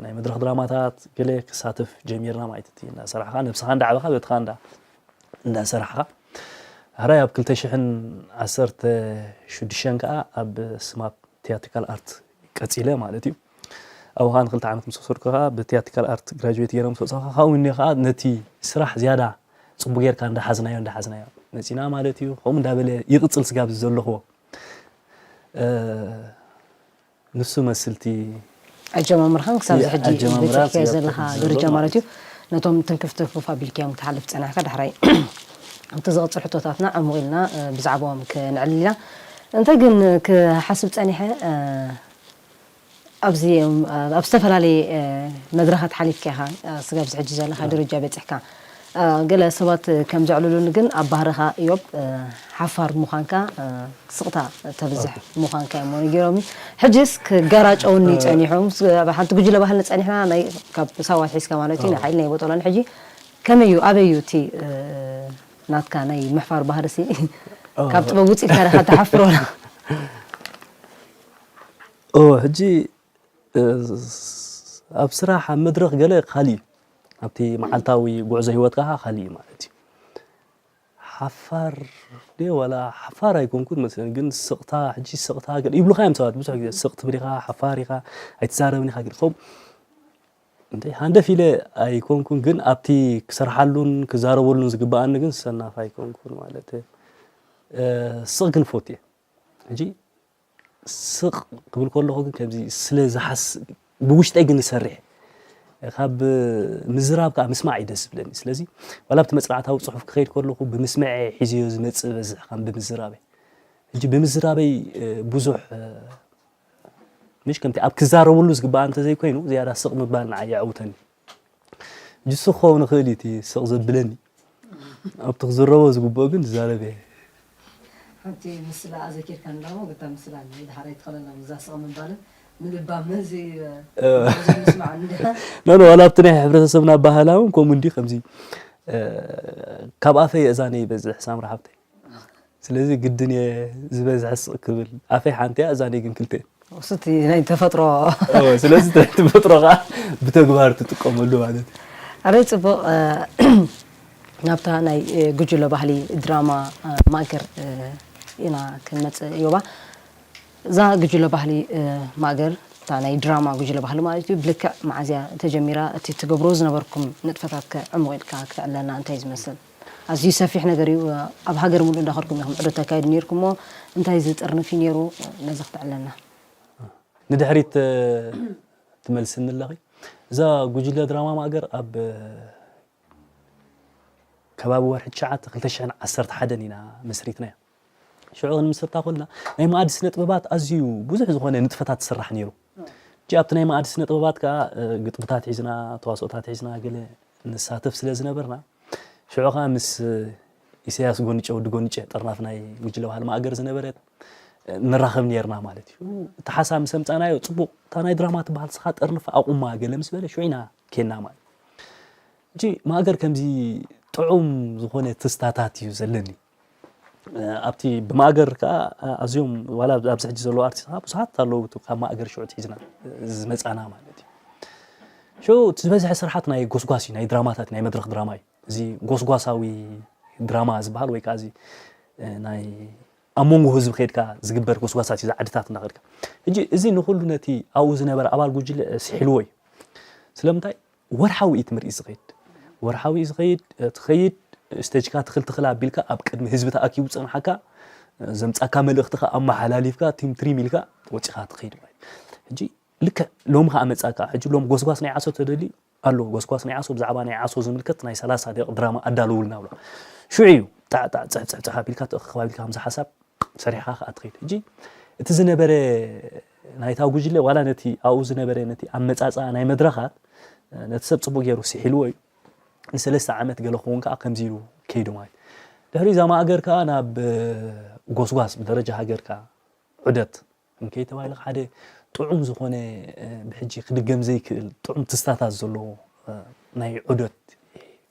ናይ መድረክ ድራማታት ገለ ክሳተፍ ጀሚርና ማለት እቲ እንዳሰራሕካ ነብስኻ እንዳዕበኻ በትኻ እንዳ እንዳሰራሕኻ ሕራይ ኣብ ክልተ ሽሕን ዓሰርተ ሽዱሽተን ከዓ ኣብ ስማፕ ቲያትሪካል ኣርት ቀፂለ ማለት እዩ ኣብኡ ከዓ ንክልተ ዓመት ምስ ወሰድኩ ከዓ ብቲያትሪካል ኣርት ግራጁዌት ገይረ ምስ ወፃእኩ፣ ካብኡ እኒኦ ከዓ ነቲ ስራሕ ዝያዳ ፅቡቅ ጌርካ እንዳሓዝናዮ እንዳሓዝናዮ መፂና ማለት እዩ። ከምኡ እንዳበለ ይቕፅል ስጋብ ዘለኽዎ፣ እ፣ ንሱ መስልቲ ኣጀማምርኻን ክሳብ እዚ ሕጂ ኣጀማምራ በፂሕካዮ ስጋብ ዘለኻ ዘሎ ደረጃ ማለት ማለት እዩ። ነቶም ትንክፍ ትንክፍ ኣቢልካዮም ክትሓልፍ ፀናሕካ፣ ዳሕራይ ኣብቲ ዝቕፅል ሕቶታትና ዕሙቕ ኢልና እ፣ ብዛዕባኦም ክንዕልል ኢና። እንታይ ግን ክሓስብ ፀኒሐ እ፣ ኣብዚ ኣብ ዝተፈላለየ እ፣ መድረኻት ሓሊፍካ ኢኻ እ፣ ስጋብ እዚ ሕጂ ዘለኻ ደረጃ በፂሕካ። እ፣ ገለ ሰባት ከም ዘዕልሉኒ ግን ኣብ ባህርኻ እዮብ እ፣ ሓፋር ምዃንካ እ፣ ስቕታ ተብዝሕ ምዃንካ እዮም ነጊሮምኒ። ሕጅስ ክገራጨውኒ ጸኒሖም። ስ-፣ ኣብ ሓንቲ ጉጅለ ባህልና ጸኒሕና ናይ ካብ ሳዋ ኣትሒዝካ ማለት እዩ፣ ናይ ሓይሊ ናይ ቦጦሎኒ። ሕጂ ከመይ እዩ፣ ኣበይ እዩ እቲ እ፣ ናትካ ናይ ምሕፋር ባህርሲ? ካብ ጥበብ ውጽኢት ኢልካ ዲኻ ትሓፍር ወላ? ኦ ሕጂ እ፣ ኣብ ስራሕ ኣብ መድረኽ ገለ ካሊእ እዩ። ኣብቲ መዓልታዊ ጉዕዞ ህይወትካ ካሊእ እዩ ማለት እዩ። ሓፋር ድየ ዋላ ሓፋር ኣይኮንኩን መስለኒ፣ ግን ስቕታ፣ ሕጂ ስቕታ ገለ ይብሉኻ እዮም ሰባት ብዙሕ ግዜ። ስቕ ትብል ኢኻ፣ ሓፋር ኢኻ፣ ኣይትዛረብን ኢኻ። ግን ከም እንተ ሃንደፍ ኢለ ኣይኮንኩን፣ ግን ኣብቲ ክሰርሓሉን ክዛረበሉን ዝግበኣኒ ግን ሰናፍ ኣይኮንኩን ማለት እየ። እ፣ ስቕ ግን ፈትየ። ሕጂ ስቕ ክብል ከለኹ ግን ከምዚ ስለ ዝሓስ ብውሽጠይ ግን ይሰርሕ። ካብ ምዝራብ ከዓ ምስማዕ እዩ ደስ ዝብለኒ። ስለዚ ዋላ ኣብቲ መጽናዕታዊ ጽሑፍ ክኸይድ ከለኹ ብምስምዐ ሒዘዮ ዝመጽእ በዝሕ ከም ብምዝራበይ። ሕጂ ብምዝራበይ እ፣ ብዙሕ እ፣ ምሽ ከምቲ ኣብ ክዛረበሉ ዝግባእ እንተዘይኮይኑ ዝያዳ ስቕ ምባል ንዓይ የዕውተኒ። ጅሱ ክኸውን ይኽእል እዩ እቲ ስቕ ዘብለኒ። ኣብቲ ክዝረቦ ዝግብኦ ግን ዝዛረብ እየ። ሓንቲ ምስላ ኣዘኪርካ እንዳሞ ግታ ምስላ ናይ ድሓር ኣይትኸለና ምዛ ስቕ ምባልን ምልባም እዚ እ። ምስማዕ እንዲኻ ኖ ኖ ዋላ ኣብቲ ናይ ሕብረተሰብና ባህላ እውን ከምኡ እንዲ ከምዚ እ፣ ካብ ኣፈይ እዛነ ይበዝሕ ሳምራ ሓብተይ። ስለዚ ግድን እየ ዝበዝሐ ስቕ ክብል። ኣፈይ ሓንቲ እያ፣ እዛነ ግን ክልተ እየን። እሱ እቲ ናይ ተፈጥሮ ኦ፣ ስለዚ ተፈጥሮ ከዓ ብተግባር ትጥቀመሉ ማለት እዩ። ኣበይ ጽቡቕ እ፣ ናብታ ናይ እ፣ ጉጅለ ባህሊ ድራማ እ፣ ማእገር እ፣ ኢና ክንመጽእ እዮባ። እዛ ጉጅለ ባህሊ እ፣ ማእገር እታ ናይ ድራማ ጉጅለ ባህሊ ማለት እዩ ብልክዕ መዓዝያ ተጀሚራ፣ እቲ ትገብሮ ዝነበርኩም ንጥፈታት ከ ዕሙቕ ኢልካ ክትዕለና እንታይ ዝመስል? ኣዝዩ ሰፊሕ ነገር እዩ። ኣብ ሃገር ሙሉእ እንዳኸድኩም ኢኹም ዕዶት ተካይዱ ነይርኩም እሞ እንታይ ዝጥርንፍ እዩ ነይሩ? ነዚ ክትዕለና። ንድሕሪት እ፣ ትመልስኒ ኣለኺ። እዛ ጉጅለ ድራማ ማእገር ኣብ እ፣ ከባቢ ወርሒ ትሽዓተ ክልተ ሽሕን ዓሰርተ ሓደን ኢና መስሪትናያ። ሽዑ ክንምስርታ ከለና ናይ መኣዲ ስነ ጥበባት ኣዝዩ ብዙሕ ዝኾነ ንጥፈታት ዝስራሕ ነይሩ። ሕጂ ኣብቲ ናይ መኣዲ ስነ ጥበባት ከዓ እ፣ ግጥምታት ሒዝና፣ ተዋስኦታት ሒዝና ገለ ንሳተፍ ስለ ዝነበርና ሽዑ ከዓ ምስ እ፣ ኢሳያስ ጎንጨ ወዲ ጎንጨ ጠርናፍ ናይ ጉጅለ ባህሊ ማእገር ዝነበረት እ፣ ንራኸብ ነይርና ማለት እዩ። እቲ ሓሳብ ምስ ኣምጻናዮ ጽቡቕ እታ ናይ ድራማ ትበሃል ስኻ ጠርንፍ ኣቑማ ገለ ምስ በለ ሽዑ ኢና ኬና ማለት እዩ። ሕጂ ማእገር ከምዚ ጥዑም ዝኾነ ትስታታት እዩ ዘለኒ። እ፣ ኣብቲ ብማእገር ከዓ ኣዝዮም ዋላ ኣብዚ ሕጂ ዘለዉ ኣርቲስት ከዓ ብዙሓት ኣለዉ እቲ ካብ ማእገር ሽዑ ትሒዝና ዝመጻና ማለት እዩ። ሽዑ እቲ ዝበዝሐ ስርሓት ናይ ጎስጓስ እዩ፣ ናይ ድራማታት፣ ናይ መድረኽ ድራማ እዩ። እዚ ጎስጓሳዊ ድራማ ዝበሃል ወይ ከዓ እዚ እ፣ ናይ ኣብ መንጎ ህዝቢ ከይድካ ዝግበር ጎስጓሳት እዩ፣ እዚ ዓድታት እንዳኸድካ። ሕጂ እዚ ንኹሉ ነቲ ኣብኡ ዝነበረ ኣባል ጉጅለ እ፣ ስሒልዎ እዩ። ስለምንታይ? ወርሓዊ እዩ እቲ ምርኢት ዝኸይድ። ወርሓዊ እዩ ዝኸይድ፣ እ፣ ትኸይድ፣ ስቴጅካ ትኽል ትኽል ኣቢልካ ኣብ ቅድሚ ህዝቢ ተኣኪቡ ዝጸንሓካ እ፣ ዘምጻካ መልእኽቲ ከኣ ኣመሓላሊፍካ ቲም ትሪም ኢልካ ወጺኻ ትኸይድ ማለት እዩ። ሕጂ ልክዕ ሎም ከኣ መጻካ። ሕጂ ሎም ጎስጓስ ናይ ዓሶ ተደልዩ ኣሎ። ጎስጓስ ናይ ዓሶ ብዛዕባ ናይ ዓሶ ዝምልከት ናይ ሰላሳ ደቂቕ ድራማ ኣዳልውልና ብሎ። ሽዑ እዩ ጣዕጣዕ ጽሕጽሕጽሕ ኣቢልካ ተእኽኽብ ኣቢልካ ከምዚ ሓሳብ ሰሪሕኻ ከኣ ትኸይድ። ሕጂ እቲ ዝነበረ ናይታ ጉጅለ ዋላ ነቲ ኣብኡ ዝነበረ ነቲ ኣመጻጽኣ ናይ መድረኻት ነቲ ሰብ ጽቡቕ ገይሩ ስሒልዎ እዩ። ንሰለስተ ዓመት ገለ ክኸውን ከኣ ከምዚ ኢሉ ከይዱ ማለት እዩ። ድሕሪ እዛ ማእገር ከኣ ናብ ጎስጓስ ብደረጃ ሃገር ከኣ ዑደት እንከይ ተባሂሉ ሓደ ጥዑም ዝኾነ እ፣ ብሕጂ ክድገም ዘይክእል ጥዑም ትስታታት ዘለዎ እ፣ ናይ ዑደት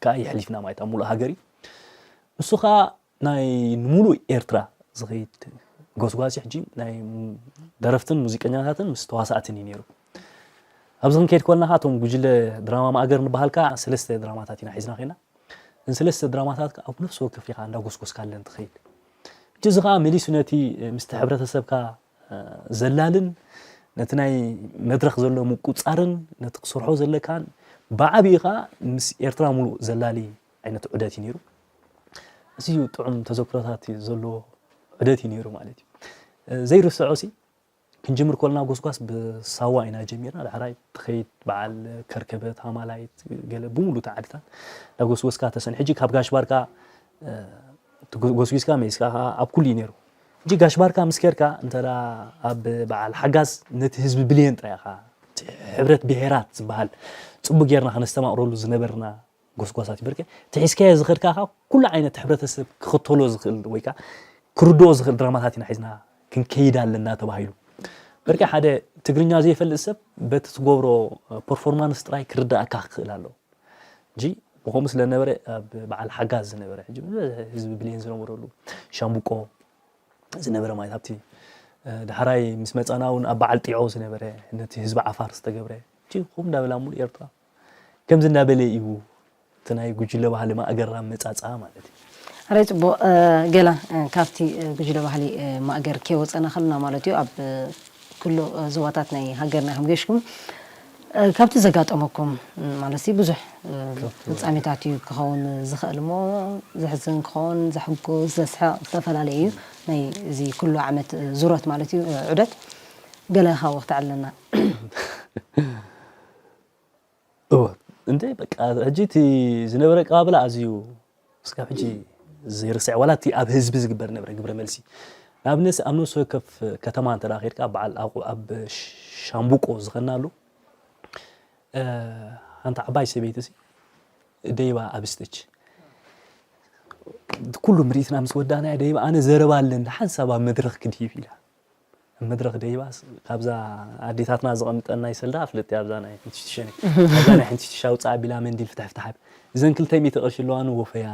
ከኣ የሕሊፍና ማለት ኣብ ሙሉእ ሃገር እዩ። ንሱ ከኣ ናይ ንሙሉእ ኤርትራ ዝኸይድ ጎስጓስ እዩ። ሕጂ ናይ ደረፍትን ሙዚቀኛታትን ምስ ተዋሳእትን እዩ ነይሩ። ኣብዚ ክንከይድ ከለና ከኣ እቶም ጉጅለ ድራማ ማእገር ንበሃል ከኣ ሰለስተ ድራማታት ኢና ሒዝና ኸይና። እዘን ሰለስተ ድራማታት ከኣ ኣብ ነፍሲ ወከፍ ኢኻ እንዳጎስጎስካለን ትኸይድ። ሕጂ እዚ ከኣ መሊሱ ነቲ ምስቲ ሕብረተሰብካ እ፣ ዘላልን ነቲ ናይ መድረኽ ዘሎ ምቁጻርን ነቲ ክሰርሖ ዘለካን ብዓቢኡ ኸኣ ምስ ኤርትራ ሙሉእ ዘላሊ ዓይነት ዑደት እዩ ነይሩ። ኣዝዩ ጥዑም ተዘክሮታት እዩ ዘለዎ ዑደት እዩ ነይሩ ማለት እዩ። ዘይርስዖ ሲ ክንጅምር ከለና ጎስጓስ ብሳዋ ኢና ጀሚርና። ዳሕራይ ትኸይድ በዓል ከርከበት፣ ሃማላይት፣ ገለ ብምሉእ ዓድታት እንዳጎስጎስካ ተሰን። ሕጂ ካብ ጋሽ ባርካ፣ እ፣ ትጎ-፣ ጎስጒስካ መይስካ ከኣ ኣብ ኩሉ እዩ ነይሩ። ሕጂ ጋሽ ባርካ ምስ ከድካ እንተ ደኣ ኣብ በዓል ሓጋዝ ነቲ ህዝቢ ብልየን ጥራይ ኢኻ፣ እቲ ሕብረት ብሄራት ዝበሃል ጽቡቅ ጌርና ከነስተማቕረሉ ዝነበርና ጎስጓሳት እዩ። በርከ ትሒዝካዮ ዝኸድካ ከኣ ኩሉ ዓይነት ሕብረተሰብ ክኽተሎ ዝኽእል ወይ ከኣ ክርድኦ ዝኽእል ድራማታት ኢና ሒዝና ክንከይድ ኣለና ተባሂሉ። በርከ ሓደ ትግርኛ ዘይፈልጥ ሰብ በቲ ትገብሮ ፐርፎርማንስ ጥራይ ክርድኣካ ክኽእል ኣለዎ። ሕጂ ብኸምኡ ስለ ዝነበረ ኣብ በዓል ሓጋዝ ዝነበረ ሕጂ ህዝቢ ብልየን ዝነበረሉ ሻምብቆ ዝነበረ ማለት ኣብቲ፣ እ፣ ዳሕራይ ምስ መጻና እውን ኣብ በዓል ጢዖ ዝነበረ ነቲ ህዝቢ ዓፋር ዝተገብረ ሕጂ ከምኡ እንዳበላ ሙሉእ ኤርትራ ከምዚ እንዳበለ እዩ እቲ ናይ ጉጅለ ባህሊ ማእገር ኣመጻጽኣ ማለት እዩ። ኣረይ ጽቡቕ፣ እ፣ ገላ፣ እ፣ ካብቲ፣ እ፣ ጉጅለ ባህሊ፣ እ፣ ማእገር ከይወጸና ከለና ማለት እዩ ኣብ፣ እ፣ ኩሉ፣ እ፣ ዞባታት ናይ ሃገርና ኢኹም ገሽኩም፣ እ፣ ካብቲ ዘጋጠመኩም፣ እ፣ ማለት እዩ ብዙሕ፣ እ፣ ካብቲ ፍጻሜታት እዩ ክኸውን ዝኽእል እሞ ዘሕዝን ክኸውን ዘሕጉስ ዘስሕቕ ዝተፈላለየ እዩ ናይ እዚ ኩሉ ዓመት፣ እ፣ ዙረት ማለት እዩ፣ እ፣ ዑደት ገለ ካብ ክትዕለና። እወ። እንዴ በቃ ሕጂ እቲ ዝነበረ ኣቀባብላ ኣዝዩ እስካብ ሕጂ ዘይርስዕ ዋላ እቲ ኣብ ህዝቢ ዝግበር ነበረ ግብረ መልሲ ንኣብነት ኣብ ነፍሲ ወከፍ ከተማ እንተ ደኣ ከድካ በዓል ኣቑ-፣ ኣብ ሻምቡቆ ዝኸናሉ፣ እ፣ ሓንቲ ዓባይ ሰበይቲ ሲ ደይባ ኣብ ስቴጅ ኩሉ ምርኢትና ምስ ወዳእናዮ ደይባ ኣነ ዘረባ ኣለኒ ሓንሳብ ኣብ መድረኽ ክድይብ ኢላ ኣብ መድረኽ ደይባስ ካብዛ ኣዴታትና ዘቐምጠን ናይ ሰልዳ ፍልጥ ኣብዛ ናይ ሕንትሽትሸነ ኣብዛ ናይ ሕንትሽትሽ ኣውፅኣ ቢላ መንዲል ፍትሕ ፍትሕ እዘን ክልተ ሚእቲ ቅርሺ ኣለዋኒ ወፈያ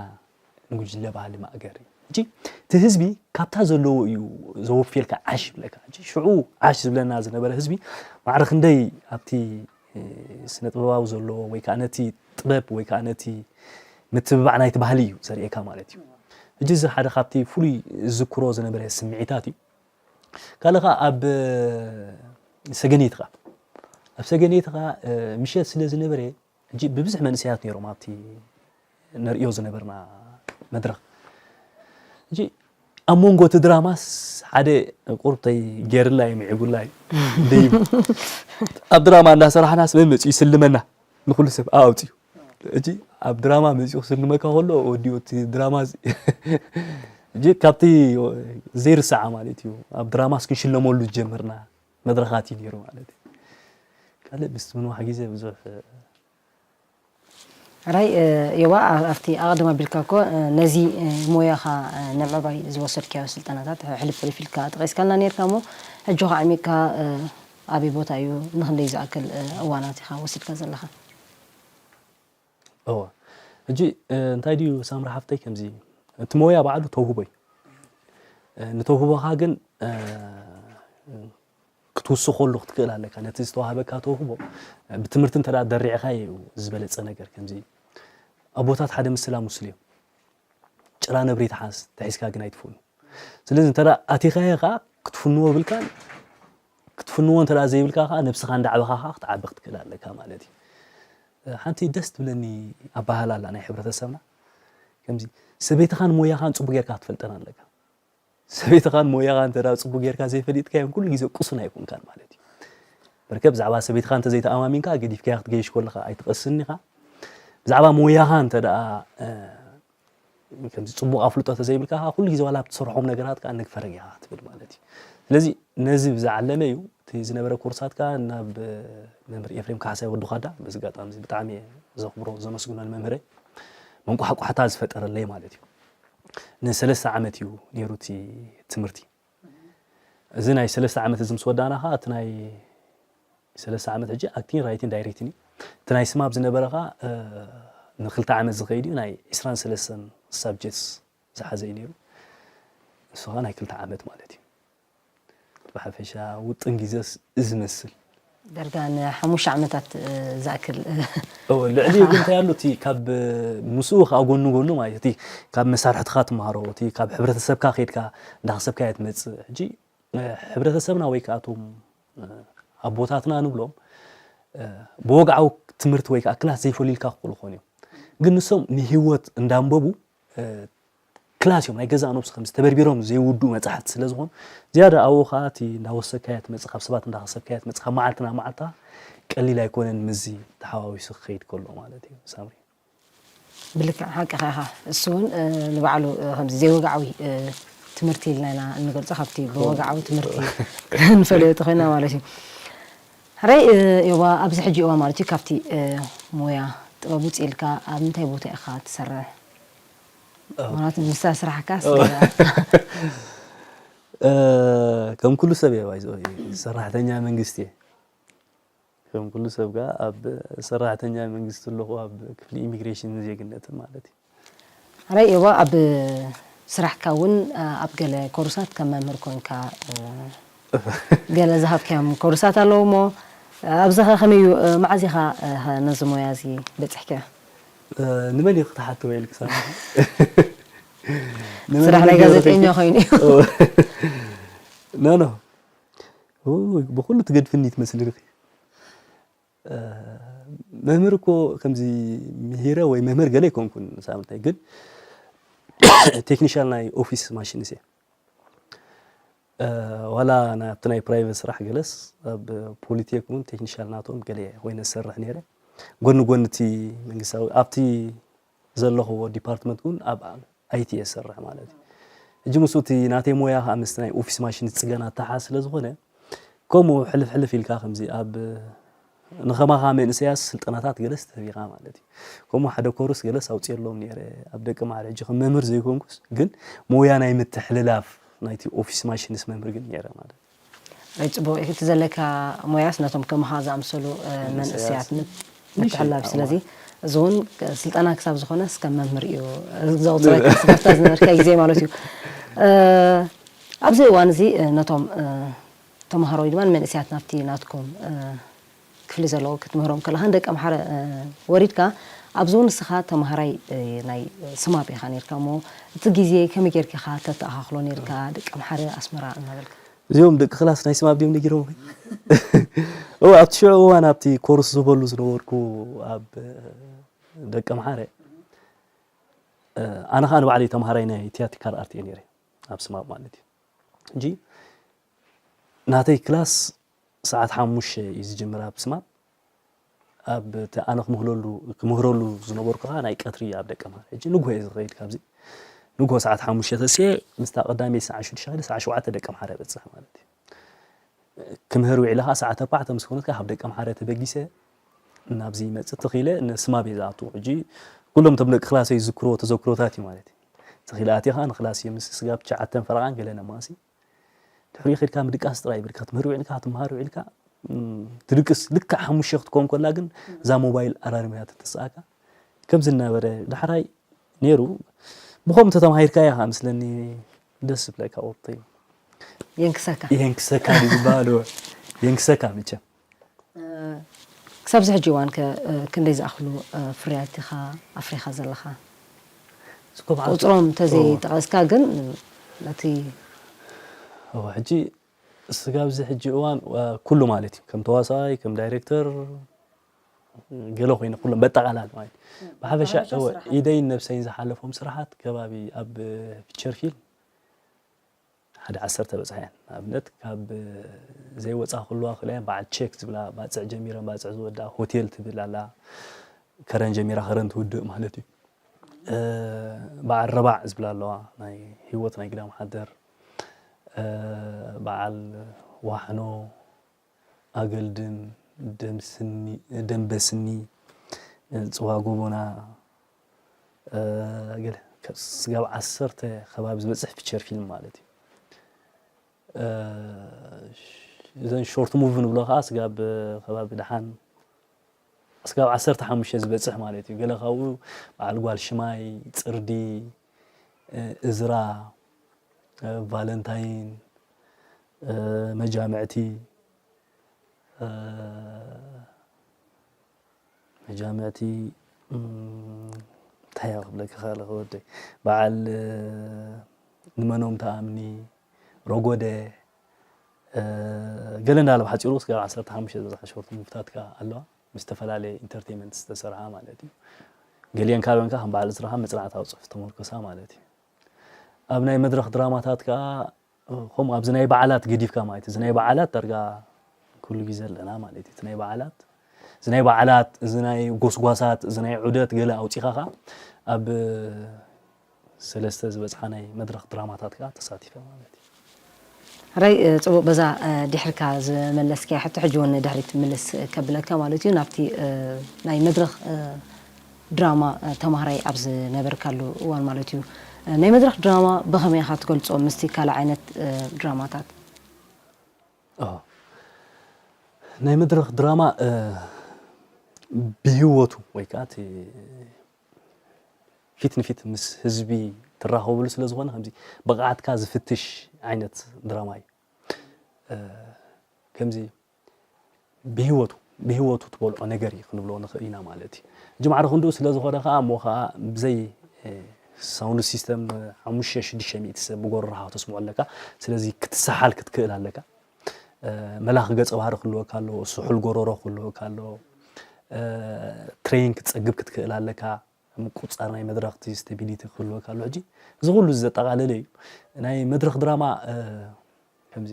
ንጉጅለ ባህሊ ማእገር እዩ። ሕጂ እቲ ህዝቢ ካብታ ዘለዎ እዩ ዘወፍየልካ ዓሽ ይብለካ። ሕጂ ሽዑ ዓሽ ዝብለና ዝነበረ ህዝቢ ማዕረ ክንደይ ኣብቲ፣ እ፣ ስነ ጥበባዊ ዘለዎ ወይ ከዓ ነቲ ጥበብ ወይ ከዓ ነቲ ምትብባዕ ናይቲ ባህሊ እዩ ዘርእየካ ማለት እዩ። ሕጂ እዚ ሓደ ካብቲ ፍሉይ ዝዝክሮ ዝነበረ ስምዒታት እዩ። ካልእ ኸዓ ኣብ ሰገነይቲ ኸዓ፣ ኣብ ሰገነይቲ ኸዓ፣ እ፣ ምሸት ስለ ዝነበረ፣ ሕጂ ብብዝሒ መንእሰያት ነይሮም ኣብቲ ንርእዮ ዝነበርና መድረኽ። ሕጂ ኣብ መንጎ እቲ ድራማስ ሓደ ቁርብተይ ገይርላ እዩ፣ ምዒጉላ እዩ፣ ደይቡ። ኣብ ድራማ እንዳሰራሕናስ መን መፂኡ ይስልመና? ንኹሉ ሰብ ኣውፅዩ። ሕጂ ኣብ ድራማ መፂኡ ክስልመካ ከሎ ወዲኡ እቲ ድራማ እዚ። ሕጂ ካብቲ ዘይርሳዓ ማለት እዩ። ኣብ ድራማስ ክንሽለመሉ ዝጀመርና መድረኻት እዩ ነይሩ ማለት እዩ። ካልእ ምስ ምንዋሕ ግዜ ብዙሕ ራይ፣ እ፣ ዮባ፣ ኣ-፣ ኣብቲ ኣቐድም ኣቢልካ እኮ፣ እ፣ ነዚ፣ እ፣ ሞያኻ፣ እ፣ ንምዕባይ ዝወሰድካዮ ስልጠናታት ሕልፍ ሕልፍ ኢልካ ጠቒስካልና ነይርካ እሞ፣ ሕጂ ኸዓ ዓሚቕካ፣ እ፣ ኣበይ ቦታ እዩ፣ ንኽንደይ ዝኣክል፣ እ፣ እዋናት ኢኻ ወሲድካ ዘለኻ? እወ። ሕጂ፣ እ፣ እንታይ ድዩ ሳምራ ሓፍተይ፣ ከምዚ፣ እቲ ሞያ ባዕሉ ተውህቦ እዩ። እ፣ ንተውህቦኻ ግን፣ እ፣ ክትውስኸሉ ክትክእል ኣለካ። ነቲ ዝተዋህበካ ተውህቦ ብትምህርቲ እንተ ደኣ ደሪዕኻዮ እዩ ዝበለጸ ነገር። ከምዚ ኣቦታት ሓደ ምስላ ምስሉ እዮም። ጭራ ነብሪ ትሓዝ፣ ተሒዝካ ግን ኣይትፍኑ። ስለዚ እንተ ደኣ ኣቲኻዮ ኸኣ ክትፍንዎ ብልካን፣ ክትፍንዎ እንተ ደኣ ዘይብልካ ኸኣ ነብስኻ እንዳዕበኻ ኸኣ ክትዓቢ ክትክእል ኣለካ ማለት እዩ። ሓንቲ ደስ ትብለኒ ኣበሃህላ ኣላ ናይ ሕብረተሰብና። ከምዚ ሰበይትኻን ሞያኻን ጽቡቕ ጌርካ ክትፈልጠን ኣለካ። ሰበይትኻን ሞያኻ እንተ ደኣ ጽቡቕ ጌርካ ዘይፈሊጥካዮም ኩሉ ግዜ ቅሱን ኣይኮንካን ማለት እዩ። በርከ ብዛዕባ ሰበይትኻ እንተ ዘይተኣማሚንካ ገዲፍካያ ክትገይሽ ከለኻ ኣይትቐስን ኢኻ። ብዛዕባ ሞያኻ እንተ ደኣ፣ እ፣ ከምዚ ጽቡቕ ኣፍልጦ እንተ ዘይብልካ ከኣ ኩሉ ግዜ ዋላ ኣብ ትሰርሖም ነገራት ከኣ ነግፈረግ ኢኻ ክትብል ማለት እዩ። ስለዚ ነዚ ብዝዓለመ እዩ እቲ ዝነበረ ኮርሳት ከኣ ናብ መምህር ኤፍሬም ካሕሳይ ወዲ ዃዳ በዚ ኣጋጣሚ እዚ ብጣዕሚ እየ ዘኽብሮ ዘመስግኖ ንመምህረይ መንቋሕቋሕታ ዝፈጠረለይ ማለት እዩ። ንሰለስተ ዓመት እዩ ነይሩ እቲ ትምህርቲ። እዚ ናይ ሰለስተ ዓመት እዚ ምስ ወዳእና ኸዓ፣ እቲ ናይ ሰለስተ ዓመት ሕጂ ኣክቲንግ፣ ራይቲንግ፣ ዳይሬክቲንግ እዩ። እቲ ናይ ስማብ ዝነበረ ኸዓ፣ እ፣ ንክልተ ዓመት ዝኸይድ እዩ። ናይ ዕስራን ሰለስተን ሳብጀክትስ ዝሓዘ እዩ ነይሩ። ንሱ ኸዓ ናይ ክልተ ዓመት ማለት እዩ። ብሓፈሻ ውጥን ግዜስ እዚ መስል። ዳርጋ ንሓሙሽተ ዓመታት፣ እ፣ ዝኣክል፣ እ፣ እወ፣ ልዕሊኡ ግን እንታይ ኣሎ፣ እቲ ካብ ምስኡ ከዓ ጎኒ ጎኒ ማለት፣ እቲ ካብ መሳርሕትኻ ትመሃሮ፣ እቲ ካብ ሕብረተሰብካ ከይድካ እንዳኸሰብካዮ ትመጽእ። ሕጂ፣ እ፣ ሕብረተሰብና ወይ ከዓ እቶም፣ እ፣ ኣቦታትና ንብሎም ብወግዓዊ ትምህርቲ ወይ ከዓ ክላስ ዘይፈልዩልካ ክኽእሉ ይኾኑ እዮም። ግን ንሶም ንህይወት እንዳንበቡ ክላስ እዮም ናይ ገዛእ ነብሱ ከምዚ ተበርቢሮም ዘይውድኡ መጻሕፍቲ ስለ ዝኾኑ ዝያዳ ኣብኡ ከዓ እቲ እንዳወሰካያ ትመጽእ ካብ ሰባት እንዳኸሰብካያ ትመጽእ ካብ መዓልቲ ናብ መዓልታ ቀሊል ኣይኮነን ምስዚ ተሓዋዊሱ ክኸይድ ከሎ ማለት እዩ ሳምሪ። ብልክዕ ሓቅኻ ኢኻ። እሱ እውን ንባዕሉ ከምዚ ዘይወግዓዊ ትምህርቲ ኢልና ኢና እንገልፆ ካብቲ ብወግዓዊ ትምህርቲ ንፈልዮ ተኾይና ማለት እዩ። ሕራይ ዮባ ኣብዚ ሕጂ እዋ ማለት እዩ ካብቲ ሞያ ጥበብ ውፅእ ኢልካ ኣብ ምንታይ ቦታ ኢኻ ትሰርሕ? ማለት ንሳ ስራሕካ ከም ኩሉ ሰብ እየ ባይዘ ሰራሕተኛ መንግስቲ እየ። ከም ኩሉ ሰብ ከኣ ኣብ ሰራሕተኛ መንግስቲ ኣለኹ ኣብ ክፍሊ ኢሚግሬሽንን ዜግነትን ማለት እዩ። ሕራይ ዮባ ኣብ ስራሕካ እውን ኣብ ገለ ኮርሳት ከም መምህር ኮንካ ገለ ዝሃብካዮም ኮርሳት ኣለዉ እሞ ኣብዚ ኸ ከመይ እዩ መዓዝ ኢኻ ነዚ ሞያ እዚ በፂሕካዮ? ንመን እዩ ክትሓትዎ ኢልክሳ? ስራሕ ናይ ጋዜጠኛ ኮይኑ እዩ። ኖ ኖ ብኩሉ ትገድፍኒ ትመስል ኢኺ። መምህር እኮ ከምዚ ምሂረ ወይ መምህር ገለ ኣይኮንኩን ሳምንታይ ግን ቴክኒሻል ናይ ኦፊስ ማሽንስ እየ። ዋላ ኣብቲ ናይ ፕራይቨት ስራሕ ገለስ ኣብ ፖሊቴክ እውን ቴክኒሻል ናቶም ገለ ኮይነ ዝሰርሕ ነይረ። ጎኒ ጎኒ እቲ መንግስታዊ ኣብቲ ዘለኽዎ ዲፓርትመንት እውን ኣብ ኣይቲ እየ ዝሰርሕ ማለት እዩ። ሕጂ ምስ እቲ ናተይ ሞያ ከዓ ምስቲ ናይ ኦፊስ ማሽን ዝፅገን ኣተሓ ስለ ዝኾነ ከምኡ ሕልፍ ሕልፍ ኢልካ ከምዚ ኣብ ንኸማኻ መንእሰያት ስልጠናታት ገለስ ተህቢኻ ማለት እዩ። ከምኡ ሓደ ኮርስ ገለስ ኣውፅየሎም ነይረ ኣብ ደቂ ማዕረ ሕጂ ከም መምህር ዘይኮንኩስ ግን ሞያ ናይ ምትሕልላፍ ናይቲ ኦፊስ ማሽንስ መምህር ግን ነይረ ማለት እዩ። ኣይ ፅቡቕ እዩ እቲ ዘለካ ሞያስ ነቶም ከማኻ ዝኣምሰሉ መንእሰያት ምትሕላፍ ስለዚ እዚ እውን ስልጠና ክሳብ ዝኾነ እስከ መምህር እዩ ዘውፅረካ ስጋፍታ ዝነበርካ ግዜ ማለት እዩ። ኣብዚ እዋን እዚ ነቶም ተምሃሮ ወይ ድማ ንመንእሰያት ናብቲ ናትኩም ክፍሊ ዘለዉ ክትምህሮም ከለኻ ንደቂ ኣምሓረ ወሪድካ ኣብዚ እውን ንስኻ ተምሃራይ ናይ ስማብ ኢኻ ነርካ እሞ እቲ ግዜ ከመይ ጌርካ ኢኻ ተተኣኻኽሎ ነርካ ደቂ ኣምሓረ ኣስመራ እናበልካ? እዚኦም ደቂ ክላስ ናይ ስማብ ድዮም ነጊሮም ኣብቲ ሽዑ እዋን ኣብቲ ኮርስ ዝበሉ ዝነበርኩ ኣብ ደቂ ኣምሓረ ኣነ ከዓ ንባዕለይ ተምሃራይ ናይ ቲያትሪካል ኣርት እየ ነይረ ኣብ ስማብ ማለት እዩ ሕጂ ናተይ ክላስ ሰዓት ሓሙሽተ እዩ ዝጅምር ኣብ ስማብ ኣብ ኣነ ክምህረሉ ዝነበርኩ ከዓ ናይ ቀትሪ ኣብ ደቂ ኣምሓረ ሕጂ ንግሆ እየ ዝኸይድ ካብዚ ንግሆ ሰዓት ሓሙሽተ ተስየ ምስታ ቀዳመይ ሰዓት ሽዱሽተ ከይደ ሰዓት ሸውዓተ ደቂ ኣምሓረ በፅሕ ማለት እዩ ክምህር ውዒለ ከዓ ሰዓት ኣርባዕተ ምስ ኮነት ከዓ ካብ ደቂ ኣምሓረ ተበጊሰ ናብዚ ይመፅእ ተኺለ ንስማብ እየ ዝኣትዎ ሕጂ ኩሎም እቶም ደቂ ክላሰይ ዝዝክርዎ ተዘክሮታት እዩ ማለት እዩ ተኺለ ኣትየ ከዓ ንክላስ እየ ምስ ስጋብ ትሽዓተን ፈረቓን ገለ ነማሲ ድሕሪኡ ከድካ ምድቃስ ጥራይ ይብል ክትምህር ውዒልካ ክትምሃር ውዒልካ ትድቅስ ልክዕ ሓሙሽተ ክትኮን ከላ ግን እዛ ሞባይል ኣራርምያ ተተስኣካ ከምዚ እናበረ ዳሕራይ ነይሩ ብኸምኡ ተተማሂርካ እያ ከዓ ምስለኒ ደስ ዝብለካ ወቅቲ እዩ የንክሰካ የንክሰካ ድዩ ዝበሃል የንክሰካ መቸም ክሳብ እዚ ሕጂ እዋን ከ ክንደይ ዝኣኽሉ ፍርያት ኢኻ ኣፍሪኻ ዘለኻ? ቁፅሮም እንተዘይጠቐስካ ግን ነቲ ሕጂ ስጋብ እዚ ሕጂ እዋን ኩሉ ማለት እዩ ከም ተዋሳኣይ ከም ዳይሬክተር ገለ ኮይነ ኩሎም በጠቓላል ማለት እዩ ብሓፈሻ ኢደይን ነብሰይን ዝሓለፎም ስራሓት ከባቢ ኣብ ፊቸር ፊልም ሓደ ዓሰርተ በፅሐ እየን ንኣብነት ካብ ዘይወፃ ክልዋ ክልያን በዓል ቼክ ዝብላ ባፅዕ ጀሚረን ባፅዕ ዝወዳ ሆቴል ትብል ኣላ ከረን ጀሚራ ከረን ትውድእ ማለት እዩ በዓል ረባዕ ዝብላ ኣለዋ ናይ ህይወት ናይ ግዳም ሓደር በዓል ዋሕኖ ኣገልድም ደምበስኒ ፅዋ ጎቦና ገለ ስጋብ ዓሰርተ ከባቢ ዝበፅሕ ፊቸር ፊልም ማለት እዩ እዘን ሾርት ሙቭ ንብሎ ከዓ ስጋብ ከባቢ ደሓን ስጋብ ዓሰርተ ሓሙሽተ ዝበፅሕ ማለት እዩ ገለ ካብኡ በዓል ጓል ሽማይ ፅርዲ እዝራ ቫለንታይን መጃምዕቲ መጃምዕቲ እንታይ እያ ክብለካ ክኽእል ወደይ በዓል ንመኖም ተኣምኒ ረጎደ ገለ እንዳለ ብሓፂሩ እስከ ዓሰርተ ሓሙሽተ ዝበፅሓ ሾርት ሙቭታት ከኣ ኣለዋ፣ ምስ ዝተፈላለየ ኢንተርቴንመንት ዝተሰርሓ ማለት እዩ። ገሊአን ካበን ከኣ ከም በዓል እዝራ ከኣ መፅናዕታዊ ፅሑፍ ተመርኮሳ ማለት እዩ። ኣብ ናይ መድረኽ ድራማታት ከኣ ከምኡ ኣብዚ ናይ በዓላት ገዲፍካ ማለት እዩ። እዚ ናይ በዓላት ዳርጋ ኩሉ ግዜ ኣለና ማለት እዩ። እቲ ናይ በዓላት እዚ ናይ በዓላት እዚ ናይ ጎስጓሳት እዚ ናይ ዑደት ገለ ኣውፂኻ ከኣ ኣብ ሰለስተ ዝበፅሓ ናይ መድረኽ ድራማታት ከኣ ተሳቲፈ ማለት እዩ። ሕራይ ፅቡቕ፣ በዛ ድሕርካ ዝመለስካያ ሕቶ ሕጂ እውን ንድሕሪት ምልስ ከብለካ ማለት እዩ። ናብቲ ናይ መድረኽ ድራማ ተማሃራይ ኣብ ዝነበርካሉ እዋን ማለት እዩ። ናይ መድረኽ ድራማ ብኸመይ ኢኻ ትገልፆ ምስቲ ካልእ ዓይነት ድራማታት? ናይ መድረኽ ድራማ ብህይወቱ ወይ ከዓ እቲ ፊት ንፊት ምስ ህዝቢ ትራኸብሉ ስለ ዝኾነ ከምዚ ብቕዓትካ ዝፍትሽ ዓይነት ድራማ እዩ። ከምዚ ብህይወቱ ብህይወቱ ትበልዖ ነገር እዩ ክንብሎ ንኽእል ኢና ማለት እዩ። ሕጂ ማዕረ ክንድኡ ስለ ዝኾነ ከዓ እሞ ከዓ ብዘይ ሳውንድ ሲስተም ሓሙሽተ ሽዱሽተ ሚእቲ ሰብ ብጎረሮኻ ተስምዖ ኣለካ። ስለዚ ክትሰሓል ክትክእል ኣለካ። መላኺ ገፀ ባህሪ ክህልወካ ኣለዎ፣ ስሑል ጎረሮ ክህልወካ ኣለዎ፣ ትሬን ክትፀግብ ክትክእል ኣለካ፣ ምቁፅፃር ናይ መድረኽቲ ስቴቢሊቲ ክህልወካ ኣሎ። ሕጂ እዚ ኩሉ ዘጠቓለለ እዩ። ናይ መድረኽ ድራማ ከምዚ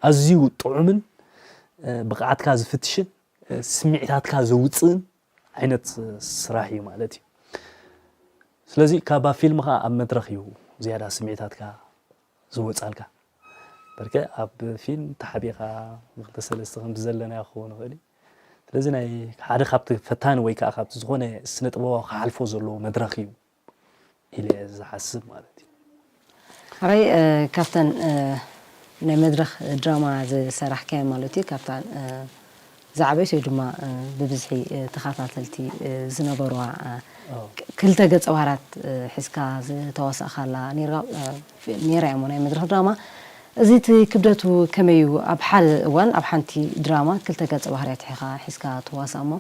ኣዝዩ ጥዑምን ብቕዓትካ ዝፍትሽን ስምዒታትካ ዘውፅእን ዓይነት ስራሕ እዩ ማለት እዩ። ስለዚ ካብ ኣብ ፊልም ኸዓ ኣብ መድረኽ እዩ ዝያዳ ስምዒታትካ ዝወፃልካ። በርከ ኣብ ፊልም ተሓቢኻ ብክልተ ሰለስተ ከምቲ ዘለናዮ ክኸውን ይኽእል እዩ። ስለዚ ናይ ሓደ ካብቲ ፈታኒ ወይ ከዓ ካብቲ ዝኾነ ስነ ጥበባዊ ክሓልፎ ዘለዎ መድረኽ እዩ ኢለ ዝሓስብ ማለት እዩ። ሕራይ ካብተን ናይ መድረኽ ድራማ ዝሰራሕካዮ ማለት እዩ ካብታ ዝዓበየት ወይ ድማ ብብዝሒ ተኸታተልቲ ዝነበርዋ ክልተ ገፀ ባህርያት ሒዝካ ዝተዋሳእካላ ነይራ እሞ ናይ መድረኽ ድራማ እዚ እቲ ክብደቱ ከመይ እዩ? ኣብ ሓደ እዋን ኣብ ሓንቲ ድራማ ክልተ ገፀ ባህርያት ኢኻ ሒዝካ ትዋሳእ እሞ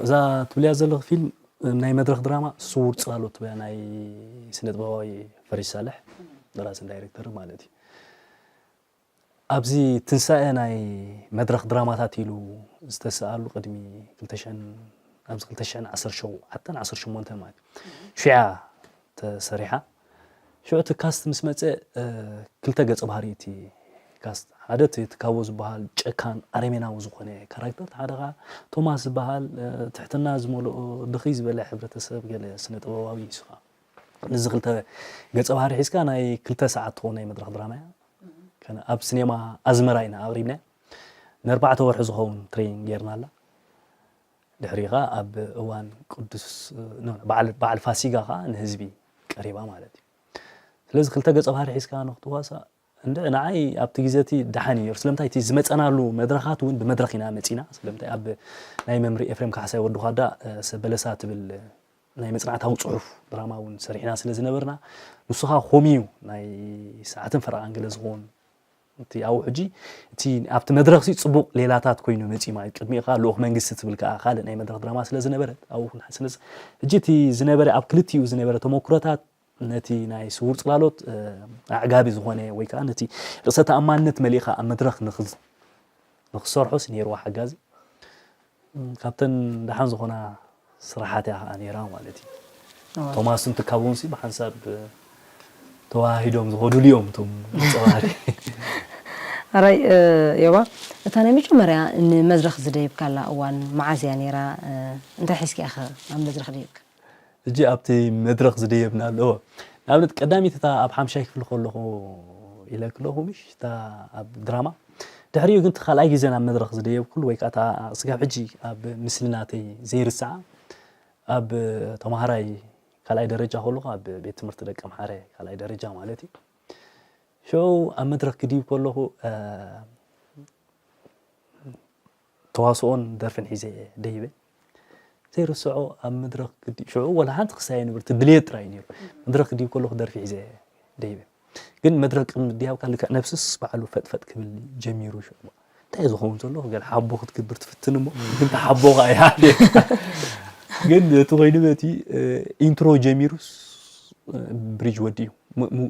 እዛ ትብልያ ዘለኺ ፊልም ናይ መድረኽ ድራማ ስውር ፅላሎት ትብልያ ናይ ስነ ጥበባዊ ፈሪስ ሳልሕ ደራስን ዳይሬክተርን ማለት እዩ። ኣብዚ ትንሳኤ ናይ መድረኽ ድራማታት ኢሉ ዝተሰኣሉ ቅድሚ ክልተ ሽሕን ኣብዚ ክልተ ሽሕን ዓሰርተ ሸውዓተን ዓሰርተ ሸሞንተን ማለት እዩ ሽዓ ተሰሪሓ። ሽዑ እቲ ካስት ምስ መፀ ክልተ ገፀ ባህሪ እቲ ካስት ሓደ እቲ ትካቦ ዝበሃል ጨካን ኣረሜናዊ ዝኾነ ካራክተር፣ ሓደ ከዓ ቶማስ ዝበሃል ትሕትና ዝመልኦ ድኽይ ዝበለ ሕብረተሰብ ገለ ስነ ጥበባዊ እዩ። ንስኻ ነዚ ክልተ ገፀ ባህሪ ሒዝካ ናይ ክልተ ሰዓት ትኾን ናይ መድረኽ ድራማ እያ። ከነ ኣብ ሲኔማ ኣዝመራ ኢና ኣብሪብናያ። ንኣርባዕተ ወርሒ ዝኸውን ትሬኒንግ ጌርናላ። ድሕሪኻ ኣብ እዋን ቅዱስ በዓል በዓል ፋሲጋ ከዓ ንህዝቢ ቀሪባ ማለት እዩ። ስለዚ ክልተ ገፀ ባህሪ ሒዝካ ንክትዋሳእ እንደ ንዓይ ኣብቲ ግዜ እቲ ደሓን እዩ ነይሩ። ስለምንታይ እቲ ዝመፀናሉ መድረኻት እውን ብመድረኽ ኢና መፂና። ስለምንታይ ኣብ ናይ መምህር ኤፍሬም ካሕሳይ ወዲ ኳዳ ሰብ በለሳ ትብል ናይ መፅናዕታዊ ፅሑፍ ድራማ እውን ሰሪሕና ስለ ዝነበርና ንሱ ከዓ ኮሚዩ ናይ ሰዓትን ፈረቓን ገለ ዝኸውን እቲ ኣብኡ ሕጂ እቲ ኣብቲ መድረኽ ሲ ፅቡቕ ሌላታት ኮይኑ መፂኡ ማለት ቅድሚኡ ከዓ ልኡኽ መንግስቲ ትብል ከዓ ካልእ ናይ መድረኽ ድራማ ስለ ዝነበረት ኣብኡ ክንሓስነስ ሕጂ እቲ ዝነበረ ኣብ ክልቲኡ ዝነበረ ተመክሮታት ነቲ ናይ ስውር ፅላሎት ኣዕጋቢ ዝኾነ ወይ ከዓ ነቲ ርእሰ ተኣማንነት መሊእኻ ኣብ መድረኽ ንኽሰርሖስ ነይርዋ ሓጋዚ ካብተን ደሓን ዝኾና ስራሓት እያ ከዓ ነይራ ማለት እዩ። ቶማስን ትካቦን ሲ ብሓንሳብ ተዋሂዶም ዝኸዱሉ እዮም እቶም ፀዋሪ። ኣራይ ዮባ፣ እታ ናይ መጀመርያ ንመድረኽ ዝደይብካላ እዋን መዓዝ እያ ነይራ? እንታይ ሒዝካ ኢኻ ኣብ መድረኽ ደይብካ? ሕጂ ኣብቲ መድረኽ ዝደየብና ኣለዎ። ንኣብነት ቀዳሚት እታ ኣብ ሓምሻይ ክፍሊ ከለኹ ኢለ ክለኹ ምሽ እታ ኣብ ድራማ ድሕሪኡ ግን እቲ ካልኣይ ግዜ ናብ መድረኽ ዝደየብኩሉ ወይ ከዓ ስጋብ ሕጂ ኣብ ምስሊ ናተይ ዘይርስዓ ኣብ ተምሃራይ ካልኣይ ደረጃ ከለኹ ኣብ ቤት ትምህርቲ ደቂ ኣምሓረ ካልኣይ ደረጃ ማለት እዩ። ሽዑ ኣብ መድረኽ ክድይብ ከለኹ ተዋስኦን ደርፍን ሒዘ እየ ደይበ። ዘይርስዖ ኣብ መድረኽ ክዲ ሽዑ ወላ ሓንቲ ክሳየ ንብርቲ ድልየት ጥራይ ነይሩ። መድረኽ ክድይብ ከለኹ ደርፊ ሒዘ እየ ደይበ። ግን መድረኽ ቅድሚ ድያብካ ልክዕ ነብስስ ባዕሉ ፈጥፈጥ ክብል ጀሚሩ ሽዑ እንታይ ዝኸውን ዘሎ ገለ ሓቦ ክትግብር ትፍትን እሞ ግን ተሓቦኻ ኣይሃልየካ። ግን እቲ ኮይኑ በቲ ኢንትሮ ጀሚሩስ ብሪጅ ወዲኡ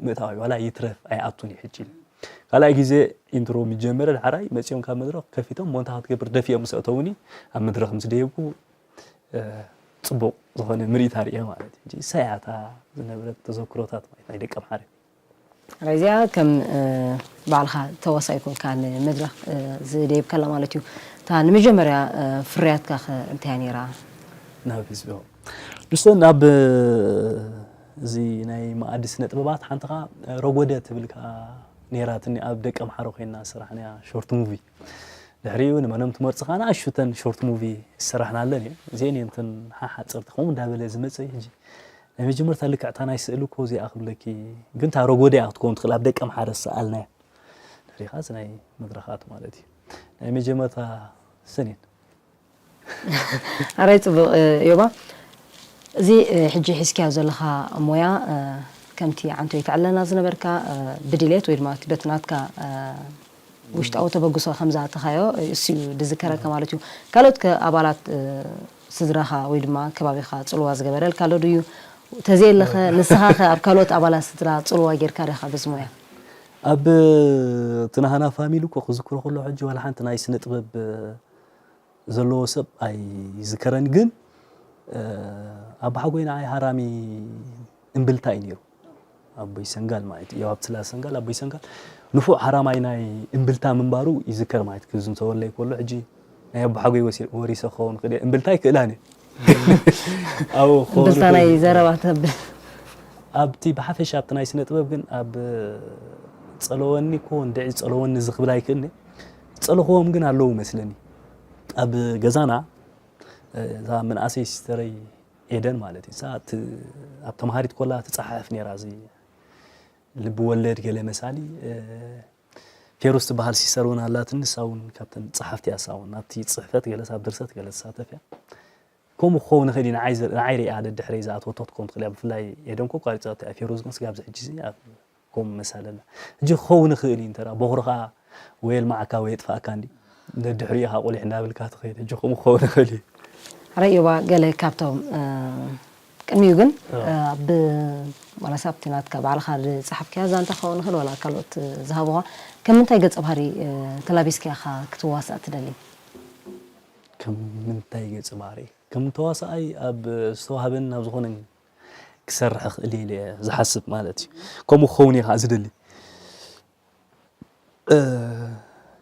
ምእታዊ ዋላ ይትረፍ ኣይኣቱን እዩ ሕጂ ካልኣይ ግዜ ኢንትሮ ምስ ጀመረ፣ ዳሕራይ መጺኦም ካብ መድረኽ ከፊቶም፣ ሞንታ ክትገብር ደፊኦም ምስ ኣእተዉኒ፣ ኣብ መድረኽ ምስ ደየብኩ፣ እ፣ ጽቡቕ ዝኾነ ምርኢት ኣርእየ ማለት እዩ። ሕጂ እሳ እያ እታ ዝነበረት ተዘክሮታት ማለት ናይ ደቀምሓረ። እዚኣ ከም፣ እ፣ ባዕልኻ ተዋሳኢ ኮንካ ንመድረኽ፣ እ፣ ዝደየብካላ ማለት እዩ። እታ ንመጀመርያ፣ እ፣ ፍርያትካ ኸ እንታይ እያ ነይራ? ናብ ህዝቢ፣ ንሱ ናብ፣ እ፣ እዚ ናይ መኣዲ ስነ ጥበባት ሓንቲ ኸኣ፣ እ፣ ረጎደ ትብል ከኣ ነይራትኒ፣ ኣብ ደቀምሓረ ኮይና ዝሰራሕናያ ሾርት ሙቪ። ድሕሪኡ ንመኖም ትመርጽኻ ንኣሽቱተን ሾርት ሙቪ ዝሰራሕናለን እየን። እዚአን እየን እተን ሓሓጽርቲ ከምኡ እንዳበለ ዝመጸ እዩ። ሕጂ ናይ መጀመርታ ልክዕ እታ ናይ ስእሊ እኮ እዚኣ ክብለኪ፣ ግን እታ ረጎደ እያ ክትከውን ትኽእል፣ ኣብ ደቀምሓረ ዝሰኣልናያ። ድሕሪኡ ኸኣ ናይ መድረኻት ማለት እዩ። ናይ መጀመርታ ሰኔን። ኣራይ ጽቡቕ፣ እ፣ ዮባ። እዚ፣ እ፣ ሕጂ ሒዝካዮ ዘለኻ ሞያ፣ እ፣ ከምቲ ዓንቶ ይተዕለና ዝነበርካ፣ እ፣ ብድሌት ወይ ድማ እቲ በቲ ናትካ፣ እ፣ ውሽጣዊ ተበግሶ ከም ዝኣተኻዮ፣ እ፣ እሱ እዩ ዝዝከረካ ማለት እዩ። ካልኦት ከ ኣባላት፣ እ፣ ስድራኻ ወይ ድማ ከባቢኻ ጽልዋ ዝገበረልካ ኣሎ ድዩ? ተዘየለኸ፣ ንስኻ ኸ ኣብ ካልኦት ኣባላት ስድራ ጽልዋ ጌርካ ዲኻ በዚ ሞያ? ኣብ፣ እ፣ እቲ ናህና ፋሚሊ እኮ ክዝክሮ ከሎ ሕጂ ዋላ ሓንቲ ናይ ስነ ጥበብ፣ እ፣ ዘለዎ ሰብ ኣይዝከረን፣ ግን፣ እ፣ ኣባሓጎይ ንዓይ ሃራሚ እምብልታ እዩ ነይሩ። ኣቦይ ሰንጋል ማለት እዩ። ኣብ ስላ ሰንጋል፣ ኣቦይ ሰንጋል ንፉዕ ሃራማይ ናይ እምብልታ ምንባሩ ይዝከር ማለት እዩ። ክዝንተወለይ ከሎ፣ ሕጂ ናይ ኣባሓጎይ ወሲ-፣ ወሪሰ ክኸውን ክእል እየ። እምብልታ ይክእላን እየ። ኣብኡ ክኸውን እምብልታ ናይ ይኽእል። ዘረባ ተብል። ኣብቲ ብሓፈሻ ኣብቲ ናይ ስነ ጥበብ ግን ኣብ ጸለወኒ እኮ እንድዒ ጸለወኒ እዚ ክብል ኣይክእልን እየ። ጸለኽዎም ግን ኣለዉ መስለኒ። ኣብ ገዛና፣ እ፣ እዛ ምንኣሰይ ሲስተረይ ኤደን ማለት እዩ። እሳ እቲ፣ ኣብ ተምሃሪት ኮላ ትጸሓፍ ነይራ፣ እዚ ልቢ ወለድ ገለ መሳሊ፣ እ፣ ፌሩዝ ትበሃል ሲስተር እውን ኣላትኒ። ንሳ እውን ካብተን ጸሓፍቲ እያ። እሳ እውን ኣብቲ ጽሕፈት ገለስ ኣብ ድርሰት ገለ ትሳተፍ እያ። ከምኡ ክኸውን ይኽእል እዩ። ንዓይ ዘ-፣ ንዓይ ርእያ ደድሕረይ ዝኣተወቶ ክትከውን ትኽእል እያ። ብፍላይ ኤደን እኮ ኣቋሪጻቶ እያ። ፌሩዝ ግን ስጋብ እዚ ሕጂ እዚ ኣብ ከምኡ መሳለና። ሕጂ ክኸውን ይኽእል እዩ፣ እንተ ደኣ በኹሪ ኸኣ ወይ የልምዓካ ወይ የጥፍኣካ እንዲ። ነድሕሪኡ ኢኻ ቁሊሕ እንዳበልካ ትኸይድ። ሕጂ ከምኡ ክኸውን ይኽእል እዩ። ሕራይ እዮባ፣ ገለ ካብቶም፣ እ፣ ቅድሚኡ ግን፣ እ። እ፣ ብ-፣ ዋላስ ኣብቲ ናትካ ባዕልኻ ዝጸሓፍካያ ዛንታ ክኸውን ይኽእል፣ ዋላ ካልኦት ዝሃቡኻ፣ ከም ምንታይ ገጸ ባህሪ፣ እ፣ ተላቢስካ ኢኻ ክትዋሳእ ትደሊ? ከም ምንታይ ገጸ ባህሪ? ከም ተዋሳኣይ ኣብ ዝተዋህበን ኣብ ዝኾነን ክሰርሕ እኽእል እየ ኢለ እየ ዝሓስብ ማለት እዩ። ከምኡ ክኸውን እየ ከዓ ዝደሊ። እ፣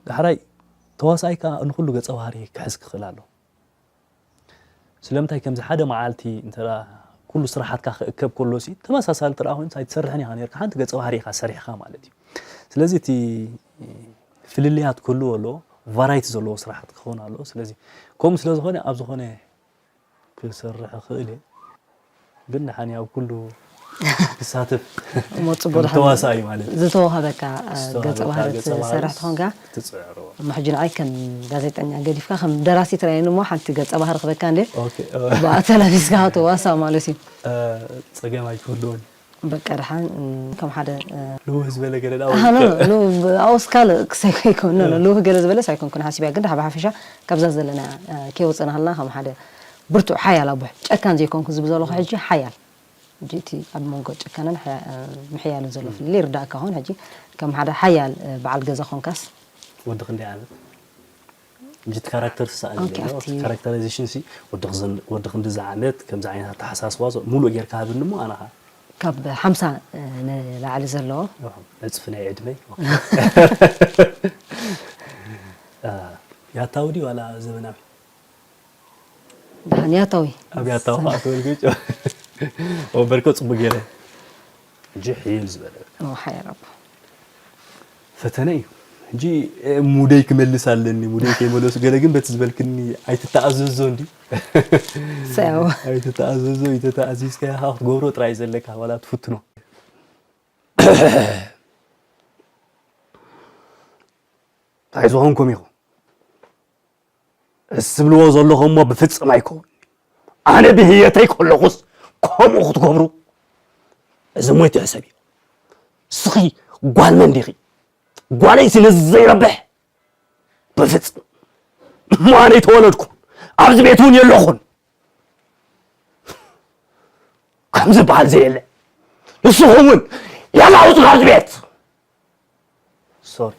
ዳሕራይ ተዋሳኣይ ከዓ ንኹሉ ገጸ ባህሪ ክሕዝ ክኽእል ኣለዎ። ስለምንታይ ከምዚ ሓደ መዓልቲ እንተ ደኣ ኩሉ ስራሓትካ ክእከብ ከሎ ሲ ተመሳሳሊ ጥራይ ኮይኑ ኣይትሰርሕን ኢኻ ነርካ፣ ሓንቲ ገጸ ባህሪ ኢኻ ሰሪሕካ ማለት እዩ። ስለዚ እቲ ፍልልያት ክህልዎ ኣለዎ፣ ቫራይቲ ዘለዎ ስራሓት ክኸውን ኣለዎ። ስለዚ ከምኡ ስለ ዝኾነ ኣብ ዝኾነ ክሰርሕ እኽእል እየ። ግን ደሓን ኣብ ኩሉ ክሳተፍ እሞ ጽቡቕ ከም ደሓን ተዋሳኢ ማለት እዩ። ዝተዋህበካ፣ እ፣ ዝተዋህበካ ገጸ ባህሪ ገጸ ባህሪ ትሰርሕ ትኾንካ። ትጽዕሮ። እሞ ሕጂ ንዓይ ከም ጋዜጠኛ ገዲፍካ ከም ደራሲ ትረኣየኒ እሞ ሓንቲ ገጸ ባህሪ ክበካ እንዴ? ኦኬ። ብኣ ተላቢስካ ትዋሳእ ማለት እዩ። እ፣ ጸገም ኣይክህልዎን። በቃ ደሓን፣ እ፣ ከም ሓደ፣ እ፣ ልውህ ዝበለ ገለ ዳ ኣሃ፣ ኖ፣ ወይከ- ኖ፣ ኖ፣ ብ-፣ ኣብኡስ ካልእ ክሳይ ከይኮን፣ ኖ፣ ኖ፣ እ። ልውህ ገለ ዝበለስ ኣይኮንኩን ሓሲበያ፣ ግን ደሓ ብሓፈሻ ካብዛ ዘለና፣ እ፣ ከይወጸና ሃልና ከም ሓደ ብርቱዕ ሓያል ኣቦ ጨካን ዘይኮንኩ ዝብል ዘለኹ ሕጂ ሓያል። ሕጂ እቲ ኣብ መንጎ ጨካንን ሓያ-፣ እ፣ ምሕያልን ዘሎ እም። ፍልልይ ይርዳእካ ኾን። ሕጂ ከም ሓደ ሓያል፣ እ፣ በዓል ገዛ ኾንካስ? ወዲ ክንደይ ዓመት? ሕጂ እቲ ካራክተር ስኣል ኦኬ፣ ኣለዎ። ኣብቲ እቲ ካራክተራይዜሽን ሲ ወዲ ክዘን-፣ ወዲ ክንድዚ ዓመት ከምዚ ዓይነት ኣተሓሳስባ ዞ-፣ ሙሉእ ጌርካ ሃብኒ እሞ ኣነ ኸኣ። ካብ ሓምሳ፣ እ፣ ንላዕሊ ዘለዎ። ኦሆ፣ ዕጽፊ ናይ ዕድመይ። ኦኬ። እ፣ ያታዊ ድዩ ዋላ ዘበናዊ? ደሓን ያታዊ። ኣብ ያታዊ ኸኣ ትበልግጭ። ወንበርከ ጽቡቅ ገይረ። ሕጂ ሕይል ዝበለ። ኦ፣ ሓያል ኣቦ። ፈተነ እዩ። ሕጂ፣ እ፣ ሙደይ ክመልስ ኣለኒ፣ ሙደይ ከይመለሱ ገለ ግን በቲ ዝበልክኒ ኣይትተኣዘዞ እንዲ። ሰው። ኣይትተኣዘዞ፣ ኣይተተኣዚዝካዮ ኸኣ ክትገብሮ ጥራይ ዘለካ፣ ዋላ ትፍትኖ። እንታይ ዝኾንኩም ኢኹም? እስ ዝብልዎ ዘለኹም እሞ ብፍጽም ኣይከውን። ኣነ ብህየተይ ከለኹስ ከምኡ ክትገብሩ? እዚ እሞ ይትሕሰብ እዩ። እስኺ ጓል መን ዲኺ? ጓለይሲ ነዚ ዘይረብሕ? ብፍጽም። እሞ ኣነ ኣይተወለድኩን። ኣብዚ ቤት እውን የለኹን። ከምዚ በሃል ዘየለ። ንስኹም እውን ያላ ውጹ ካብዚ ቤት። ሶሪ።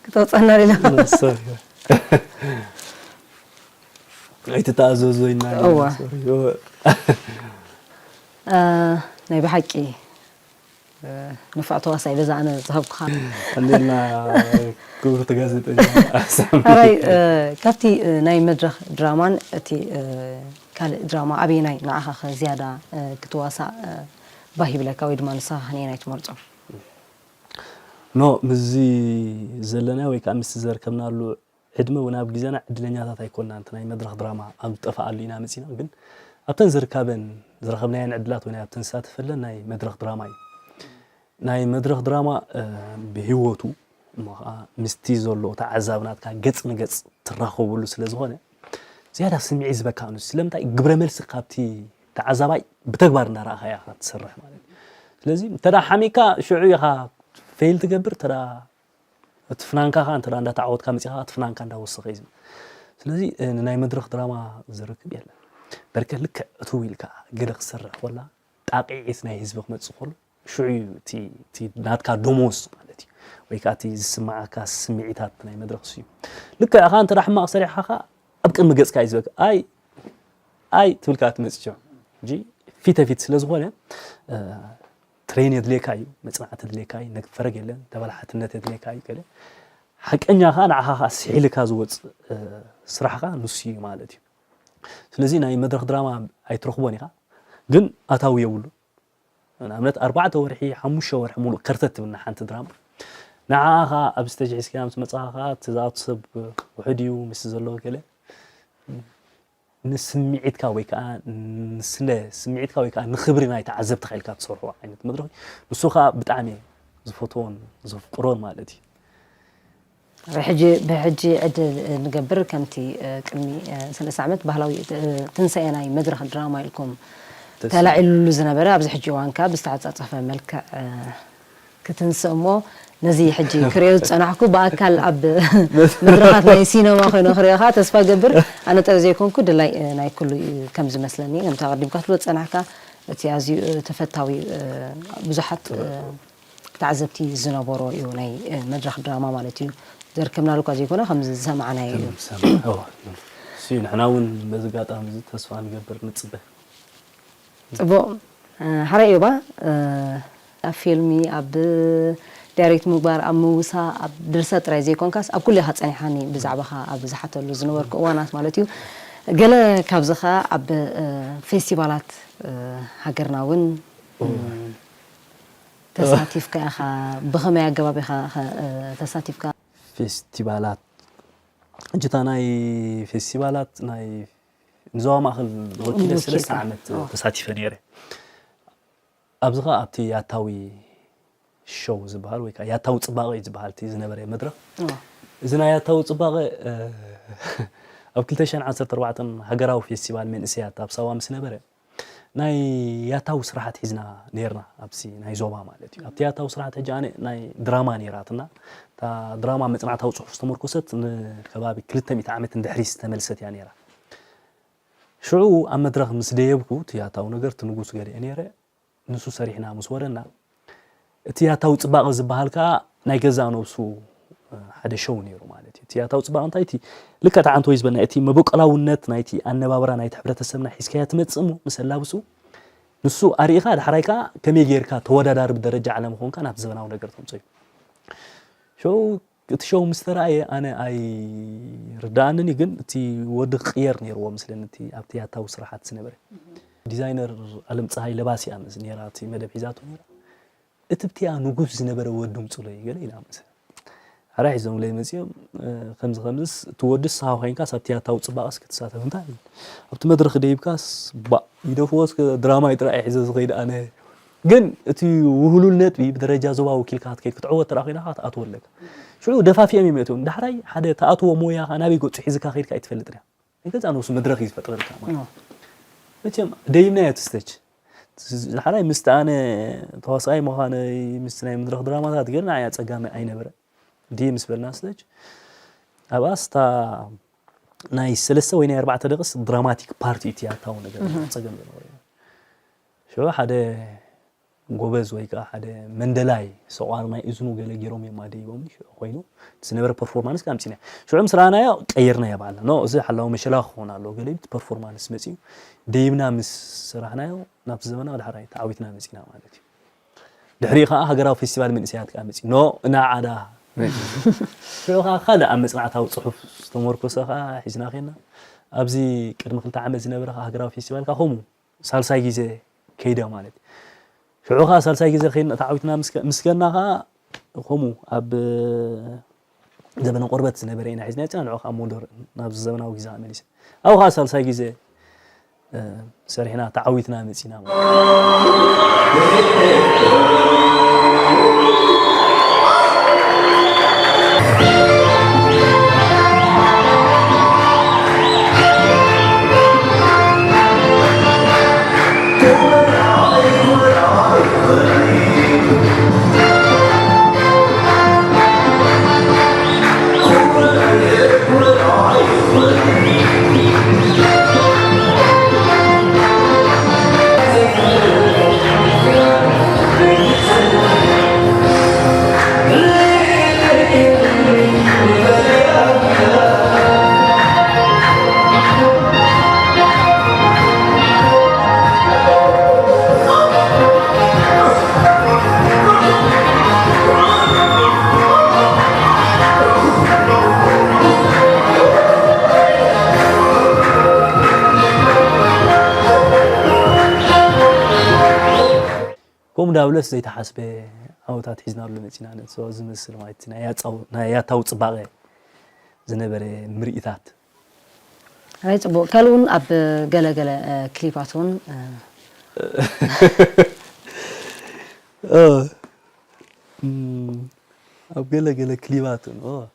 ክተውፀና ሌላ ሶሪ። ኣይትተኣዘዞ ኢና። እዋ። ሶሪ። እ፣ ናይ ብሓቂ እ፣ ንፉዕ ተዋሳይ በዛ ኣነ ዝሃብኩኻ። እንዴና ክብርቲ ጋዜጠኛ ሳሚ። ሕራይ እ፣ ካብቲ እ፣ ናይ መድረኽ ድራማን እቲ እ፣ ካልእ ድራማ ኣበየናይ ንዓኻ ከ ዝያዳ እ፣ ክትዋሳእ እ፣ ባህ ይብለካ ወይ ድማ ንስኻ ከነየናይ ትመርጾ? ኖ ምስዚ ዘለና ወይ ከዓ ምስቲ ዘርከብናሉ ዕድመ እውን ኣብ ግዜና ዕድለኛታት ኣይኮንና። እንተ ናይ መድረኽ ድራማ ኣብ ዝጠፍኣሉ ኢና መፂና። ግን ኣብተን ዝርካበን ዝረኸብናየን ዕድላት ወይ ኣብተን ዝሳተፈለን ናይ መድረኽ ድራማ እዩ። ናይ መድረኽ ድራማ እ፣ ብህይወቱ እሞ ከዓ ምስቲ ዘሎ ተዓዛቢ ናትካ ገፅ ንገፅ ትራኸቡሉ ስለ ዝኾነ ዝያዳ ስምዒት ዝበካ ኣንሱ ስለምንታይ ግብረ መልሲ ካብቲ ተዓዛባይ ብተግባር እንዳረኣኻ እያ ትሰርሕ ማለት እዩ። ስለዚ እንተ ሓሚካ ሽዑ ኢኻ ፌል ትገብር። እንተ እቲ ፍናንካ ከዓ እንተ እንዳተዓወትካ መፂኻ እቲ ፍናንካ እንዳወሰኸ እዩ ዝብል። ስለዚ እ፣ ንናይ መድረኽ ድራማ ዝርክብ የለን። በርከ ልክዕ እትው ኢልካ ገለ ክሰርሕ ኮላ ጣቂዒት ናይ ህዝቢ ክመፅእ ከሎ ሽዑ እዩ እቲ እቲ ናትካ ደሞዝ ማለት እዩ። ወይ ከዓ እቲ ዝስማዓካ ስምዒታት ናይ መድረኽ እሱ እዩ። ልክዕ ከዓ እንተ ሕማቕ ሰሪሕካ ከዓ ኣብ ቅድሚ ገፅካ እዩ ዝበካ። ኣይ ኣይ ትብልካ ትመፅእ ሽዑ እንጂ ፊተ ፊት ስለ ዝኾነ እ፣ ትሬን የድልየካ እዩ፣ መፅናዕቲ የድልየካ እዩ፣ ነግ ፈረግ የለን ተበላሓትነት የድልየካ እዩ። ገለ ሓቀኛ ከዓ ንዓኻ ከዓ ስሒልካ ዝወፅእ እ፣ ስራሕ ከዓ ንሱ እዩ ማለት እዩ። ስለዚ ናይ መድረኽ ድራማ ኣይትረኽቦን ኢኻ፣ ግን ኣታዊ የብሉ። ንኣብነት ኣርባዕተ ወርሒ ሓሙሽተ ወርሒ ሙሉእ ከርተት ትብል ሓንቲ ድራማ ንዓኻ ኣብ ስተጅ ሒዝካያ ምስ መጻኻ ከዓ እቲ ዝኣቱ ሰብ ውሕድ እዩ ምስ ዘሎ ገለ ንስምዒትካ ወይ ከዓ ንስለ ስምዒትካ ወይ ከዓ ንኽብሪ ናይ ተዓዘብትኻ ኢልካ ትሰርሖ ዓይነት መድረኽ እዩ። ንሱ ከዓ ብጣዕሚ ዝፈትዎን ዘፍቅሮን ማለት እዩ። ሕጂ ብሕጂ ዕድል ንገብር ከምቲ ቅድሚ ሰለስተ ዓመት ባህላዊ ትንሳኤ ናይ መድረኽ ድራማ ኢልኩም ተላዒሉሉ ዝነበረ ኣብዚ ሕጂ እዋን ከዓ ብዝተዓፃፀፈ መልክዕ ክትንስእ እሞ ነዚ ሕጂ ክሪኦ ዝፀናሕኩ ብኣካል ኣብ መድረኻት ናይ ሲነማ ኮይነ ክሪኦ ከዓ ተስፋ ገብር ኣነ ጥራይ ዘይኮንኩ ድላይ ናይ ኩሉ እዩ ከም ዝመስለኒ ከምቲ ኣቐዲምካ ትብሎ ዝፀናሕካ እቲ ኣዝዩ ተፈታዊ ብዙሓት ተዓዘብቲ ዝነበሮ እዩ ናይ መድረኽ ድራማ ማለት እዩ ዘርከብናሉ እኳ ዘይኮነ ከምዚ ዝሰማዕናዮ እዩ ንሕና እውን በዚ ኣጋጣሚ እዚ ተስፋ ንገብር ንፅበ ፅቡቕ ሓራይ እዮባ ኣብ ፊልሚ ኣብ ዳይሬክት ምግባር ኣብ ምውሳ ኣብ ድርሰት ጥራይ ዘይኮንካስ ኣብ ኩሉ ኢኻ ፀኒሓኒ ብዛዕባኻ ኣብ ዝሓተሉ ዝነበርኩ እዋናት ማለት እዩ ገለ ካብዚ ኸ ኣብ ፌስቲቫላት ሃገርና እውን ተሳቲፍካ ኢኻ ብኸመይ ኣገባብ ኢኻ ተሳቲፍካ ፌስቲቫላት እጅታ ናይ ፌስቲቫላት ናይ ንዞባ ማእኸል ወኪለ ሰለስተ ዓመት ተሳቲፈ ነይረ ኣብዚ ከዓ ኣብቲ ያታዊ ሾው ዝበሃል ወይ ከዓ ያታዊ ፅባቐ እዩ ዝበሃል እቲ ዝነበረ መድረኽ እዚ ናይ ያታዊ ፅባቐ ኣብ ክልተ ሽሕን ዓሰርተ ኣርባዕተን ሃገራዊ ፌስቲቫል መንእሰያት ኣብ ሳዋ ምስ ነበረ ናይ ያታዊ ስራሓት ሒዝና ነርና ኣብዚ ናይ ዞባ ማለት እዩ ኣብቲ ያታዊ ስራሓት ሕጂ ኣነ ናይ ድራማ ነይራትና እታ ድራማ መፅናዕታዊ ፅሑፍ ዝተመርኮሰት ንከባቢ ክልተ ሚእቲ ዓመት እንድሕሪ ዝተመልሰት እያ ነይራ ሽዑ ኣብ መድረኽ ምስ ደየብኩ እቲ ያታዊ ነገር እቲ ንጉስ ገሊአ ነይረ ንሱ ሰሪሕና ምስ ወረና እቲ ያታዊ ፅባቐ ዝበሃል ከዓ ናይ ገዛእ ነብሱ ሓደ ሸው ነይሩ ማለት እዩ እቲ ያታዊ ፅባቐ እንታይ እቲ ልክዕ ተዓንቶ እዩ ዝበልና እቲ መበቆላውነት ናይቲ ኣነባብራ ናይቲ ሕብረተሰብና ሒዝካያ ትመፅእ እሞ ምስ ኣላብሱ ንሱ ኣርኢኻ ዳሕራይ ከዓ ከመይ ጌርካ ተወዳዳሪ ብደረጃ ዓለም ኾንካ ናብቲ ዘበናዊ ነገር ተምፅኦ እዩ ሸው እቲ ሸው ምስ ተረኣየ ኣነ ኣይርዳኣንን እዩ ግን እቲ ወዲ ክቕየር ነይርዎ ምስለኒ እቲ ኣብቲ ያታዊ ስራሓት ዝነበረ ዲዛይነር ኣለም ፀሃይ ለባሲያ ምስ ነራ እቲ መደብ ሒዛቶ ነራ እቲ ብቲያ ንጉስ ዝነበረ ወዲ ምፅሎ እዩ ገለ ኢላ ምስ ሓራ ሒዞም ለይ መፅኦም ከምዚ ከምዝስ እቲ ወዲ ስኻ ኮይንካስ ኣብቲ ያታዊ ፅባቐስ ክትሳተፍ እንታይ ኣብቲ መድረክ ደይብካስ ባእ ይደፍዎ እስከ ድራማ ይጥራይ ሒዘ ዝኸይድ ኣነ ግን እቲ ውህሉል ነጥቢ ብደረጃ ዞባ ወኪልካ ክትከይድ ክትዕወት ተራ ኮይና ክትኣትዎ ኣለካ ሽዑ ደፋፊኦም ይመእትዎም ዳሕራይ ሓደ ተኣትዎ ሞያኻ ናበይ ገፁ ሒዝካ ከይድካ ኣይትፈልጥን እያ ገዛ ነብሱ መድረኽ እዩ ዝፈጥረልካ ማለት መቸም ደይብና እያ ትስተች ሓራይ ምስቲ ኣነ ተዋሳኣይ ምዃነይ ምስቲ ናይ መድረኽ ድራማታት ግን ንዓይ ኣፀጋሚ ኣይነበረ ድየ ምስ በልና ስተች ኣብኣ ስታ ናይ ሰለስተ ወይ ናይ ኣርባዕተ ደቂስ ድራማቲክ ፓርቲ እቲ ያታዊ ነገር ፀገም ዝነበረ ሽዑ ሓደ ጎበዝ ወይ ከዓ ሓደ መንደላይ ሰቋር ናይ እዝኑ ገለ ገይሮም እዮም ኣደይቦም ኮይኑ ዝነበረ ፐርፎርማንስ ኣምፂና ሽዑ ምስ ረኣናዮ ቀይርናዮ ባልና ኖ እዚ ሓላዊ መሸላ ክኸውን ኣለዎ ገለ ፐርፎርማንስ መፂኡ ደይብና ምስ ስራሕናዮ ናብቲ ዘመናዊ ዳሕራይ ተዓዊትና መፂና ማለት እዩ ድሕሪ ከዓ ሃገራዊ ፌስቲቫል መንእሰያት ከዓ መፂ ኖ እና ዓዳ ሽዑ ከዓ ካልእ ኣብ መፅናዕታዊ ፅሑፍ ዝተመርኮሰ ከዓ ሒዝና ኸና ኣብዚ ቅድሚ ክልተ ዓመት ዝነበረ ከዓ ሃገራዊ ፌስቲቫል ከዓ ከምኡ ሳልሳይ ግዜ ከይደ ማለት ሽዑ ከዓ ሳልሳይ ግዜ ከይድና ተዓዊትና ምስ ከና ከዓ ከምኡ ኣብ ዘበነ ቆርበት ዝነበረ ኢና ሒዝና ፂና ንዑ ከዓ ሞደር ናብ ዘበናዊ ግዜ መሊሰ ኣብኡ ከዓ ሳልሳይ ግዜ ሰሪሕና ተዓዊትና መፂና ማለት ከምኡ ዳብለስ ዘይተሓስበ ዓወታት ሒዝናሉ መፂና ንሶ ዝመስል ማለት ናይ ያፃው- ናይ ያታዊ ፅባቐ ዝነበረ ምርኢታት ኣይ ፅቡቅ ካልእ እውን ኣብ ገለገለ ክሊፓት እውን ኣብ ገለገለ ክሊባት እውን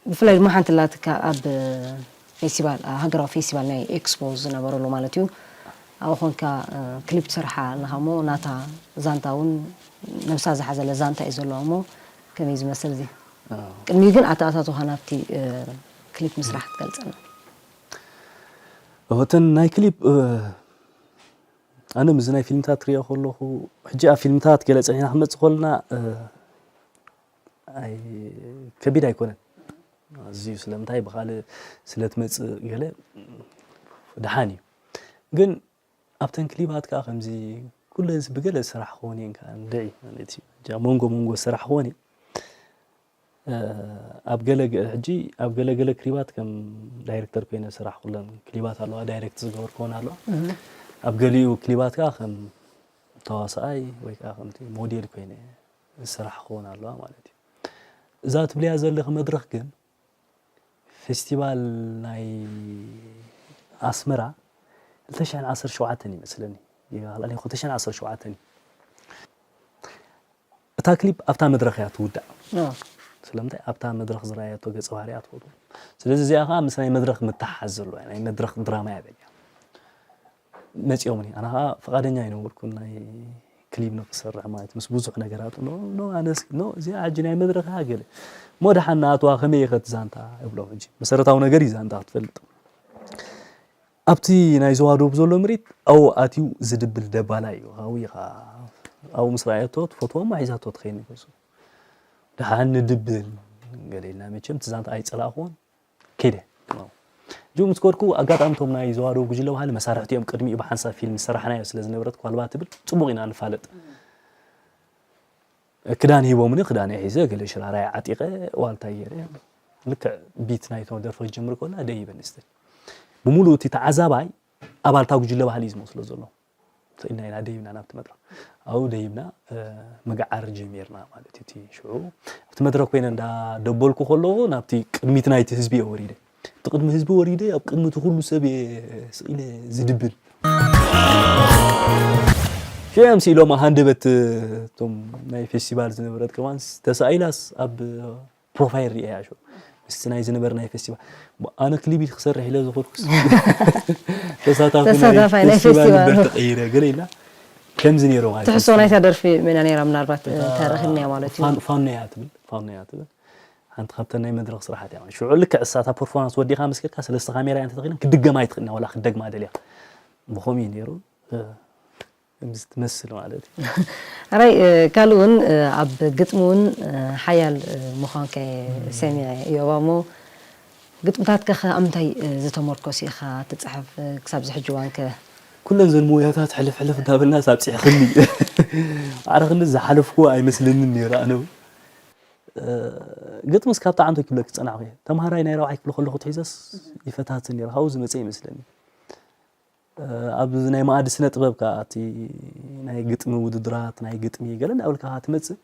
ብፍላይ ድማ ሓንቲ ላትካ ኣብ ፌስቲቫል ሃገራዊ ፌስቲቫል ናይ ኤክስፖ ዝነበረሉ ማለት እዩ ኣብኡ ኮንካ ክሊፕ ትሰርሓ ኣለኻ እሞ ናታ ዛንታ እውን ነብሳ ዝሓዘለ ዛንታ እዩ ዘለዋ እሞ ከመይ ዝመስል እዚ ቅድሚኡ ግን ኣተኣታትኻ ናብቲ ክሊፕ ምስራሕ ክትገልፀልና እተን ናይ ክሊፕ ኣነ ምዚ ናይ ፊልምታት ሪኦ ከለኹ ሕጂ ኣብ ፊልምታት ገለ ፀኒሕና ክመፅእ ከለና ከቢድ ኣይኮነን ኣዝዩ ስለምንታይ ብካልእ ስለትመፅእ ገለ ደሓን እዩ ግን ኣብተን ክሊባት ከዓ ከምዚ ኩለን ብገለ ዝሰራሕክወን እየን ከዓ ንድዒ ማለት እዩ እጃ መንጎ መንጎ ዝሰራሕክወን እየ ኣብ ገለ ሕጂ ኣብ ገለ ገለ ክሊባት ከም ዳይሬክተር ኮይነ ዝሰራሕኩለን ክሊባት ኣለዋ ዳይሬክት ዝገበርክወን ኣለዋ ኣብ ገሊኡ ክሊባት ከዓ ከም ተዋሳኣይ ወይ ከዓ ከምቲ ሞዴል ኮይነ ዝሰራሕክወን ኣለዋ ማለት እዩ እዛ ትብልያ ዘለኺ መድረኽ ግን ፌስቲቫል ናይ ኣስመራ ክልተ ሽሕን ዓሰርተ ሸውዓተን ይመስለኒ ይባህላል ክልተ ሽሕን ዓሰርተ ሸውዓተን እዩ እታ ክሊፕ ኣብታ መድረኽ እያ ትውዳእ ስለምንታይ ኣብታ መድረኽ ዝረኣየቶ ገፀ ባህርያ ትፈትዎ ስለዚ እዚኣ ከዓ ምስ ናይ መድረኽ ምትሓሓዝ ዘለዋ ናይ መድረኽ ድራማ እያ በልያ መፂኦምኒ ኣነ ከዓ ፍቓደኛ ኣይነበርኩን ናይ ክሊብ ንክሰርሕ ማለት ምስ ብዙሕ ነገራት ኖ ኖ ኣነስ ኖ እዚኣ ሕጂ ናይ መድረኽ እያ ገለ እሞ ደሓን ንኣትዋ ከመይ ኢኸ እቲ ዛንታ እብሎም ሕጂ መሰረታዊ ነገር እዩ ዛንታ ክትፈልጥ ኣብቲ ናይ ዞባ ደቡብ ዘሎ ምርኢት ኣብኡ ኣትዩ ዝድብል ደባላ እዩ ኣብኡ ኢኻ ኣብኡ ምስ ረኣየቶ ትፈትዎ እሞ ሒዛቶ ትኸይድ ንገሱ ደሓን ንድብል ገለ ኢልና መቸም እቲ ዛንታ ኣይፀላእኽዎን ከይደ ሕጂ ምስ ከድኩ ኣጋጣሚ እቶም ናይ ዘዋደው ጉጅለ ባህሊ መሳርሕቲ እዮም ቅድሚኡ ብሓንሳብ ፊልም ዝሰራሕናዮ ስለ ዝነበረት ኳልባ ትብል ፅቡቕ ኢና ንፋለጥ ክዳን ሂቦምኒ ክዳን ሒዘ ገለ ሽራራይ ዓጢቐ ዋልታ ገይረ ልክዕ ቢት ናይቶ ደርፊ ክጅምር ከላ ደይበን ስትል ብምሉእ እቲ ተዓዛባይ ኣባልታ ጉጅለ ባህሊ እዩ ዝመስሎ ዘሎ ስኢልና ኢና ደይብና ናብቲ መድረኽ ኣብኡ ደይብና ምግዓር ጀሚርና ማለት እዩ እቲ ሽዑ ኣብቲ መድረኽ ኮይነ እንዳ ደበልኩ ከለኹ ናብቲ ቅድሚት ናይቲ ህዝቢ እየ ወሪደ እቲ ቅድሚ ህዝቢ ወሪደ ኣብ ቅድሚ እቲ ኩሉ ሰብ እየ ስኢለ ዝድብል ሽዑ እዮም ስኢሎም ሃንደበት እቶም ናይ ፌስቲቫል ዝነበረት ከማን ተሳኢላስ ኣብ ፕሮፋይል ሪኤያ ሾ ምስቲ ናይ ዝነበረ ናይ ፌስቲቫል ኣነ ክሊብ ክሰርሕ ኢለ ዝኮድኩስ ተሳታፊ ናይ ተሳታፋይ ናይ ፌስቲቫል ፌስቲቫል። ነበር ተቀይረ ገለ ኢላ ከምዚ ነይሩ ማለት እዩ። ትሕሶ ናይታ ደርፊ መና ነይራ ምናልባት ተረክብናያ ማለት እዩ። ፋን- ፋኖ እያ ትብል ፋኖ እያ ትብል ሓንቲ ካብተን ናይ መድረክ ስራሓት እያ ሽዑ ልክዕ እሳታ ፐርፎርማንስ ወዲካ መስከልካ ሰለስተ ካሜራ እያ እንተተኪለን ክድገማ ኣይትክእልና ዋላ ክደግማ ደልያ ብከምኡ እዩ ነይሩ ከምዚ ትመስል ማለት እዩ። ኣራይ ካልእ እውን ኣብ ግጥሚ እውን ሓያል ምዃንካ ሰሚዐ እዮባ እሞ ግጥምታትካ ከ ኣብ ምንታይ ዝተመርኮሱ ኢኻ ትፅሕፍ ክሳብ ዝሕጂ እዋን ከ? ኩለን ዘን ሞያታት ሕልፍ ሕልፍ እንዳበልና ሳብ ፅሕኽኒ ማዕረ ክንዲ ዝሓለፍኩዎ ኣይመስለንን ነይሩ ኣነ እውን። ግጥምስ ካብ ጣዕምተይ ክብለኪ ዝፀናሕኩ እየ። ተምሃራይ ናይ ራብዓይ ክፍሊ ከለኹ ትሒዘስ ይፈታትን ነይረ። ካብኡ ዝመፀ ይመስለኒ። ኣብዚ ናይ መኣዲ ስነ ጥበብ ከኣ እቲ ናይ ግጥሚ ውድድራት ናይ ግጥሚ ገለ እንዳበልካ ከኣ ትመጽእ።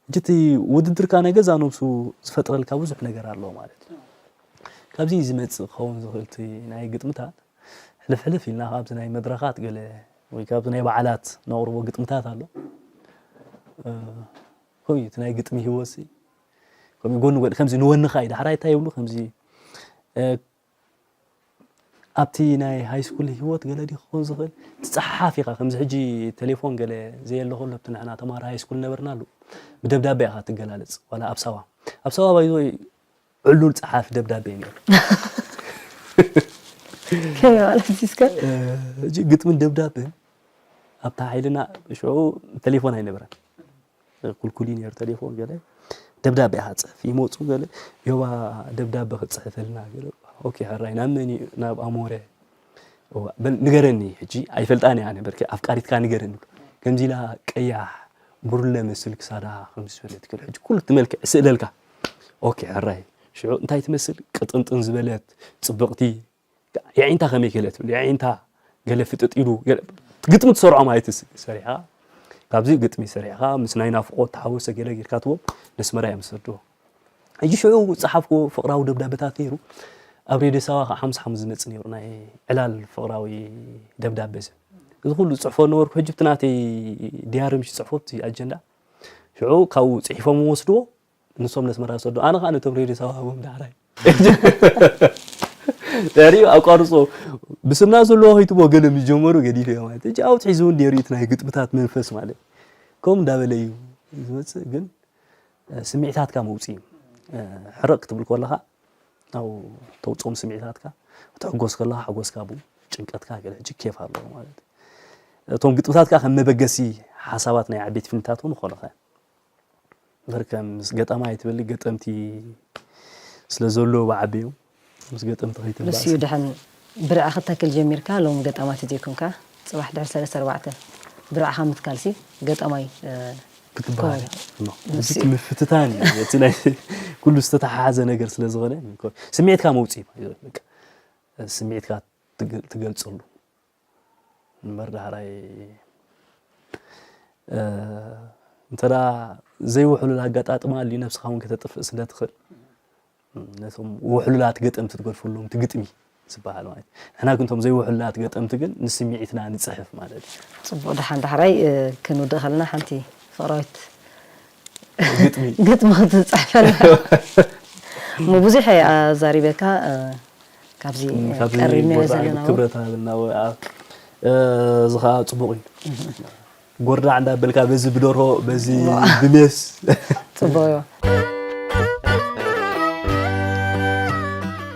ሕጂ እቲ ውድድር ከኣ ናይ ገዛእ ነብሱ ዝፈጥረልካ ብዙሕ ነገር ኣለዎ ማለት እዩ። ካብዚ እዩ ዝመጽእ ክኸውን ዝኽእል እቲ ናይ ግጥምታት። ሕልፍ ሕልፍ ኢልና ከኣ ኣብዚ ናይ መድረኻት ገለ ወይ ከኣ ኣብዚ ናይ በዓላት ነቕርቦ ግጥምታት ኣሎ። ከምኡ እዩ እቲ ናይ ግጥሚ ህይወትሲ ከምኡ ጎኒ ጎኒ ከምዚ ንወንኻ እዩ ዳሕራይ እንታይ ይብሉ ከምዚ ኣብቲ ናይ ሃይስኩል ህይወት ገለ ድዩ ክኸውን ዝኽእል ትፀሓሓፍ ኢኻ ከምዚ ሕጂ ቴሌፎን ገለ ዘየለ ከሎ ኣብቲ ንሕና ተምሃሮ ሃይስኩል ነበርናሉ ብደብዳቤ ኢኻ ትገላለፅ ዋላ ኣብ ሳዋ ኣብ ሳዋ ባይዞ ዕሉል ፀሓፊ ደብዳቤ እዩ ነይሩ ከመይ ማለት እስከ ሕጂ ግጥምን ደብዳቤን ኣብታ ሓይልና ሽዑ ቴሌፎን ኣይነበረን ኩልኩል እዩ ነይሩ ተሌፎን ገለ ደብዳቤ ኢኻ ትፅሕፍ ይመፁ ገለ ዮባ ደብዳቤ ክትፅሕፈልና ገለ ኦኬ ሕራይ ናብ መን እዩ ናብ ኣሞረ እዋ በል ንገረኒ ሕጂ ኣይፈልጣን እየ ኣነ በርኪ ኣፍቃሪትካ ንገረኒ ከምዚ ኢላ ቀያሕ ብሩለ መስል ክሳዳ ከምዚ ዝበለት ገለ ሕጂ ኩሉ እቲ መልክዕ ስእለልካ ኦኬ ሕራይ ሽዑ እንታይ ትመስል ቅጥንጥን ዝበለት ፅብቕቲ የዒንታ ከመይ ገለ ትብል የዒንታ ገለ ፍጥጥ ኢሉ ግጥሚ ትሰርዖ ማለት እዩ ሰሪሕኻ ካብዚ ግጥሚ ሰሪሕኻ ምስ ናይ ናፍቆት ተሓወሰ ገለ ጌርካ ትቦ ነስመራ እዮም ዝሰድዎ ሕጂ ሽዑ ዝፀሓፍኩ ፍቅራዊ ደብዳበታት ነይሩ ኣብ ሬድዮ ሳዋ ከዓ ሓሙስ ሓሙስ ዝመፅ ነይሩ ናይ ዕላል ፍቅራዊ ደብዳበ እዚ ኩሉ ዝፅሕፎ ነበርኩ ሕጂ ብቲ ናተይ ድያሪ ምሽ ዝፅሕፎ ብቲ ኣጀንዳ ሽዑ ካብኡ ፅሒፎም ወስድዎ ንሶም ነስመራ ዝሰዱ ኣነ ከዓ ነቶም ሬድዮ ሳዋ ሃቦም ዳሕራይ ድሕሪኡ ኣቋርፆ ብስምና ዘለዎ ከይትቦ ገለ ምስ ጀመሩ ገዲፈዮ ማለት ሕጂ ኣብኡ ትሒዙ እውን ነይሩ እቲ ናይ ግጥምታት መንፈስ ማለት ከምኡ እንዳበለ እዩ ዝመፅእ ግን ስምዒታትካ መውፅኢ ሕረቕ ክትብል ከለካ ኣብ ተውፅኦም ስምዒታትካ ክትሕጎስ ከለካ ሓጎስካ ብኡ ጭንቀትካ ገለ ሕጂ ኬፍ ኣለዎ ማለት እቶም ግጥምታትካ ከም መበገሲ ሓሳባት ናይ ዓበይቲ ፊልምታት እውን ይኾኑኻ በርከ ምስ ገጣማይ ትበሊ ገጠምቲ ስለ ዘሎ ብዓቢኡ ምስ ገጠምቲ ከይትባእስ ንስዩ ድሕን ብርዕኻ ተክል ጀሚርካ ሎም ገጣማት ዘይኮንካ ጽባሕ ድሕሪ ሰለስተ ኣርባዕተ ብርዕኻ ምትካልሲ ገጣማይ ክትበሃል እሞ ንስዩ ምፍትታን እዩ እቲ ናይ ኩሉ ዝተተሓሓዘ ነገር ስለ ዝኾነ ስምዒትካ መውፅኢ ስምዒትካ ትገልፀሉ እምበር ዳሕራይ እንተ ዘይውሕሉል ኣጋጣጥማ ኣልዩ ነብስኻ እውን ከተጥፍእ ስለ ትኽእል ነቶም ውሕሉላት ገጠምቲ ትገድፈሎም እቲ ግጥሚ ዝበሃል ማለት ንሕና ግን ቶም ዘይውሕሉላት ገጠምቲ ግን ንስምዒትና ንፅሕፍ ማለት እዩ ፅቡቅ ደሓን ዳሕራይ ክንውድእ ከለና ሓንቲ ፍቅራዊት ግጥሚ ግጥሚ ክትፅሕፈልና እሞ ብዙሕ ኣዛሪበካ ካብዚ ቀሪብናዮ ዘለና ክብረት ሃበልና እዚ ከዓ ፅቡቅ እዩ ጎርዳዕ እንዳበልካ በዚ ብደርሆ በዚ ብሜስ ፅቡቅ እዩ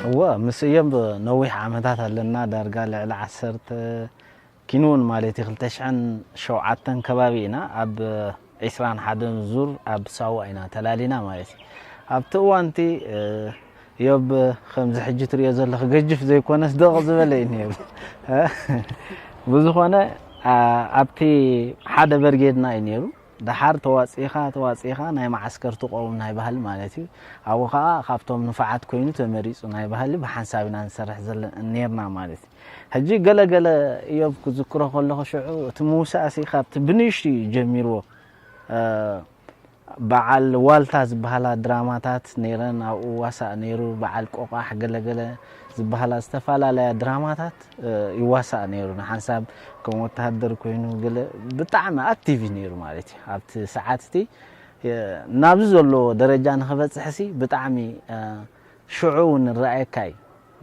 እወ ምስ እዮም ነዊሕ ዓመታት ኣለና ዳርጋ ልዕሊ ዓሰርተ ኪንውን ማለት እዩ ክልተ ሽሕን ሸውዓተን ከባቢ ኢና ኣብ ዒስራን ሓደን ዙር ኣብ ሳዋ ኢና ተላሊና ማለት እዩ ኣብቲ እዋንቲ ዮብ ከምዚ ሕጂ ትሪኦ ዘለኺ ገጅፍ ዘይኮነስ ደቕ ዝበለ እዩ ነይሩ ብዝኾነ ኣብቲ ሓደ በርጌድና እዩ ነይሩ ደሓር ተዋፂኻ ተዋፂኻ ናይ መዓስከር ትቆውም ናይ ባህሊ ማለት እዩ ኣብኡ ከዓ ካብቶም ንፋዓት ኮይኑ ተመሪፁ ናይ ባህሊ ብሓንሳብ ኢና ንሰርሕ ዘለ ነርና ማለት እዩ ሕጂ ገለገለ እዮብ ክዝክሮ ከለኹ ሽዑ እቲ ምውሳእሲ ካብቲ ብንእሽቱ እዩ ጀሚርዎ በዓል ዋልታ ዝበሃላ ድራማታት ነይረን ኣብኡ ዋሳእ ነይሩ በዓል ቆቋሕ ገለገለ ዝበሃላ ዝተፈላለያ ድራማታት ይዋሳእ ነይሩ ንሓንሳብ ከም ወተሃደር ኮይኑ ገለ ብጣዕሚ ኣክቲቭ ነይሩ ማለት እዩ ኣብቲ ሰዓት እቲ ናብዚ ዘለዎ ደረጃ ንክበፅሕሲ ብጣዕሚ ሽዑ እውን ንረኣየካ እዩ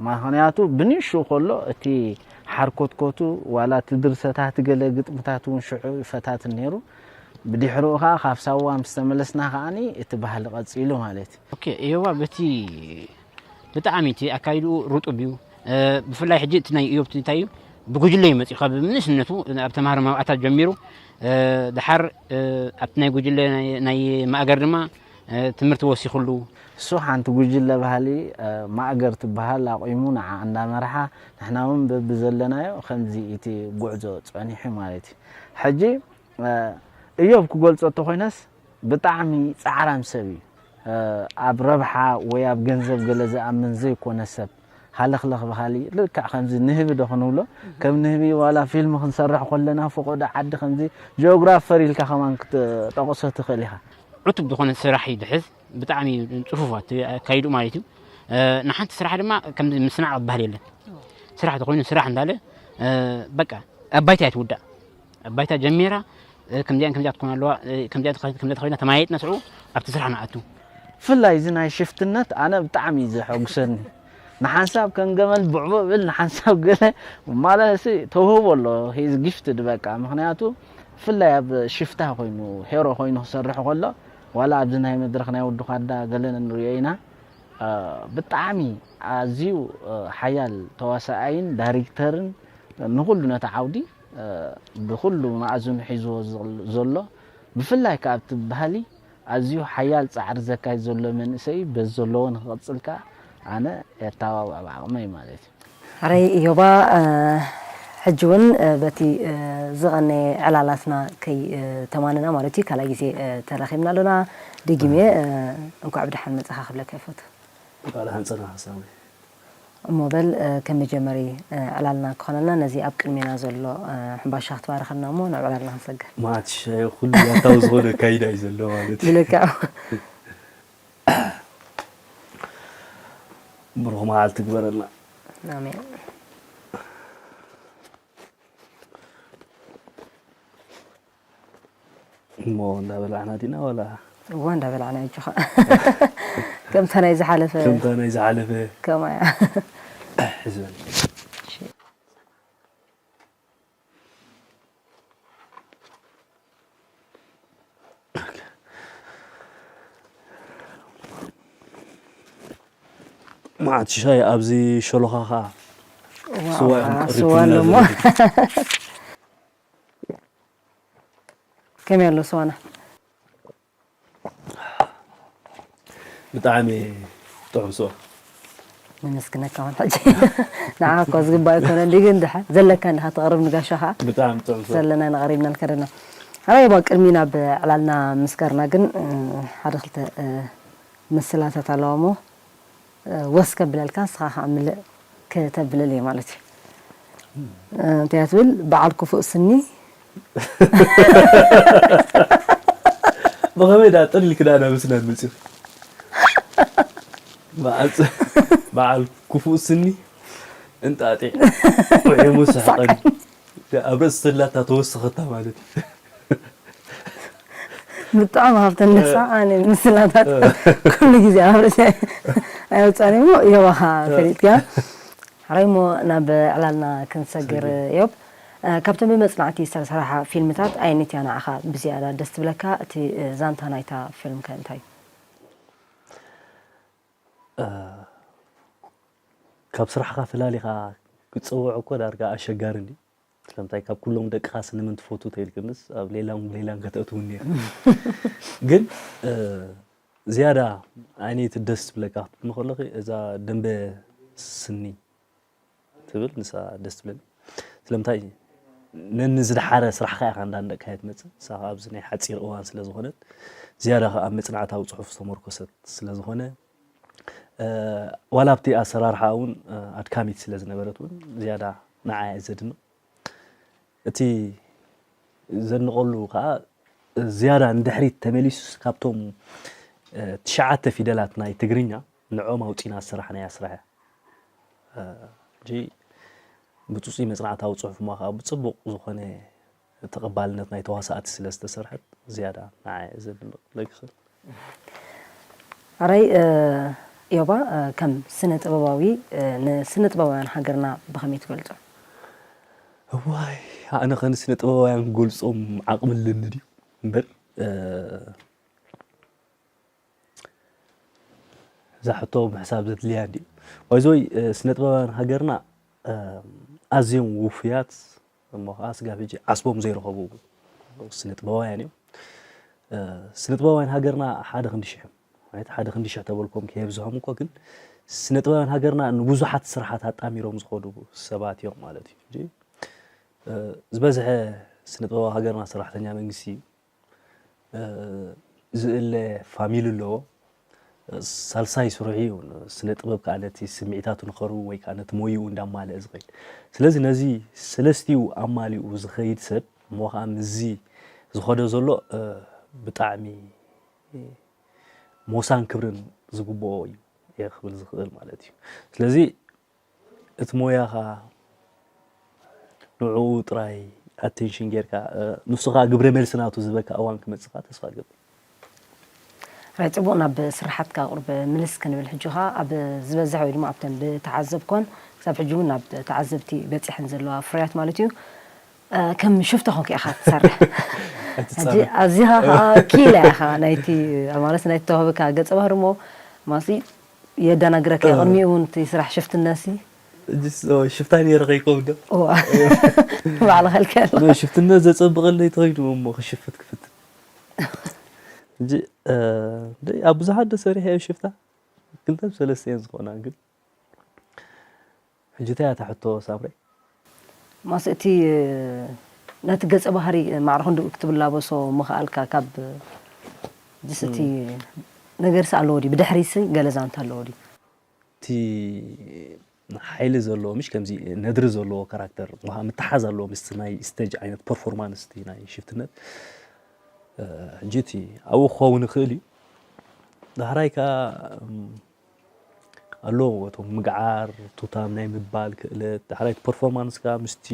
ምክንያቱ ብንእሽኡ ከሎ እቲ ሓርኮትኮቱ ዋላ እቲ ድርሰታት ገለ ግጥምታት እውን ሽዑ ይፈታትን ነይሩ ብድሕሪኡ ከዓ ካብ ሳዋ ምስ ተመለስና ከዓኒ እቲ ባህሊ ቀፂሉ ማለት እዩ ኦኬ እዮባ በቲ ብጣዕሚ እቲ ኣካይድኡ ርጡብ እዩ ብፍላይ ሕጂ እቲ ናይ እዮብ እንታይ እዩ ብጉጅለ እዩ መፂኡ። ካብ ንእስነቱ ኣብ ተምሃሮ መብኣታት ጀሚሩ፣ እ፣ ድሓር፣ እ፣ ኣብቲ ናይ ጉጅለ ናይ፣ ናይ ማእገር ድማ፣ እ፣ ትምህርቲ ወሲኹሉ። እሱ ሓንቲ ጉጅለ ባህሊ፣ እ፣ ማእገር ትበሃል ኣቑሙ ንዓ እንዳመርሓ፣ ንሕና እውን በብዘለናዮ ከምዚ እቲ ጉዕዞ ጸኒሑ ማለት እዩ። ሕጂ፣ እ፣ እዮብ ክገልጾ እንተኾይነስ ብጣዕሚ ጻዕራም ሰብ እዩ። እ፣ ኣብ ረብሓ ወይ ኣብ ገንዘብ ገለ ዝኣምን ዘይኮነ ሰብ፣ ሃለኽለኽ በሃሊ፣ ልክዕ ከምዚ ንህቢ ዶ ክንብሎ፣ ከም ንህቢ ዋላ ፊልም ክንሰርሕ ከለና ፈቐዶ ዓዲ ከምዚ ጂኦግራፈር ኢልካ ከማን ክትጠቕሶ ትኽእል ኢኻ። ዕቱብ ዝኾነ ስራሕ እዩ ዝሕዝ፣ ብጣዕሚ ጽፉፍ ኣካይድኡ ማለት እዩ። እ፣ ንሓንቲ ስራሕ ድማ ከምዚ ምስናዕ ዝበሃል የለን። ስራሕ ተኾይኑ ስራሕ እንዳለ፣ እ፣ በቃ ኣብ ባይታ እያ ትውዳእ። ኣብ ባይታ ጀሚራ፣ እ፣ ከምዚኣን ከምዚኣ ትኮን ኣለዋ፣ እ፣ ከምዚኣ ተኸ-፣ ከምዚኣ ተኾይና ተማያይጥና ስዑ ኣብቲ ስራሕ ንኣቱ። ብፍላይ እዚ ናይ ሽፍትነት ኣነ ብጣዕሚ እዩ ዘሐጉሰኒ። ንሓንሳብ ከም ገመል ቡዕቡዕ ብል፣ ንሓንሳብ ገለ ማለት ሲ ተውህቦ ኣሎ። He's gifted በቃ። ምኽንያቱ ብፍላይ ኣብ ሽፍታ ኮይኑ፣ ሄሮ ኮይኑ ክሰርሕ ከሎ፣ ዋላ ኣብዚ ናይ መድረኽ ናይ ወዲ ኳዳ ገለ ንሪኦ ኢና። እ፣ ብጣዕሚ ኣዝዩ፣ እ፣ ሓያል ተዋሳኣይን ዳይሬክተርን ንኹሉ ነቲ ዓውዲ፣ እ፣ ብኹሉ መኣዝኑ ሒዝዎ ዘል-፣ ዘሎ ብፍላይ ከኣ ኣብቲ ባህሊ ኣዝዩ ሓያል ጻዕሪ ዘካይድ ዘሎ መንእሰይ እዩ። በዚ ዘለዎ ንክቕጽል ከኣ ኣነ የተባብዖ ብዓቕመይ ማለት እዩ። ሕራይ እዮባ፣ እ፣ ሕጂ እውን፣ እ፣ በቲ፣ እ፣ ዝቐነየ ዕላላትና ከይ፣ እ፣ ተማንና ማለት እዩ፣ ካልኣይ ግዜ፣ እ፣ ተራኺብና ኣሎና። ደጊመ፣ እ፣ እንኳዕ ብደሓን መጻኻ ክብለካ ይፈቱ። እንኳዕ ደሓን ጸናኻ ሳሚ። እሞ በል፣ እ፣ ከም መጀመሪ፣ እ፣ ዕላልና ክኾነልና ነዚ ኣብ ቅድሜና ዘሎ፣ እ፣ ሕምባሻ ክትባርኸልና እሞ ናብ ዕላልና ክንሰግር። መዓት ሻሂ ኩሉ ያታዊ ዝኾነ ኣካይዳ እዩ ዘሎ ማለት እዩ። ብልክዕ። ብሩኽ መዓልቲ ግበረልና። ኣሜን። እሞ እንዳበላዕና ዲና ዋላ? እዋ፣ እንዳበላዕና እዩ ኸ። ከምታ ናይ ዝሓለፈ። ከምታ ናይ ዝሓለፈ። ከምኣ እያ። ሕዝበን። እሺ። መዓት ሻሂ ኣብዚ ሸሎኻ ኸዓ እዋ፣ ስዋ እዮም እዋ፣ ቀሪብኩምና ስዋ ኣለዎ። ዘለዉ። ከመይ ኣሎ ስዋና? ብጣዕሚ ጥዑም ስዋ። ነመስግነካ እውን ሕጂ። ንዓኻ እኮ ዝግባእ ኣይኮነን ድዩ? ግን ድሓን ዘለካ እንዲኻ ተቕርብ ንጋሻ ኸዓ። ብጣዕሚ ጥዑም ስዋ። ዘለና ኢና ቀሪብናልካ ዘለና። ሕራይ እባ ቅድሚ ናብ ዕላልና ምስጋርና ግን፣ እ፣ ሓደ ክልተ፣ እ፣ ምስላታት ኣለዋ እሞ፣ እ፣ ወስ ከብለልካ ንስኻ ኸዓ ምልእ ከተብለለይ ማለት እዩ። እ፣ እንታይ እያ ትብል? በዓል ክፉእ ስኒ። ብኸመይ ደኣ ጥልል ክዳና ምስላን መጺኡ? በዓል ፅ-፣ በዓል ክፉእ ስኒ እንጣጢዕ ውዒሙ ሳሕቐኒ። ኣብ ርእሲ ተላታ ተወሰኸታ ማለት እዩ። ብጣዕሚ ሃብተን ደስ ኣነ ምስላታት እ። ኩሉ ግዜ ኣብ ርእሲ ኣይወጻኒ እሞ የባኻ እ። ፈሊጥካ። ሕራይ እሞ ናብ ዕላልና ክንሰግር ሰግር። እዮብ። እ፣ ካብተን ብመጽናዕቲ ዝተሰርሓ ፊልምታት ኣየነይቲ እያ ንዓኻ ብዝያዳ ደስ ትብለካ? እቲ፣ እ፣ ዛንታ ናይታ ፊልም ከ እንታይ እዩ? እ፣ ካብ ስራሕኻ ፈላሊኻ ክትጸውዖ እኮ ዳርጋ ኣሸጋሪ እንድዩ። ስለምንታይ ካብ ኩሎም ደቅኻ ስኒ መን ትፈቱ ተይልክንስ ኣብ ሌላን ሌላን ከተእትውኒ ኢኻ። ግን፣ እ፣ ዝያዳ ዓይነይቲ ደስ ትብለካ ክትብልኒ ከለኺ እዛ ደንበ ስኒ ትብል ንሳ ደስ ትብለኒ። ስለምንታይ ነኒ ዝደሓረ ስራሕኻ ኢኻ እንዳ ንደቅካ እያ ትመጽእ። ንሳ ከኣ ኣብዚ ናይ ሓጺር እዋን ስለ ዝኾነት ዝያዳ ከኣ ኣብ መጽናዕታዊ ጽሑፍ ዝተመርኮሰት ስለ ዝኾነ፣ እ፣ ዋላ ኣብቲ ኣሰራርሓ እውን፣ እ፣ ኣድካሚት ስለ ዝነበረት እውን ዝያዳ ንዓይ እየ ዘድንቕ። እቲ ዘድንቐሉ ከኣ ዝያዳ ንድሕሪት ተመሊሱስ ካብቶም፣ እ፣ ትሽዓተ ፊደላት ናይ ትግርኛ ንዕኦም ኣውጺና ዝሰራሕናያ ስራሕ እያ። እ፣ ሕጂ ብጹጹይ መጽናዕታዊ ጽሑፍ እሞ ከኣ ብጽቡቕ ዝኾነ ተቐባልነት ናይ ተዋሳእቲ ስለ ዝተሰርሐት ዝያዳ ንዓይ እየ ዘድንቕ ክብለኪ እኽእል። ኣራይ፣ እ፣ ዮባ፣ እ፣ ከም ስነ ጥበባዊ፣ እ፣ ንስነ ጥበባውያን ሃገርና ብኸመይ ትገልጾ? እዋይ፣ ኣነ ኸ ንስነ ጥበባውያን ክገልጾም ዓቕሚ ኣለኒ ድዩ? እምበር፣ እ፣ እዛ ሕቶ ምሕሳብ ዘድልያ እንድዩ። ባይዘወይ፣ እ፣ ስነ ጥበባውያን ሃገርና፣ እ፣ ኣዝዮም ውፉያት እሞ ከዓ ስጋብ ሕጂ ዓስቦም ዘይረኸቡ ስነ ጥበባውያን እዮም። ስነ ጥበባውያን ሃገርና ሓደ ክንዲ ሽሕ እዮም። ማለት ሓደ ክንዲ ሽሕ ተበልኮም ከየብዝሖም እኮ፣ ግን ስነ ጥበባውያን ሃገርና ንብዙሓት ስራሓት ኣጣሚሮም ዝኸዱ ሰባት እዮም ማለት እዩ። ዝበዝሐ ስነ ጥበባዊ ሃገርና ሰራሕተኛ መንግስቲ እዩ። ዝእለ ፋሚሊ ኣለዎ። ሳልሳይ ስርሑ እዩ ስነ ጥበብ ከዓ ነቲ ስምዒታቱ ንኸርቡ ወይ ከዓ ነቲ ሞይኡ እንዳማልአ ዝኸይድ። ስለዚ ነዚ ሰለስቲኡ ኣማሊኡ ዝኸይድ ሰብ እሞ ከዓ ምስዚ ዝኸዶ ዘሎ ብጣዕሚ ሞሳን ክብርን ዝግብኦ እዩ እየ ክብል ዝኽእል ማለት እዩ። ስለዚ እቲ ሞያኻ ንዕኡ ጥራይ ኣቴንሽን ጌርካ ንሱ ከዓ ግብረ መልሲ ናቱ ዝበካ እዋን ክመፅእ ከዓ ተስፋ ገብር። ራይ ጽቡቕ። ናብ ስራሓትካ ቁርብ ምልስ ክንብል ሕጂ ኸኣ ኣብ ዝበዝሕ ወይ ድማ ኣብተን ብተዓዘብኮን ክሳብ ሕጂ እውን ናብ ተዓዘብቲ በጺሐን ዘለዋ ፍርያት ማለት እዩ። ከም ሽፍታ ኮንካ ኢኻ ትሰርሕ። ሕጂ ኣዚኻ ኸኣ ኪኢላ ኢኻ ናይቲ ማለት ናይቲ ተዋህበካ ገጸ ባህሪ እሞ ማለት የደናግረካ እዩ። ቅድሚኡ እውን እቲ ስራሕ ሽፍትነሲ ሽፍታ ነይረ ከይከውን ዶ ባዕልኻ ኢልካ ኣለኻ። ሽፍትነት ዘጸብቐለይ ተኸይዱ እሞ ክሽፍት ክፍትን ሕጂ ኣብ ብዙሓት ዶ ሰሪሐ እየ ሽፍታ ክልተን ሰለስተን ዝኾና ግን ሕጂ እንታይ እያ እታ ሕቶ ሳምሬ? ማስ እቲ ነቲ ገጸ ባህሪ ማዕረ ክንድኡ ክትብላበሶ ምኽኣልካ ካብ ድስ እቲ ነገርሲ ኣለዎ ድዩ? ብድሕሪሲ ገለ ዛንታ ኣለዎ ድዩ? እቲ ሓይሊ ዘለዎ ምሽ ከምዚ ነድሪ ዘለዎ ካራክተር ምትሓዝ ኣለዎ ምስቲ ናይ ስቴጅ ዓይነት ፐርፎርማንስ እቲ ናይ ሽፍትነት ሕጂ እቲ ኣብኡ ክኸውን ይኽእል እዩ። ዳሕራይ ከዓ ኣለዎ እቶም ምግዓር ቱታም ናይ ምባል ክእለት ዳሕራይ ፐርፎርማንስካ ምስቲ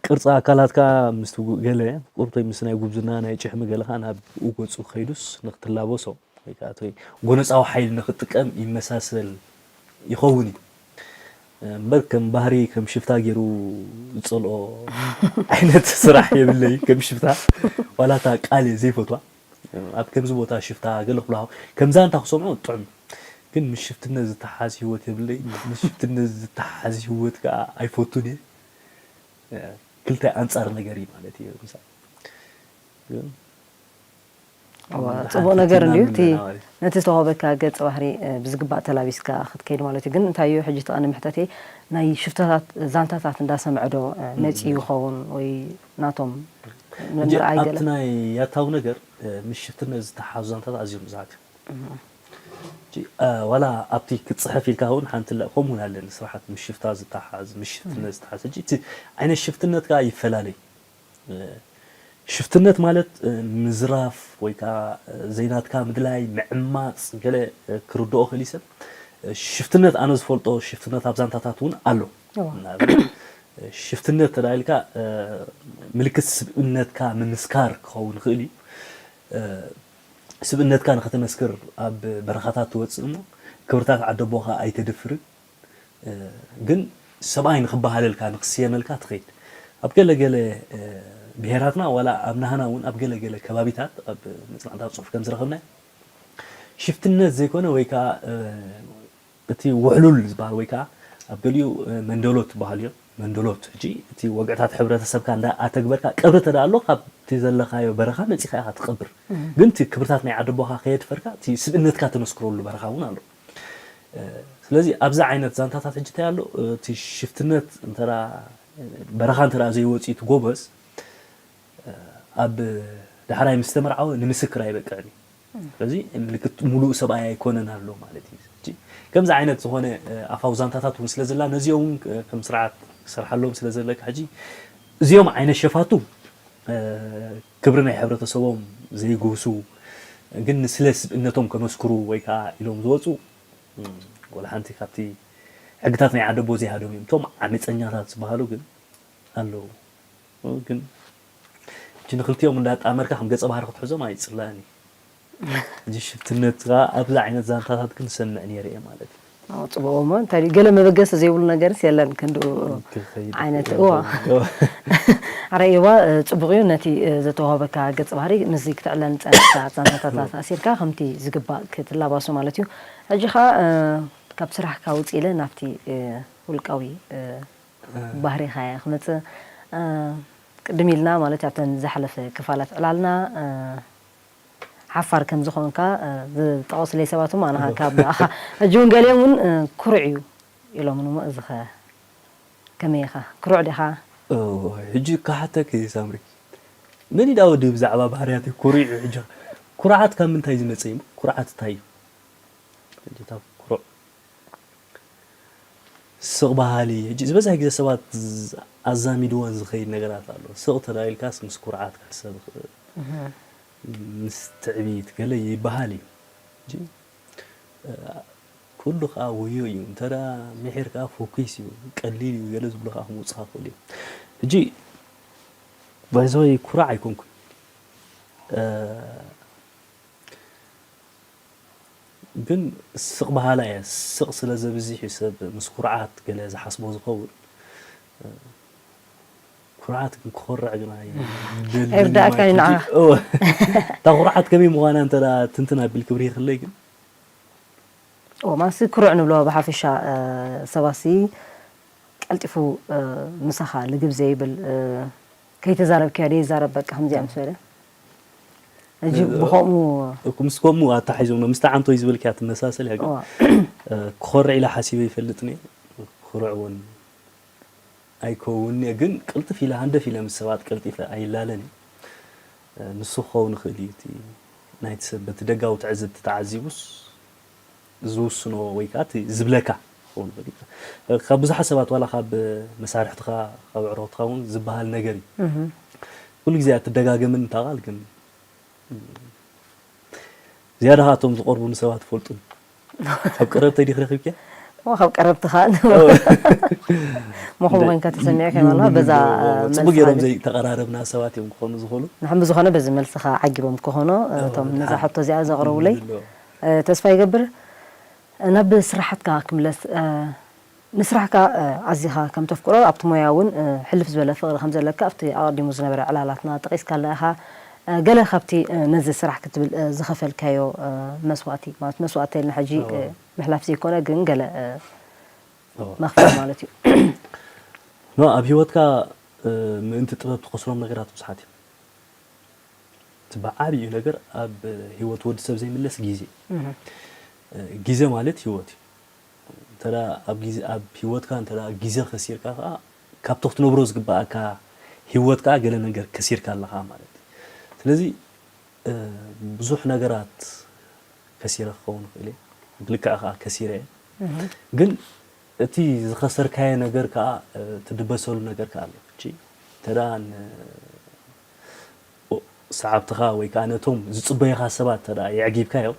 ቅርፂ ኣካላትካ ምስ ገለ ቁርቶይ ምስ ናይ ጉብዝና ናይ ጭሕሚ ገለካ ናብ ብኡ ገፁ ከይዱስ ንክትላበሶ ወይ ከዓ ጎነፃዊ ሓይሊ ንክጥቀም ይመሳሰል ይኸውን እዩ እምበር ከም ባህሪ ከም ሽፍታ ገይሩ ዝፀልኦ ዓይነት ስራሕ የብለይ ከም ሽፍታ ዋላታ ቃል እየ ዘይፈትዋ ኣብ ከምዚ ቦታ ሽፍታ ገለ ክብሎ ከምዛ እንታ ክሰምዖ ጥዑም ግን ምስ ሽፍትነት ዝተሓዝ ህይወት የብለይ ምስ ሽፍትነት ዝተሓዝ ህይወት ከዓ ኣይፈቱን እየ ክልተ ኣንፃር ነገር እዩ ማለት እዩ ምሳ ጽቡቅ ነገር እንድዩ እቲ ነቲ ዝተዋህበካ ገጸ ባህሪ ብዝግባእ ተላቢስካ ክትከይድ ማለት እዩ ግን እንታይ እዩ ሕጂ ተቐኒ ምሕተተይ ናይ ሽፍታታት ዛንታታት እንዳሰምዐ ዶ መጺኡ ይኸውን ወይ ናቶም ምርኣይ ገለ ኣብቲ ናይ ያታዊ ነገር ምስ ሽፍትነት ዝተሓዙ ዛንታታት ኣዝዮም ብዙሓት እዮም ዋላ ኣብቲ ክትፅሕፍ ኢልካ እውን ሓንቲ ከምኡ እውን ኣለኒ ስራሓት ምስ ሽፍታ ዝተሓዝ ምስ ሽፍትነት ዝተሓዝ ሕጂ እቲ ዓይነት ሽፍትነት ከዓ ይፈላለዩ ሽፍትነት ማለት ምዝራፍ ወይ ከዓ ዘይናትካ ምድላይ ምዕማፅ ገለ ክርድኦ ክእል ሰብ ሽፍትነት ኣነ ዝፈልጦ ሽፍትነት ኣብ ዛንታታት እውን ኣሎ ሽፍትነት ተዳልካ ምልክት ስብእነትካ ምምስካር ክኸውን ይኽእል እዩ ስብእነትካ ንኸተመስክር ኣብ በረኻታት ትወፅእ እሞ ክብርታት ዓደቦኻ ኣይተደፍርን ግን ሰብኣይ ንክበሃለልካ ንክስየመልካ ትኸይድ ኣብ ገለ ገለ ብሄራትና ዋላ ኣብ ናህና እውን ኣብ ገለ ገለ ከባቢታት ኣብ መፅናዕታዊ ፅሑፍ ከም ዝረኸብና ሽፍትነት ዘይኮነ ወይ ከዓ እቲ ውሕሉል ዝበሃል ወይ ከዓ ኣብ ገሊኡ መንደሎት ዝበሃል እዮም መንደሎት ሕጂ እቲ ወግዕታት ሕብረተሰብካ እንዳ ኣተግበርካ ቀብሪ ተዳ ኣሎ ካብቲ ዘለካዮ በረኻ መፂኻ ኢኻ ትቐብር ግን እቲ ክብርታት ናይ ዓደቦኻ ከየድፈርካ እቲ ስብእነትካ ተመስክረሉ በረኻ እውን ኣሎ ስለዚ ኣብዚ ዓይነት ዛንታታት ሕጂ እንታይ ኣሎ እቲ ሽፍትነት እንተ በረኻ እንተ ዘይወፂኡ እቲ ጎበዝ ኣብ ዳሕራይ ምስ ተመርዓወ ንምስክር ኣይበቅዕን እዩ ስለዚ ምልክት ሙሉእ ሰብኣይ ኣይኮነን ኣሎ ማለት እዩ ከምዚ ዓይነት ዝኾነ ኣፋዊ ዛንታታት እውን ስለ ዘላ ነዚኦም እውን ከም ስርዓት ክሰርሓሎም ስለ ዘለካ ሕጂ እዚኦም ዓይነት ሸፋቱ ክብሪ ናይ ሕብረተሰቦም ዘይግህሱ ግን ስለ ስብእነቶም ከመስክሩ ወይ ከዓ ኢሎም ዝወፁ ወላ ሓንቲ ካብቲ ሕግታት ናይ ዓደቦ ዘይሃደሙ እዮም እቶም ዓመፀኛታት ዝበሃሉ ግን ኣለዉ ግን እቲ ንክልቲኦም እንዳጣመርካ ከም ገፀ ባህሪ ክትሕዞም ኣይፅላእን እዩ እዚ ሽፍትነት ከዓ ኣብዚ ዓይነት ዛንታታት ግን ሰምዕ ነይረ እየ ማለት እዩ ጽቡቕ እሞ እንታይ ገለ መበገሲ ዘይብሉ ነገርስ የለን ክንድኡ ዓይነት እዋ ኣረ እዋ ጽቡቕ እዩ ነቲ ዘተዋህበካ ገጽ ባህሪ ምስዚ ክትዕለን ጸንሕካ ዛንታታት ኣሲርካ ከምቲ ዝግባእ ክትላባሶ ማለት እዩ ሕጂ ኸዓ ካብ ስራሕካ ውፅእ ኢለ ናብቲ ውልቃዊ ባህሪኻ እያ ክመጽእ። እ፣ ቅድም ኢልና ማለት ኣብተን ዝሓለፈ ክፋላት ዕላልና፣ እ፣ ሓፋር ከም ዝኾንካ፣ እ፣ ዝጠቐሱለይ ሰባት እውን ኣነ ኸኣ ካብ ንኣኻ ሕጂ እውን ገሊኦም እውን፣ እ፣ ኩሩዕ እዩ ኢሎምኒ እሞ እዚ ኸ ከመይ ኢኻ? ኩሩዕ ዲኻ? እዎ፣ ሕጂ ክሓተኪ ሳምሪ፣ መን እዩ ደኣ ወዲ ብዛዕባ ባህርያተይ ኩሩዕ እዩ? ሕጂ ኩርዓት ካብ ምንታይ ዝመጸ እዩ? ኩርዓት እንታይ እዩ? ሕጂ እታ ኩሩዕ ስቕ በሃሊ፣ ሕጂ ዝበዝሕ ግዜ ሰባት ዝ-፣ ኣዛሚድዎን ዝኸይድ ነገራት ኣሎ። ስቕ ተዳ ኢልካስ ምስ ኩርዓት ክሕሰብ ይኽእል፣ እህ። ምስ ትዕቢት ገለ ይበሃል እዩ። ሕጂ፣ እ፣ ኩሉ ከኣ ውዮ እዩ። እንተ ደኣ ምሒር ከኣ ፎኪስ እዩ፣ ቀሊል እዩ፣ ገለ ዝብሉ ከኣ ክመጹኻ ይኽእሉ እዮም። ሕጂ፣ ባይዘወይ ኩራዕ ኣይኮንኩን። እ፣ ግን ስቕ በሃላ እየ። ስቕ ስለ ዘብዝሕ እዩ ሰብ ምስ ኩርዓት ገለ ዝሓስቦ ዝኸውን። ኩርዓት ግን ክኾርዕ ግን ኣይደልን ኣይርዳእካን እዩ ማለት ንዓኻ። እዩ። እወ። እታ ኩርዓት ከመይ ምዃና እንተ ደኣ ትንትን ኣቢል ክብሪ ይኽለይ ግን። እወ፣ ማለትሲ ኩሩዕ ንብሎ ብሓፈሻ፣ እ፣ ሰባሲ ቀልጢፉ፣ እ፣ ምሳኻ ልግብ ዘይብል፣ እ፣ ከይተዛረብክዮ ደይዛረብ በቃ ከምዚኣ ምስ በለ። ሕጂ እ፣ ብኸምኡ እኩ ምስ ከምኡ ኣተሓሒዞም ነው። ምስታ ዓንቶይ ዝበልክያ ትመሳሰል እያ ግን፣ እዋ። እ፣ ክኾርዕ ኢለ ሓሲበ ይፈልጥን እየ። ክሩዕ እውን ኣይከውንን እየ፣ ግን ቅልጥፍ ኢለ ሃንደፍ ኢለ ምስ ሰባት ቀልጢፈ ኣይላለን እየ። እ፣ ንሱ ክኸውን ይኽእል እዩ፣ እቲ ናይቲ ሰብ በቲ ደጋዊ ትዕዝብቲ ተዓዚቡስ ዝውስኖ ወይ ከኣ እቲ ዝብለካ ክኸውን ይኽእል እዩ። እ፣ ካብ ብዙሓት ሰባት ዋላ ካብ መሳርሕትኻ፣ ካብ ኣዕሩኽትኻ እውን ዝበሃል ነገር እዩ። እህ። ኩሉ ግዜ ኣትደጋገምን እታ ቃል ግን ዝያዳ ኻቶም ዝቐርቡኒ ሰባት ይፈልጡኒ። ካብ ቀረብተይ ዲኺ ረኺብክያ? እሞ ካብ ቀረብትኻ ኦ። ምኹም እንደ-፣ ኮንካ ተሰሚዑ ከይበልኻ በዛ እንደ-፣ ጽቡቅ ገይሮም መልስኻ ዘይተቐራረብና ሰባት እዮም ክኾኑ ዝኽእሉ። ንሕም ብዝኾነ በዚ መልስኻ ዓጊቦም ክኾኑ፣ ኦ፣ እቶም ነዛ ድሓን። ሕቶ እዚኣ ዘቕረቡለይ፣ ይብሉ። እ፣ ተስፋ ይገብር። ናብ ስራሓትካ ክምለስ፣ እ፣ ንስራሕካ፣ እ፣ ኣዚኻ ከም ተፍቅሮ፣ ኣብቲ ሞያ እውን፣ እ፣ ሕልፍ ዝበለ ፍቕሪ ከም ዘለካ ኣብቲ ኣቐዲሙ ዝነበረ ዕላላትና ጠቒስካልና ኢኻ። እ፣ ገለ ካብቲ፣ እ፣ ነዚ ስራሕ ክትብል፣ እ፣ ዝኸፈልካዮ፣ እ፣ መስዋእቲ፣ ማለት መስዋእቲ ኢልና ሕጂ፣ እዎ። እ፣ ምሕላፍ ዘይኮነ፣ ግን ገለ፣ እ፣ እዎ። መኽፈል ማለት እዩ። ኖ፣ ኣብ ህይወትካ፣ እ፣ ምእንቲ ጥበብ ትኸስሮም ነገራት ብዙሓት እዮም። እቲ ብዓብዩ ነገር ኣብ ህይወት ወዲ ሰብ ዘይምለስ ግዜ። እህ። እ፣ ግዜ ማለት ህይወት እዩ። እንተ ደኣ ኣብ ግዜ፣ ኣብ ህይወትካ እንተ ደኣ ግዜ ከሲርካ ከኣ፣ ካብቲ ክትነብሮ ዝግብኣካ ህይወት ከኣ ገለ ነገር ከሲርካ ኣለኻ ማለት እዩ። ስለዚ፣ እ፣ ብዙሕ ነገራት ከሲረ ክኸውን ይኽእል እየ። ብልክዕ ከኣ ከሲረ እየ። እህ። ግን እቲ ዝኸሰርካዮ ነገር ከኣ፣ እ፣ ትድበሰሉ ነገር ከኣ ኣሎ። ሕጂ እንተ ደኣ ን-፣ ኦ፣ ሰዓብትኻ ወይ ከኣ ነቶም ዝጽበዩኻ ሰባት እንተ ደኣ የዕጊብካዮም፣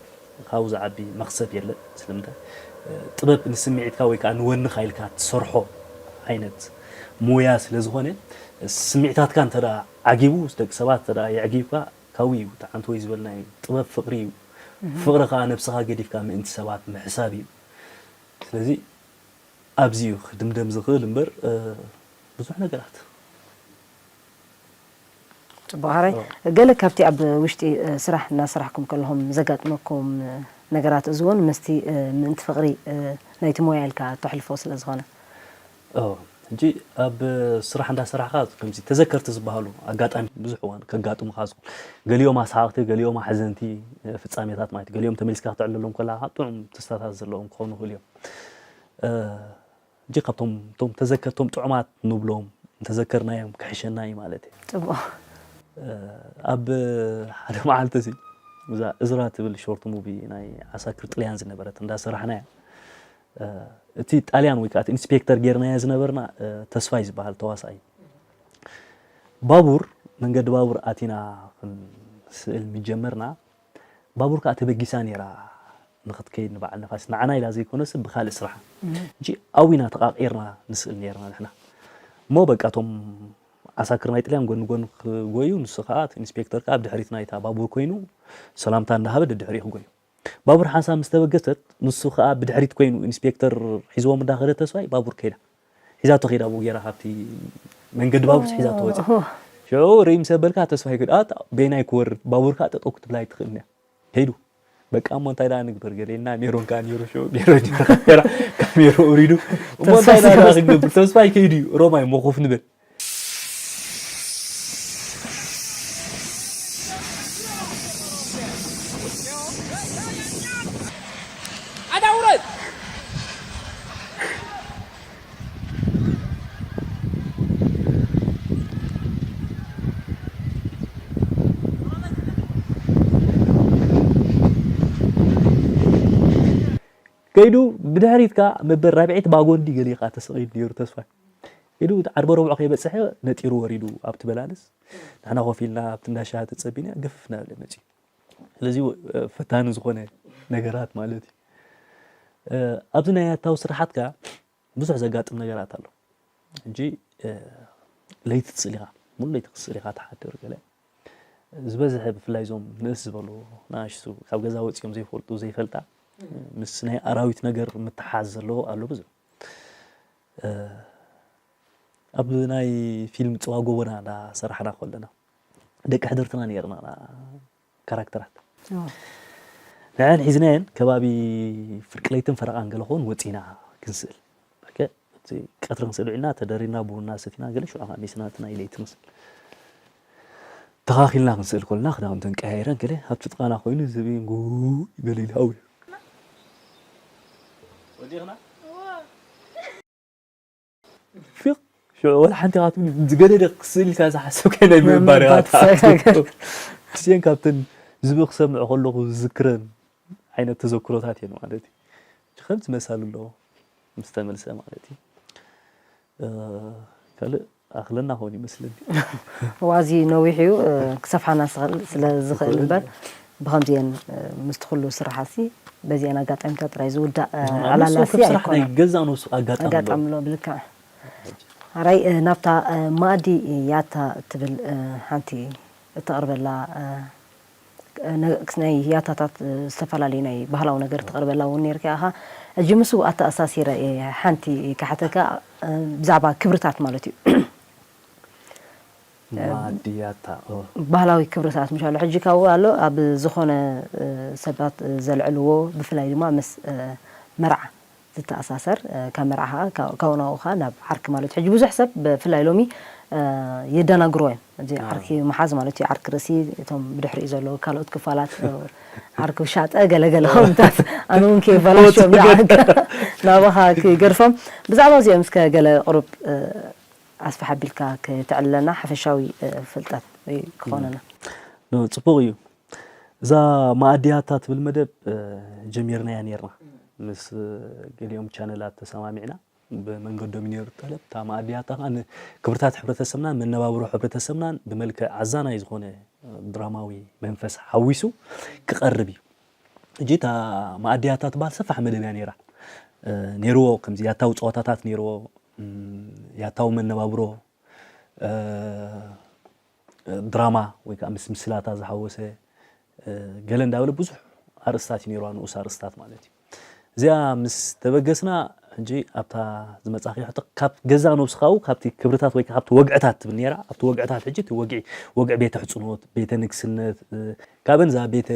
ካብኡ ዝዓቢ መኽሰብ የለን። ስለምንታይ? እ፣ ጥበብ ንስምዒትካ ወይ ከኣ ንወንኻ ኢልካ ትሰርሖ ዓይነት ሞያ ስለ ዝኾነ፣ ስምዒታትካ እንተ ደኣ ዓጊቡ፣ ደቂ ሰባት እንተ ደኣ የዕጊብካ፣ ካብኡ እዩ እቲ ዓንተወይ ዝበልናዮ። ጥበብ ፍቕሪ እዩ። እህ። ፍቕሪ ከኣ ነብስኻ ገዲፍካ ምእንቲ ሰባት ምሕሳብ እዩ። ስለዚ ኣብዚ እዩ ክድምደም ዝኽእል እምበር፣ እ፣ ብዙሕ ነገራት። ጽቡቕ፣ ሕራይ። ኦ። ገለ ካብቲ ኣብ ውሽጢ፣ እ፣ ስራሕ እናሰራሕኩም ከለኹም ዘጋጥመኩም፣ እ፣ ነገራት፣ እዚ እውን ምስቲ፣ እ፣ ምእንቲ ፍቕሪ፣ እ፣ ናይቲ ሞያ ኢልካ ተሕልፎ ስለ ዝኾነ። ኦ፣ ሕጂ ኣብ ስራሕ እንዳሰራሕካ ከምዚ ተዘከርቲ ዝበሃሉ ኣጋጣሚ ብዙሕ እዋን ከጋጥሙኻ ዝኽእሉ፣ ገሊኦም ኣስሓቕቲ፣ ገሊኦም ኣሕዘንቲ፣ እ፣ ፍጻሜታት ማለት እዩ። ገሊኦም ተመሊስካ ክትዕልሎም ከለኻ ጥዑም ትዝታታት ዘለዎም ክኾኑ ይኽእሉ እዮም። እ፣ ሕጂ ካብቶም፣ እቶም ተዘከርቶም ጥዑማት ንብሎም፣ እንተዘከርናዮም ክሕሸና እዩ ማለት እዩ። ጽቡቕ። እ፣ ኣብ ሓደ መዓልቲ እዚ፣ እዛ እዝራ ትብል ሾርት ሙቪ ናይ ዓሳክር ጥልያን ዝነበረት እንዳሰራሕናያ፣ እ፣ እቲ ጣልያን ወይ ከኣ እቲ ኢንስፔክተር ጌርናዮ ዝነበርና፣ እ፣ ተስፋይ ዝበሃል ተዋሳኣይ፣ ባቡር፣ መንገዲ ባቡር ኣቲና ክንስእል ምጀመርና፣ ባቡር ከኣ ተበጊሳ ነይራ ንኽትከይድ ንበዓል ነፋስ። ንዓና ኢላ ዘይኮነስ ብኻልእ ስራሓ። እህ። ሕጂ ኣዊና ተቓቒርና ንስእል ነይርና ንሕና። እሞ በቃ እቶም ዓሳክር ናይ ጥልያን ጎኒ ጎኒ ክጎዩ፣ ንሱ ከኣ እቲ ኢንስፔክተር ከኣ ኣብ ድሕሪት ናይታ ባቡር ኮይኑ ሰላምታ እንዳሃበ ደድሕሪኡ ክጎዩ። ባቡር ሓንሳብ ምስ ተበገሰት፣ ንሱ ከኣ ብድሕሪት ኮይኑ ኢንስፔክተር ሒዝዎም እንዳኸደ ተስፋይ ባቡር ከይዳ። ሒዛቶ ከይዳ ብኡ ጌራ ካብቲ መንገዲ ባቡር ሒዛቶ ወፂኣ። ኦሆ። ሽዑ ርእይ ምስ ኣበልካ ተስፋይ ክድ-፣ ኣታ በየናይ ክወርድ? ባቡር ከኣ ጠጠው ክትብላ ኣይትኽእልን እያ። ከይዱ። በቃ እሞ እንታይ ደኣ ንግበር ገለ ኢልና፣ ሜሮን ከኣ ኔሩ ሽዑ፣ ሜሮን ኔሩ ካሜራ፣ ካሜራ ውሪዱ። እሞ እንታይ ደኣ ክንገብር? ተስፋይ ከይዱ እዩ፣ ሮማይ እሞ ኮፍ ንበል። ኣዳ ውረድ። ከይዱ ብድሕሪት ከኣ መበል ራብዐይቲ ባጎንዲ ገሊኻ ተሰቒሉ ነይሩ ተስፋ። ከይዱ ዓርቢ ረቡዕ ከይበጽሐ ነጢሩ ወሪዱ ኣብቲ በላንስ። ንሕና ኮፍ ኢልና ኣብቲ እንዳ ሻሂ ተጸቢና ግፍፍ እናበለ መጺኡ። ስለዚ፣ እ፣ ፈታኒ ዝኾነ ነገራት ማለት እዩ። እ፣ ኣብዚ ናይ ኣታዊ ስራሓት ከኣ ብዙሕ ዘጋጥም ነገራት ኣሎ። ሕጂ፣ እ፣ ለይቲ ትስእል ኢኻ፣ ሙሉ ለይቲ ክትስእል ኢኻ፣ ትሓድር ገለ። ዝበዝሐ ብፍላይ እዞም ንእስ ዝበሉ ንኣሽቱ ካብ ገዛ ወጺኦም ዘይፈልጡ፣ ዘይፈልጣ፣ ምስ ናይ ኣራዊት ነገር ምትሓዝ ዘለዎ ኣሎ ብዙሕ። እ፣ ኣብ ናይ ፊልም ጽዋ ጎቦና እንዳሰራሕና ከለና፣ ደቂ ሕድርትና ነይርና ካራክተራት። ኣዎ። ንዐን ሒዝናየን ከባቢ ፍርቂ ለይትን ፈረቓን ገለ ክኸውን ወጺና ክንስእል። ኦኬ፣ እቲ ቀትሪ ክንስእል ውዒልና፣ ተደሪና፣ ቡና ሰቲና፣ ገለ ሽዑ ከዓ ሜስና እቲ ናይ ለይቲ ክንስእል። ተኻኺልና ክንስእል ከለና፣ ክዳውንተን ቀያይረን ገለ ኣብቲ ጥቓና ኮይኑ ዝብኢ ጉይ ገለ ኢሉ ሃው። ወዲቕና? ፊቕ፣ ሽዑ ወላ ሓንቲ ካብቶም ዝገደደ ክስእል ኢልካ ዝሓሰብካዮ ናይ ምንባር ኢኻ ምንባር ትሓቱ። ትሰጋገር። እዚአን ካብተን ዝብኢ ክሰምዕ ከለኹ ዝዝክረን ዓይነት ተዘክሮታት እየን ማለት እዩ። ከምዚ መሳሉ ኣለዎ ምስ ተመልሰ ማለት እዩ። እ፣ ካልእ ኣኽለና ኾን ይመስለኒ። ዋዚ ነዊሕ እዩ፣ እ፣ ክሰፍሓና ስለ ዝኽእል እምበር፣ ብኸምዚአን፣ እ፣ ምስቲ ኩሉ ስራሓሲ፣ በዚአን ኣጋጣሚታት ጥራይ ዝውዳእ፣ እ፣ ኣብ ዕላላሲ ነፍሲ ወከፍ ስራሕ ናይ ኣይኮነን። ገዛ ነፍሱ ኣጋጣሚ ኣለዎ። ኣጋጣሚ ኣሎ፣ ብልክዕ። ሓራይ፣ እ፣ ናብታ፣ እ፣ ማእዲ ያታ እትብል፣ እ፣ ሓንቲ እተቕርበላ፣ እ፣ ነ-፣ ናይ ያታታት፣ እ፣ ዝተፈላለዩ ናይ ባህላዊ ነገር እተቕርበላ እውን ነይርካ ኢኻ። ሕጂ ምስኡ ኣተኣሳሲረ እየ ሓንቲ ክሓተካ፣ እ፣ ብዛዕባ ክብርታት ማለት እዩ። ማእዲ ያታ፣ ኦ። ባህላዊ ክብርታት ምሻሎ። ሕጂ ካብኡ ኣሎ፣ ኣብ ዝኾነ፣ እ፣ ሰባት፣ እ፣ ዘልዕልዎ፣ ብፍላይ ድማ ምስ፣ እ፣ መርዓ ዝተኣሳሰር፣ እ፣ ካብ መርዓ ኸዓ፣ ካብ፣ ካብኡ ናብኡ ኸዓ ናብ ዓርኪ ማለት እዩ። ሕጂ ብዙሕ ሰብ ብፍላይ ሎሚ፣ እ፣ የደናግርዎ እዮም። እዚ ኣዎ። ዓርኪ ምሓዝ ማለት እዩ፣ ዓርኪ ርእሲ፣ እቶም ብድሕሪኡ ዘለዉ ካልኦት ክፋላት፣ እ፣ ዓርኪ ውሻጠ፣ ገለ ገለ ከምታት፣ ኣነ እውን ከየበላሽዮም ንዓካ፣ ናባኻ ክገድፎም። ብዛዕባ እዚኦም እስከ ገለ ቁሩብ፣ እ፣ ኣስፍሕ ኣቢልካ ከተዕልለና ሓፈሻዊ፣ እ፣ ፍልጠት ወይ ክኾነና። ኖ፣ ጽቡቕ እዩ። እዛ ማኣዲ ያታ ትብል መደብ፣ እ፣ ጀሚርናያ ኔርና። ምስ፣ እ፣ ገሊኦም ቻነላት ተሰማሚዕና ብመንገዶም እዩ ኔሩ ጠለብ። እታ ማኣዲ ያታ ከኣ ንክብርታት ሕብረተሰብናን መነባብሮ ሕብረተሰብናን ብመልክዕ ኣዛናይ ዝኾነ፣ እ፣ ድራማዊ መንፈስ ሓዊሱ ክቐርብ እዩ። ሕጂ እታ ማኣዲ ያታ ትበሃል ሰፋሕ መደብ እያ ኔራ። እ፣ ኔርዎ ከምዚ ያታዊ ጸወታታት ኔርዎ፣ እም፣ ያታዊ መነባብሮ፣ እ፣ ድራማ ወይ ከዓ ምስ ምስላታ ዝሓወሰ፣ እ፣ ገለ እንዳበለ ብዙሕ ኣርእስታት እዩ ኔርዋ፣ ንኡስ ኣርእስታት ማለት እዩ። እዚኣ ምስ ተበገስና፣ ሕጂ ኣብታ ዝመጻኺ ሕቶ፣ ካብ ገዛ ነብስኻ፣ ካብቲ ክብርታት ወይ ከዓ ካብቲ ወግዕታት ትብል ኔራ፣ ኣብቲ ወግዕታት፣ ሕጂ እቲ ወግዒ፣ ወግዒ ቤተ ሕጽኖት፣ ቤተ ንግስነት፣ እ፣ ካብን እዛ ቤተ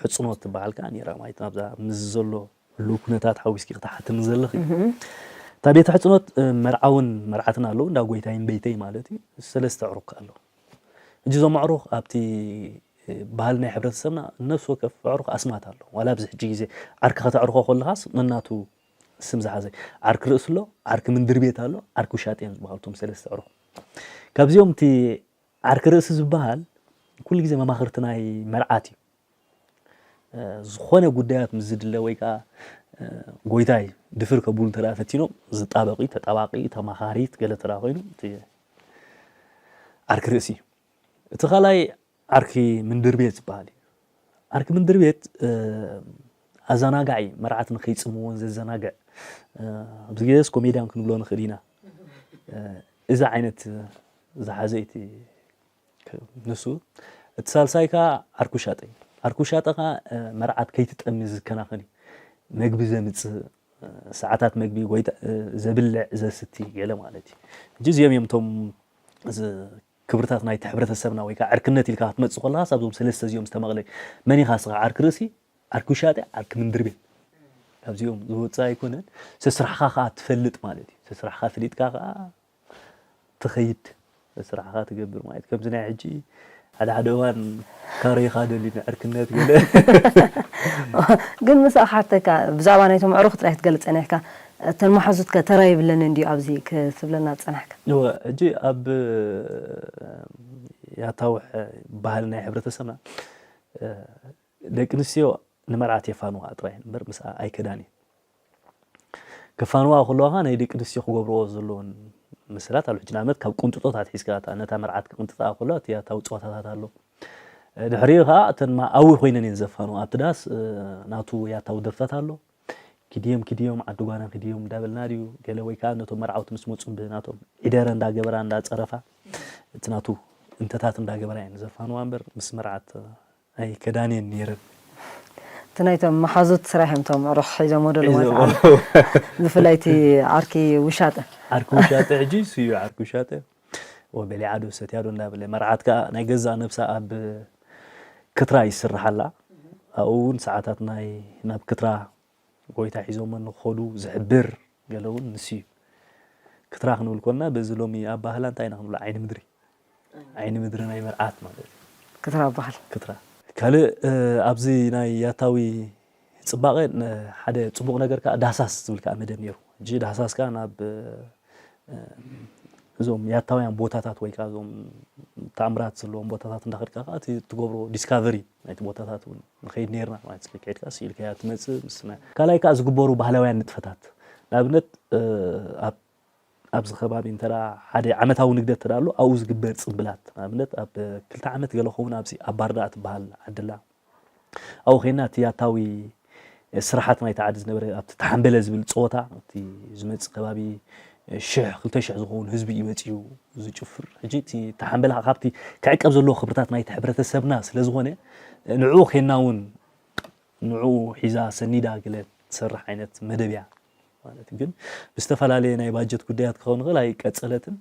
ሕጽኖት ትበሃል ከዓ ኔራ ማለት ናብዛ ምስ ዘሎ ህሉው ኩነታት ሓዊስኪ ክትሓትኒ ዘለኺ። እህ። እታ ቤተ ሕጽኖት፣ እ፣ መርዓውን መርዓትን ኣለዉ፣ እንዳ ጎይታይን በይተይ ማለት እዩ። ሰለስተ ኣዕሩኽ ኣለዉ። ሕጂ እዞም ኣዕሩኽ ኣብቲ፣ እ፣ ባህሊ ናይ ሕብረተሰብና ነፍሲ ወከፍ ኣዕሩኽ ኣስማት ኣለዎ። ዋላ ኣብዚ ሕጂ ግዜ ዓርኪ ከተዕርኾ ከለኻስ ነናቱ ስም ዝሓዘ። ዓርኪ ርእሲ ኣሎ፣ ዓርኪ ምንድር ቤት ኣሎ፣ ዓርኪ ውሻጤ እዮም ዝበሃሉ እቶም ሰለስተ ኣዕሩኽ። ካብዚኦም እቲ ዓርኪ ርእሲ ዝበሃል ኩሉ ግዜ መማኽርቲ ናይ መርዓት እዩ። እ፣ ዝኾነ ጉዳያት ምስ ዝድለ ወይ ከዓ፣ እ፣ ጎይታይ ድፍር ከብሉ እንተ ደኣ ፈቲኖም ዝጣበቕ እዩ፣ ተጣባቂ፣ ተማኻሪት ገለ እንተ ደኣ ኮይኑ እቲ ዓርኪ ርእሲ እዩ። እቲ ካልኣይ ዓርኪ ምንድር ቤት ዝበሃል እዩ። ዓርኪ ምንድር ቤት፣ እ፣ ኣዘናጋዒ፣ መርዓት ንኸይጽምዎን ዘዘናግዕ፣ እ፣ ኣብዚ ግዜስ ኮሜድያን ክንብሎ ንኽእል ኢና። እ፣ እዚ ዓይነት ዝሓዘ እዩ እቲ ንሱ። እቲ ሳልሳይ ከኣ ዓርኪ ውሻጠ እዩ። ዓርኪ ውሻጠ ከኣ፣ እ፣ መርዓት ከይትጠሚ ዝከናኸን እዩ። መግቢ ዘምጽእ፣ እ፣ ሰዓታት መግቢ ወይ ተ-፣ እ፣ ዘብልዕ፣ ዘስቲ ገለ ማለት እዩ። ሕጂ እዚኦም እዮም እቶም ዝ-፣ ክብርታት ናይቲ ሕብረተሰብና ወይ ከኣ ዕርክነት ኢልካ ክትመጽእ ከለኻስ ኣብዞም ሰለስተ እዚኦም ዝተመቕለ እዩ። መን ኢኻ እስኻ ዓርኪ ርእሲ፣ ዓርኪ ውሻጠ፣ ዓርኪ ምንድርቤ። ካብዚኦም ዝወፅእ ኣይኮነን። ሰስራሕኻ ከዓ ትፈልጥ ማለት እዩ። ሰስራሕኻ ፈሊጥካ ከዓ ትኸይድ፣ ስራሕኻ ትገብር ማለት። ከምዚ ናይ ሕጂ ሓደ ሓደ እዋን ካሬኻ ደልዩ ንዕርክነት ገለ። ግን ምስ ኣሓተካ ብዛዕባ ናይቶም ኣዕሩኽ ጥራይ ክትገልጸና ኢኻ። እተን መሓዙትከ ተራ ይብለንን ድዩ ኣብዚ ክትብለና ዝጸናሕካ? እወ፣ ሕጂ ኣብ ያታውሕ ባህሊ ናይ ሕብረተሰብና ደቂ ኣንስትዮ ንመርዓት የፋንዋ ጥራይ እምበር ምስኣ ኣይከዳን እየን። ከፋንዋ ከለዋ ናይ ደቂ ኣንስትዮ ክገብርኦ ዘለዎን መሰላት ኣሎ። ሕጂ ንኣብነት ካብ ቁንጥጦታት ሒዝካ እታ ነታ መርዓት ክቕንጥጣ ከሎ እቲ ያታዊ ፀወታታት ኣሎ። ድሕሪኡ ከዓ እተን ኣዊ ኮይነን እየን ዘፋንዋ። ኣብቲ ዳስ ናቱ ያታዊ ደርፍታት ኣሎ። ኪድዮም ኪድዮም ዓዲ ጓና ኪድዮም እንዳበልና ድዩ ገለ ወይ ከዓ ነቶም መርዓውቲ ምስ መፁ ብናቶም ዒደረ እንዳገበራ እንዳፀረፋ እቲ ናቱ እንተታት እንዳገበራ እየን ዘፋንዋ እምበር ምስ መርዓት ኣይከዳንየን ነይረን። እቲ ናይቶም መሓዙት ስራሕ እዮም እቶም ኣዕሩኽ ሒዞሞ ደለዉ ማለት እዩ። ብፍላይ እቲ ዓርኪ ውሻጠ። ዓርኪ ውሻጠ ሕጂ እሱ እዩ ዓርኪ ውሻጠ። ወ በሊዓ ዶ ሰትያ ዶ እንዳበለ መርዓት ከዓ ናይ ገዛእ ነብሳ ኣብ ክትራ ይስርሓላ። ኣብኡ እውን ሰዓታት ናይ ናብ ክትራ ጎይታ ሒዞሞ ንክኸዱ ዝሕብር ገለ እውን ንሱ እዩ። ክትራ ክንብል ኮንና በዚ ሎሚ ኣባህላ እንታይ ኢና ክንብሎ ዓይኒ ምድሪ። ዓይኒ ምድሪ ናይ መርዓት ማለት እዩ። ክትራ በሃል። ክትራ። ካልእ ኣብዚ ናይ ያታዊ ፅባቐ ሓደ ፅቡቕ ነገር ከዓ ዳህሳስ ዝብል ከዓ መደብ ነይሩ። ሕጂ ዳህሳስ ከዓ ናብ እዞም ያታውያን ቦታታት ወይ ከዓ እዞም ተኣምራት ዘለዎም ቦታታት እንዳኸድካ ከዓ እቲ ትገብሮ ዲስካቨሪ ናይቲ ቦታታት እውን ንኸይድ ነይርና ማለት እዩ። ከይድካ ስኢልካያ ትመፅእ ምስ ካልኣይ ከዓ ዝግበሩ ባህላውያን ንጥፈታት ንኣብነት ኣብ ኣብዚ ከባቢ እንተ ሓደ ዓመታዊ ንግደት ተዳሎ ኣብኡ ዝግበር ፅምብላት ንኣብነት ኣብ ክልተ ዓመት ገለ ኸውን ኣብዚ ኣብ ባርዳ ትበሃል ዓድላ ኣብኡ ኸይና እቲ ያታዊ ስራሓት ናይቲ ዓዲ ዝነበረ ኣብቲ ተሓምበለ ዝብል ፀወታ እቲ ዝመፅእ ከባቢ ሽሕ ክልተ ሽሕ ዝኸውን ህዝቢ እዩ መፂኡ ዝጭፍር። ሕጂ እቲ ተሓምበለ ካብቲ ክዕቀብ ዘለዎ ክብርታት ናይቲ ሕብረተሰብና ስለ ዝኾነ ንዕኡ ኸይና እውን ንዕኡ ሒዛ ሰኒዳ ገለ ትሰርሕ ዓይነት መደብ እያ ማለት እዩ። ግን ብዝተፈላለየ ናይ ባጀት ጉዳያት ክኸውን ይኽእል ኣይቀፀለትን።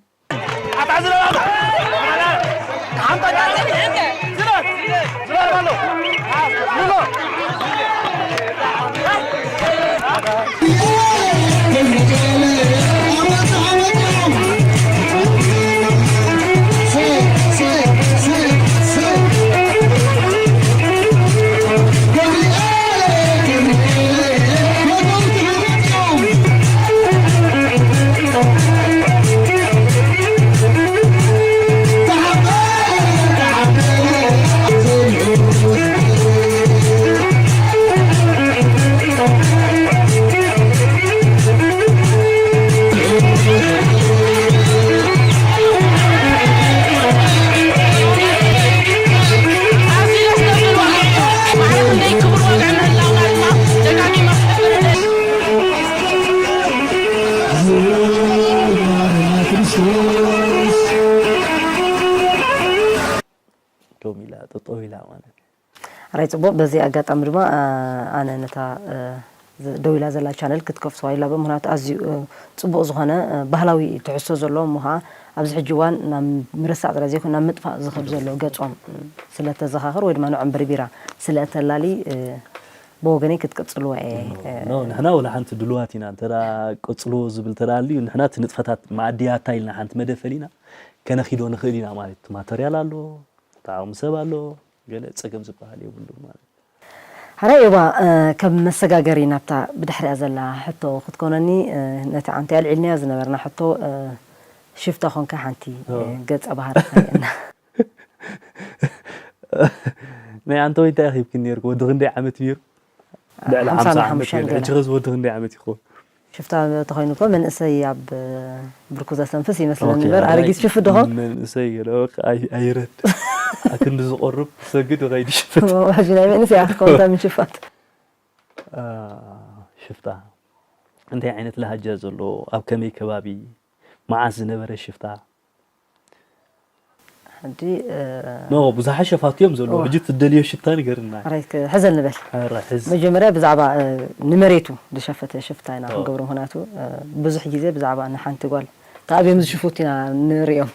ደው ኢላ ጠጠው ኢላ ማለት እዩ። ሕራይ ጽቡቕ። በዚ ኣጋጣሚ ድማ ኣነ ነታ ደው ኢላ ዘላ ቻነል ክትከፍትዋ ኢላበ። ምኽንያቱ ኣዝዩ ጽቡቕ ዝኾነ ባህላዊ ትሕዝቶ ዘለዎ እሞ ኸኣ ኣብዚ ሕጂ እዋን ናብ ምርሳዕ ጥራይ ዘይኮነ ናብ ምጥፋእ ዝኸድ ዘሎ ገጾም ስለ እተዘኻኽር ወይ ድማ ንዖም በርቢራ ስለ እተላሊ ብወገነይ ክትቅጽልዋ እየ። ኖ ንሕና ወላ ሓንቲ ድልዋት ኢና እንተ ቀጽልዎ ዝብል እንተ ኣልዩ ንሕና እቲ ንጥፈታት መኣዲ ያታ ኢልና ሓንቲ መደብ ፈሊና ከነኺዶ ንኽእል ኢና ማለት እዩ። ማተርያል ኣሎ፣ ተዓቕሚ ሰብ ኣሎ፣ ገለ ጸገም ዝበሃል የብሉን ማለት እዩ። ሕራይ እባ ከም መሰጋገሪ ናብታ ብድሕሪኣ ዘላ ሕቶ ክትኮነኒ ነቲ ኣንቲ ኣልዒልናዮ ዝነበርና ሕቶ ሽፍታ ኾንካ ሓንቲ ገጸ ባህሪ ኸርእየና። ናይ ኣንተ ወይ እንታይ ኣኺብክን ነይርኩ ወዲ ክንደይ ዓመት ነይሩ? ልዕሊ ሓምሳ ዓመት ነይሩ። ሕጂ ኸዚ ወዲ ክንደይ ዓመት ይኸውን? ሽፍታ ተኾይኑ እኮ መንእሰይ ኣብ ብርኩ ዘስተንፍስ ይመስለኒ እምበር ኣረጊት ሽፍት ዶ ኾን? መንእሰይ ገለ ኣይረድ ኣክንዲ ዝቆርብ ሰግድ ኸይዲ ሽፍት ሕጂ ናይ መንእሰይ ኣትኮንታ ምን ሽፋት ሽፍታ እንታይ ዓይነት ለሃጃ ዘሎ ኣብ ከመይ ከባቢ መዓስ ዝነበረ ሽፍታ ሕጂ ኖ ብዙሓት ሸፋት እዮም ዘለዉ። ሕጂ ትደልዮ ሽፍታ ንገርና። ሕራይ ክሕዘል ንበል። ሕራይ ሕዝ። መጀመርያ ብዛዕባ ንመሬቱ ዝሸፈተ ሽፍታ ኢና ክንገብሮ፣ ምኽንያቱ ብዙሕ ግዜ ብዛዕባ ንሓንቲ ጓል ተኣብዮም ዝሽፉት ኢና ንርእዮም።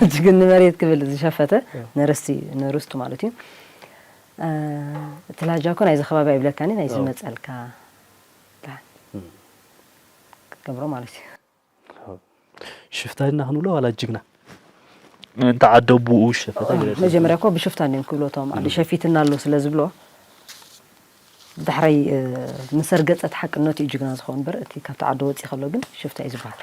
ሕጂ ግን ንመሬት ክብል ዝሸፈተ ነርስቲ ነርስቱ ማለት እዩ። እቲ ላጃ እኮ ናይዚ ከባቢ ኣይብለካኒ፣ ናይዚ መጸልካ ክትገብሮ ማለት እዩ። ሽፍታ ኢልና ክንብሎ ዋላ ጅግና? እንተ ዓደ ኣቦኡ ሸፈተ ገለ መጀመርያ እኮ ብሽፍታ እንዲዮም ክብሎ እቶም ኣደ ሸፊትና ኣሎ ስለ ዝብሎ፣ ዳሕራይ ምስ ኣርገጸ እቲ ሓቅነቱ እዩ ጅግና ዝኸውን እምበር፣ እቲ ካብቲ ዓዲ ወጺኡ ከሎ ግን ሽፍታ እዩ ዝበሃል።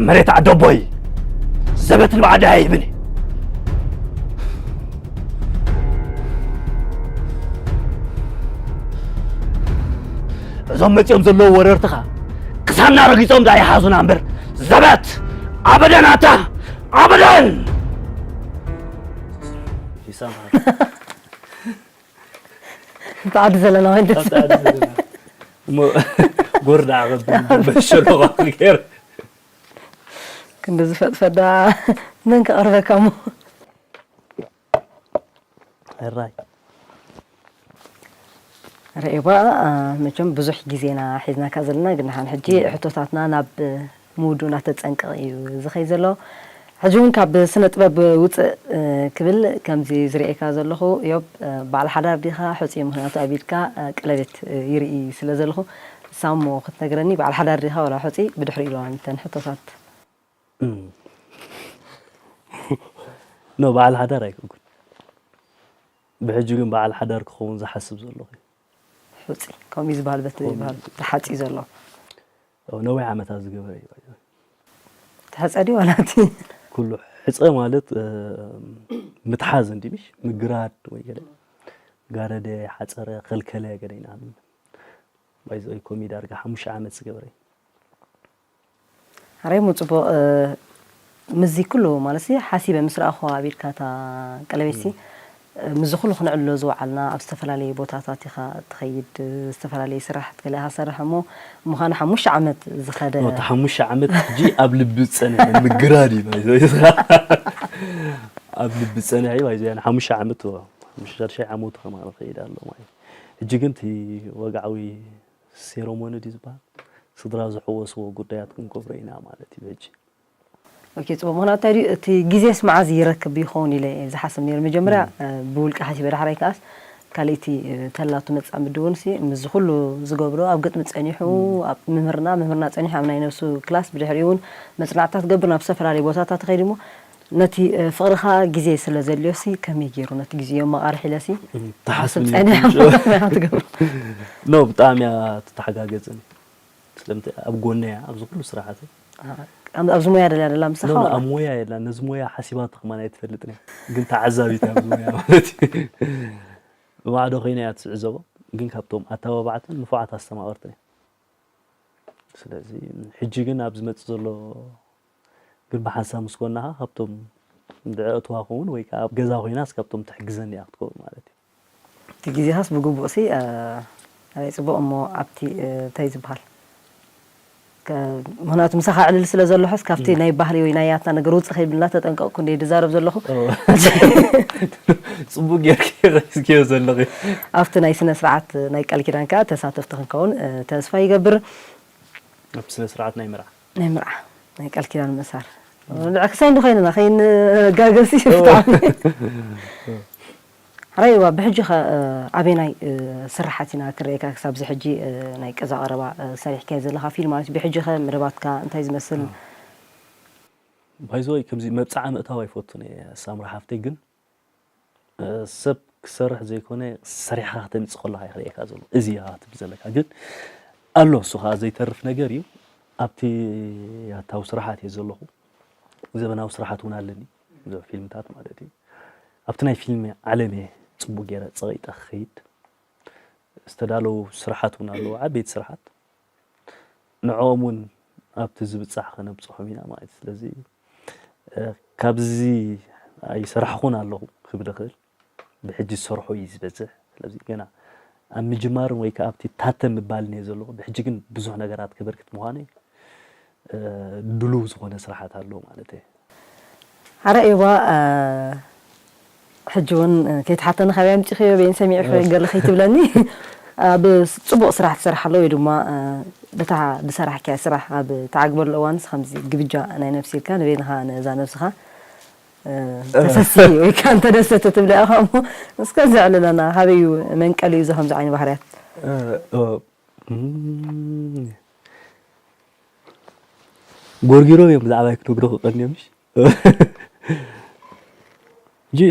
መሬት ዓደቦይ ዘበት ንባዕዲ ኣይብን። እዞም መፂኦም ዘለዉ ወረርትኻ ክሳና ረጊፆም ዳ ይሓዙና እምበር ዘበት ኣበደን ኣታ ኣበደን። ይሰምሃል። ብዓዲ ዘለና ወንድስ እሞ ጎርዳ ዓቐብ በሸሎ ገይር ክንዲ ዝፈጥፈዳ መን ከቕርበካ እሞ ራይ ርእዋ መቸም ብዙሕ ግዜና ሒዝናካ ዘለና ግን ንሓን ሕጂ ሕቶታትና ናብ ምውዱ እናተጸንቀቐ እዩ ዝኸይ ዘሎ። ሕጂ እውን ካብ ስነ ጥበብ ውፅእ ክብል ከምዚ ዝርእየካ ዘለኹ ዮብ በዓል ሓዳር ዲኻ ሕፁ ምክንያቱ ኣቢድካ ቀለቤት ይርኢ ስለ ዘለኹ ሳሞ ክትነግረኒ በዓል ሓዳር ዲኻ ወላ ሕፂ ብድሕሪ ኢሉ እንተን ሕቶታት ኖ በዓል ሓዳር ኣይኮንኩን ብሕጂ ግን በዓል ሓዳር ክኸውን ዝሓስብ ዘለኹ ሕፂ ከምኡ ዝበሃል በት ዝበሃል ተሓፂ ዘሎ ነዊሕ ዓመታት ዝገበረ እዩ ተሐፀ ድዩ ዋላ እቲ ኩሉ ሕፀ ማለት ምትሓዝ እንዲ ምሽ ምግራድ ወይ ገለ ጋረደ ሓፀረ ከልከለ ገለ ኢና ንብል ባይዘይ ኮሚ ዳርጋ ሓሙሽተ ዓመት ዝገበረ እዩ ኣረይ ሞ ፅቡቕ ምስዚ ኩሉ ማለት ሓሲበ ምስ ረኣኹ ኣቢድካ እታ ቀለቤትሲ ምስዚ ኩሉ ክነዕልሎ ዝወዓልና ኣብ ዝተፈላለዩ ቦታታት ኢኻ ትኸይድ ዝተፈላለዩ ስራሕት ገለ ኢኻ ትሰርሕ እሞ ምዃኑ ሓሙሽተ ዓመት ዝኸደ እቲ ሓሙሽተ ዓመት ሕጂ ኣብ ልቢ ዝፀንሐ ምግራድ እዩ ባይዘይ ኣብ ልቢ ዝፀንሐ እዩ ባይዘይ ሓሙሽተ ዓመት ሸድሻይ ዓመቱ ከማን ይኸይድ ኣሎ ማለት ሕጂ ግን እቲ ወግዓዊ ሴሮሞኒ ድዩ ዝበሃል ስድራ ዝሕወስዎ ጉዳያት ክንገብሮ ኢና ማለት እዩ ሕጂ ኦኬ ፅቡቅ ምክንያቱ እንታይ ድዩ እቲ ግዜስ መዓዝ ይረክብ ይኸውን ኢለ እየ ዝሓስብ ነይሩ መጀመርያ ብውልቂ ሓሲበ ዳሕራይ ከዓስ ካልእቲ ተላቱ መፃ ምድውን ሲ ምስዚ ኩሉ ዝገብሮ ኣብ ግጥሚ ፀኒሑ ኣብ ምህርና ምህርና ፀኒሑ ኣብ ናይ ነብሱ ክላስ ብድሕሪኡ እውን መፅናዕትታት ገብር ናብ ዝተፈላለዩ ቦታታት ከይድ እሞ ነቲ ፍቕርኻ ግዜ ስለ ዘድልዮሲ ከመይ ገይሩ ነቲ ግዜኦም መቓርሕ ኢለሲ ተሓስብ ጸኒሖም ትገብሩ ኖ ብጣዕሚ እያ ትተሓጋገጽን ስለምንታይ ኣብ ጎነ እያ ኣብዚ ኩሉ ስራሓት ኣብዚ ሞያ ደላ ደላ ምሳኻ ኣብ ሞያ የላ ነዚ ሞያ ሓሲባቶ ከማን ኣይትፈልጥን እያ ግን ተዓዛቢት ኣብዚ ሞያ ማለት እዩ ብባዕዶ ኮይነ እያ ትስዕዘቦ ግን ካብቶም ኣተባባዕትን ንፉዓት ኣስተማቐርትን እያ ስለዚ ሕጂ ግን ኣብ ዝመጽእ ዘሎ ግን ብሓንሳብ ምስ ኮናኻ ካብቶም ድዕእትዋ ክኸውን ወይ ከዓ ኣብ ገዛ ኮይናስ ካብቶም ትሕግዘኒ እያ ክትከውን ማለት እዩ እቲ ግዜኻስ ብግቡእ ሲ ኣበይ ፅቡቕ እሞ ኣብቲ እንታይ ዝበሃል ምክንያቱ ምሳኻ ዕልል ስለ ዘሎ ሕስ ካብቲ ናይ ባህሊ ወይ ናይ ያታ ነገር ውፅእ ከይብልና ተጠንቀቕኩ እንደ ዝዛረብ ዘለኹ ፅቡቅ ጌርክዮ ዘለኺ ኣብቲ ናይ ስነ ስርዓት ናይ ቃል ኪዳን ከዓ ተሳተፍቲ ክንከውን ተስፋ ይገብር ኣብ ስነ ስርዓት ናይ ምርዓ ናይ ምርዓ ናይ ቃል ኪዳን ምእሳር ልዕክሳይ እንዲ ኮይንና ከይንጋገሲ ብጣዕሚ ሕራይዋ ብሕጂ ኸ ኣበናይ ስራሓት ኢና ክረኤካ ክሳብዚ ሕጂ ናይ ቀዛ ቀረባ ሰሪሕካዮ ዘለካ ፊልም ማለት ብሕጂ ኸ መደባትካ እንታይ ዝመስል ባይዘወይ ከምዚ መብፃዓ ምእታው ኣይፈቱን እየ ሳምራ ሓፍተይ ግን ሰብ ክሰርሕ ዘይኮነ ሰሪሕካ ከተምፅእ ከለካ ይክርእየካ ዘሎ እዚ ኢካ ክትብል ዘለካ ግን ኣሎ እሱ ከዓ ዘይተርፍ ነገር እዩ ኣብቲ ያታዊ ስራሓት እየ ዘለኹ ዘበናዊ ስራሓት እውን ኣለኒ ፊልምታት ማለት እዩ ኣብቲ ናይ ፊልም ዓለም እየ ፅቡቅ ገይረ ፀቂጠ ክኸይድ ዝተዳለዉ ስራሓት እውን ኣለዉ ዓበይቲ ስራሓት ንዕኦም እውን ኣብቲ ዝብፃሕ ከነብፅሖም ኢና ማለት እዩ ስለዚ ካብዚ ኣይሰራሕኹን ኣለኹ ክብል እኽእል ብሕጂ ዝሰርሖ እዩ ዝበዝሕ ስለዚ ገና ኣብ ምጅማርን ወይ ከዓ ኣብቲ ታተ ምባልን እየ ዘለኹ ብሕጂ ግን ብዙሕ ነገራት ከበርክት ምዃነይ ድሉው ዝኾነ ስራሓት ኣሎ ማለት እየ ኣረ እዋ ሕጂ እውን ከይትሓተኒ ካበይ ኣምፂኽዮ በይን ሰሚዕኺ ገለ ከይትብለኒ ኣብ ጽቡቕ ስራሕ ትሰርሓ ኣሎ ወይ ድማ፣ እ፣ በታ ዝሰራሕካያ ስራሕ ኣብ ትዓግበሉ እዋንስ ከምዚ ግብጃ ናይ ነብሲ ኢልካ ንበይንኻ ነዛ ነብስኻ፣ እ፣ ተሰሲ ወይ ከኣ እንተደሰተ ትብላ ኢኻ እሞ እስከ ዘዕልለና፣ ካበይ እዩ መንቀሊኡ እዚ ከምዚ ዓይነት ባህርያት? እ፣ እ፣ እም፣ ጎርጊሮም እዮም ብዛዕባይ ክነግሩኺ ቀንዮም፣ ምሽ? ሕጂ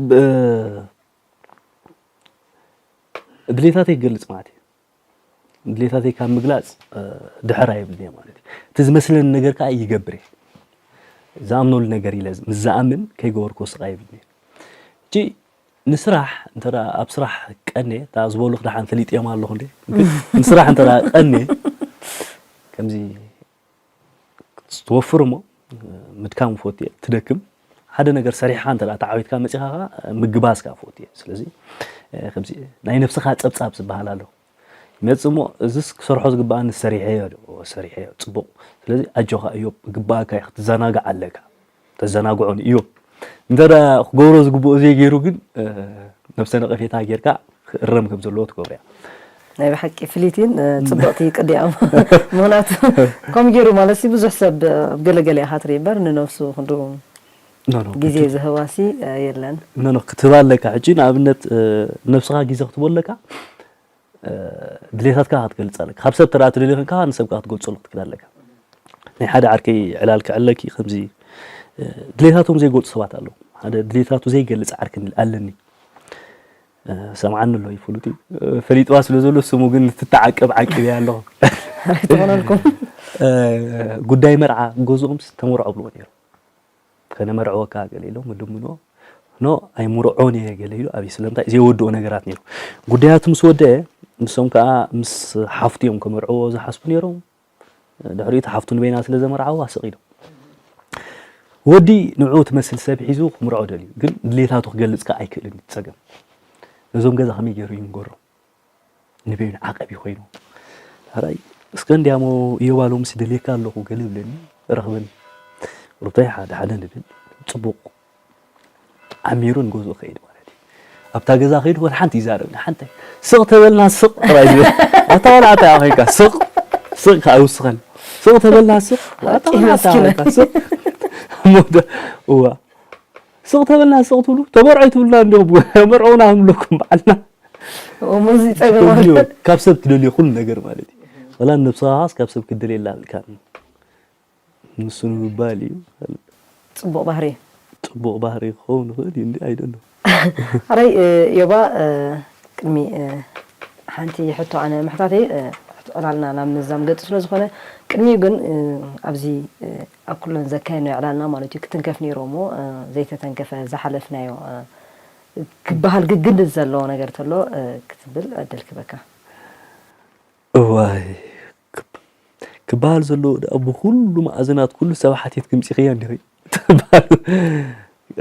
ብ-፣ ድሌታተይ ክገልጽ ማለት እዩ። ድሌታተይ ካብ ምግላጽ፣ እ፣ ድሕር ኣይብልን እየ ማለት እዩ። እቲ ዝመስለኒ ነገር ከኣ ይገብር እየ። ዝኣምነሉ ነገር ኢለ ምስ ዝኣምን ከይገበርኩ ስቕ ኣይብልን እየ። ሕጂ ንስራሕ እንተ ደኣ ኣብ ስራሕ ቀንየ፣ እታ ዝበሉኽ ደሓን ፈሊጠዮም ኣለኹ እንዴ? ግን ንስራሕ እንተ ደኣ ቀንየ፣ ከምዚ ክትወፍር እሞ፣ ምድካም እፈቱ እየ፣ ትደክም። ሓደ ነገር ሰሪሕኻ እንተ ደኣ ተዓዊትካ መጺኻ ኸኣ ምግባዝ ከኣ እፈቱ እየ። ስለዚ፣ እ፣ ከምዚ ናይ ነብስኻ ጸብጻብ ዝበሃል ኣሎ። ይመጽእ እሞ፣ እዝስ ክሰርሖ ዝግብኣኒ ሰሪሐዮ ዶ? ሰሪሐዮ፣ ጽቡቕ። ስለዚ ኣጆኻ እዮብ፣ ግብኣካ እዩ፣ ክትዘናጋዕ ኣለካ። ተዘናግዖ ንእዮብ። እንተ ደኣ ክገብሮ ዝግብኦ ዘይገይሩ ግን፣ እ፣ ነብሰ ነቐፌታ ጌርካ ክእረም ከም ዘለዎ ትገብሮ እያ። ናይ ብሓቂ ፍልይቲን፣ እ፣ ጽብቕቲ ቅዲ እያ። ምኽንያቱ ከምኡ ገይሩ ማለት ሲ ብዙሕ ሰብ ኣብ ገለ ገለ ኢኻ ትርኢ እምበር ንነብሱ ክንዱ ኖ፣ ኖ፣ ግዜ ክት-፣ ዝህባሲ፣ እ፣ የለን። ኖ፣ ኖ፣ ክትህባ ኣለካ። ሕጂ ንኣብነት፣ እ፣ ነብስኻ ግዜ ክትህቦ ኣለካ፣ እ፣ ድሌታትካ ክትገልጽ ኣለካ። ካብ ሰብ ተራ ትደልዮ ኮንካ ንሰብ ከኣ ክትገልጸሉ ክትክእል ኣለካ። ናይ ሓደ ዓርከይ ዕላል ክዕለኪ ከምዚ፣ እ፣ ድሌታቶም ዘይገልጹ ሰባት ኣለዉ። ሓደ ድሌታቱ ዘይገልጽ ዓርኪ ኣለኒ። እ፣ ሰምዓኒ ኣሎ ይፍሉጥ እዩ። እ፣ ፈሊጥዋ ስለ ዘሎ ስሙ ግን ትተዓቀብ ዓቂበያ ኣለኹ። ኣይትኾነልኩም። እ፣ ጉዳይ መርዓ ገዝኦምስ ተመርዖ ብልዎ ነይሩ። ከነመርዕወካ ገለ ኢሎም ምልምንዎ። ኖ ኣይምርዖን እየ ገለ ኢሉ ኣብይ ስለምንታይ ዘይወድኦ ነገራት ነይሩ። ጉዳያቱ ምስ ወደአ ንሶም ከኣ ምስ ሓፍቱ እዮም ከመርዕዎ ዝሓስቡ ነይሮም። ድሕሪኡ እቲ ሓፍቱ ንበይና ስለ ዘመርዓዋ ስቕ ኢሉ። ወዲ ንዕኡ ትመስል ሰብ ሒዙ ክምርዖ ደልዩ፣ ግን ድሌታቱ ክገልጽ ከኣ ኣይክእልን እዩ እቲ ጸገም። ነዞም ገዛ ከመይ ገይሩ ይንገሮም? ንበይኑ ዓቐብ እዩ ኮይኑ። ሕራይ እስከ እንዲያሞ እዮብ ኣሎምስ ይደልየካ ኣለኹ ገለ ይብለኒ፣ ረኽበኒ። ሩታይ ሓደ ሓደ ንብል፣ ጽቡቕ። ዓሚሩ ንገዝኡ ከይድ ማለት እዩ። ኣብታ ገዛ ከይዱ ወላ ሓንቲ ይዛረብኒ፣ ሓንታይ። ስቕ ተበልና ስቕ ጥራይ ዝብል። ኣታ ወላ ኣታ ኮይንካ ስቕ፣ ስቕ ከኣ ይውስኸኒ። ስቕ ተበልና ስቕ፣ ኣታ ወላ ኣታ ኮይንካ ስቕ። እሞ ደ-፣ እዋ። ስቕ ተበልና ስቕ ትብሉ፣ ተመርዖ ትብሉና እንዲኹም፣ መርዖና ንብለኩም በዓልና። እሞ እዚ ጸገም ትደልዮ፣ ኣሎ። ካብ ሰብ ትደልዮ ኩሉ ነገር ማለት እዩ። ወላ ነብስኻ ካብ ሰብ ክትደልየላ ኣለካ። ንሱ ንምባል እዩ። ጽቡቕ ባህሪ። ጽቡቕ ባህሪ ክኸውን ይኽእል እዩ እንዲ፣ I don't know። ሕራይ፣ እ፣ ዮባ፣ እ፣ ቅድሚ፣ እ፣ ሓንቲ ሕቶ ኣነ ምሕታተይ፣ እ፣ ዕላልና ናብ ምዛም ገጽ ስለ ዝኾነ፣ ቅድሚኡ ግን፣ እ፣ ኣብዚ፣ እ፣ ኣብ ኩለን ዘካየድናዮ ዕላልና ማለት እዩ፣ ክትንከፍ ነይሩ እሞ፣ እ፣ ዘይተተንከፈ ዝሓለፍናዮ፣ እ፣ ክበሃል ግድን ዘለዎ ነገር ተሎ፣ እ፣ ክትብል ዕድል ክበካ። እዋይ፣ ክብ-፣ ክበሃል ዘለዎ ደኣ ብኹሉ መኣዝናት ኩሉ ሰብ ሓቲትኪ ምጺኽያ እንዲኺ ትበሃል።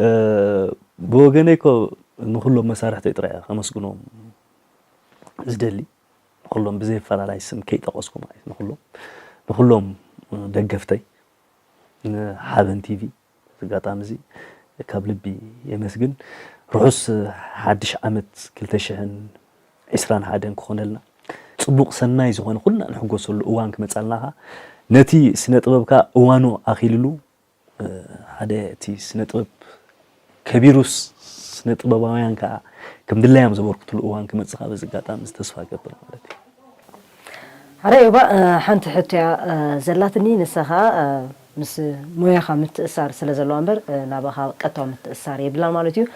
እ፣ ብወገነይ እኮ ንኹሎም መሳርሕተይ ጥራይ እየ ከመስግኖም ዝደሊ። ንኹሎም ብዘይ ኣፈላላይ ስም ከይጠቐስኩ ማለት እዩ። ንኹሎም፣ ንኹሎም ደገፍተይ፣ ንሓበን ቲቪ፣ በዚ ኣጋጣሚ እዚ ካብ ልቢ የመስግን። ርሑስ ሓድሽ ዓመት ክልተ ሽሕን ዕስራን ሓደን ክኾነልና፣ ጽቡቕ ሰናይ ዝኾነ ኩልና ንሕጎሰሉ እዋን ክመጻልና ኸኣ፣ ነቲ ስነ ጥበብ ከኣ እዋኑ ኣኺልሉ፣ እ፣ ሓደ እቲ ስነ ጥበብ ከቢሩስ ስነ ጥበባውያን ከኣ ከም ድላዮም ዘበርክትሉ እዋን ክመጽእ ከኣ በዚ ኣጋጣሚ እዚ ተስፋ እገብር ማለት እዩ። ሕራይ እባ፣ እ፣ ሓንቲ ሕቶ እያ፣ እ፣ ዘላትኒ፣ ንሳ ኸኣ፣ እ፣ ምስ ሞያኻ ምትእሳር ስለ ዘለዋ እምበር፣ እ፣ ናባኻ ቀጥታዊ ምትእሳር የብላን ማለት እዩ።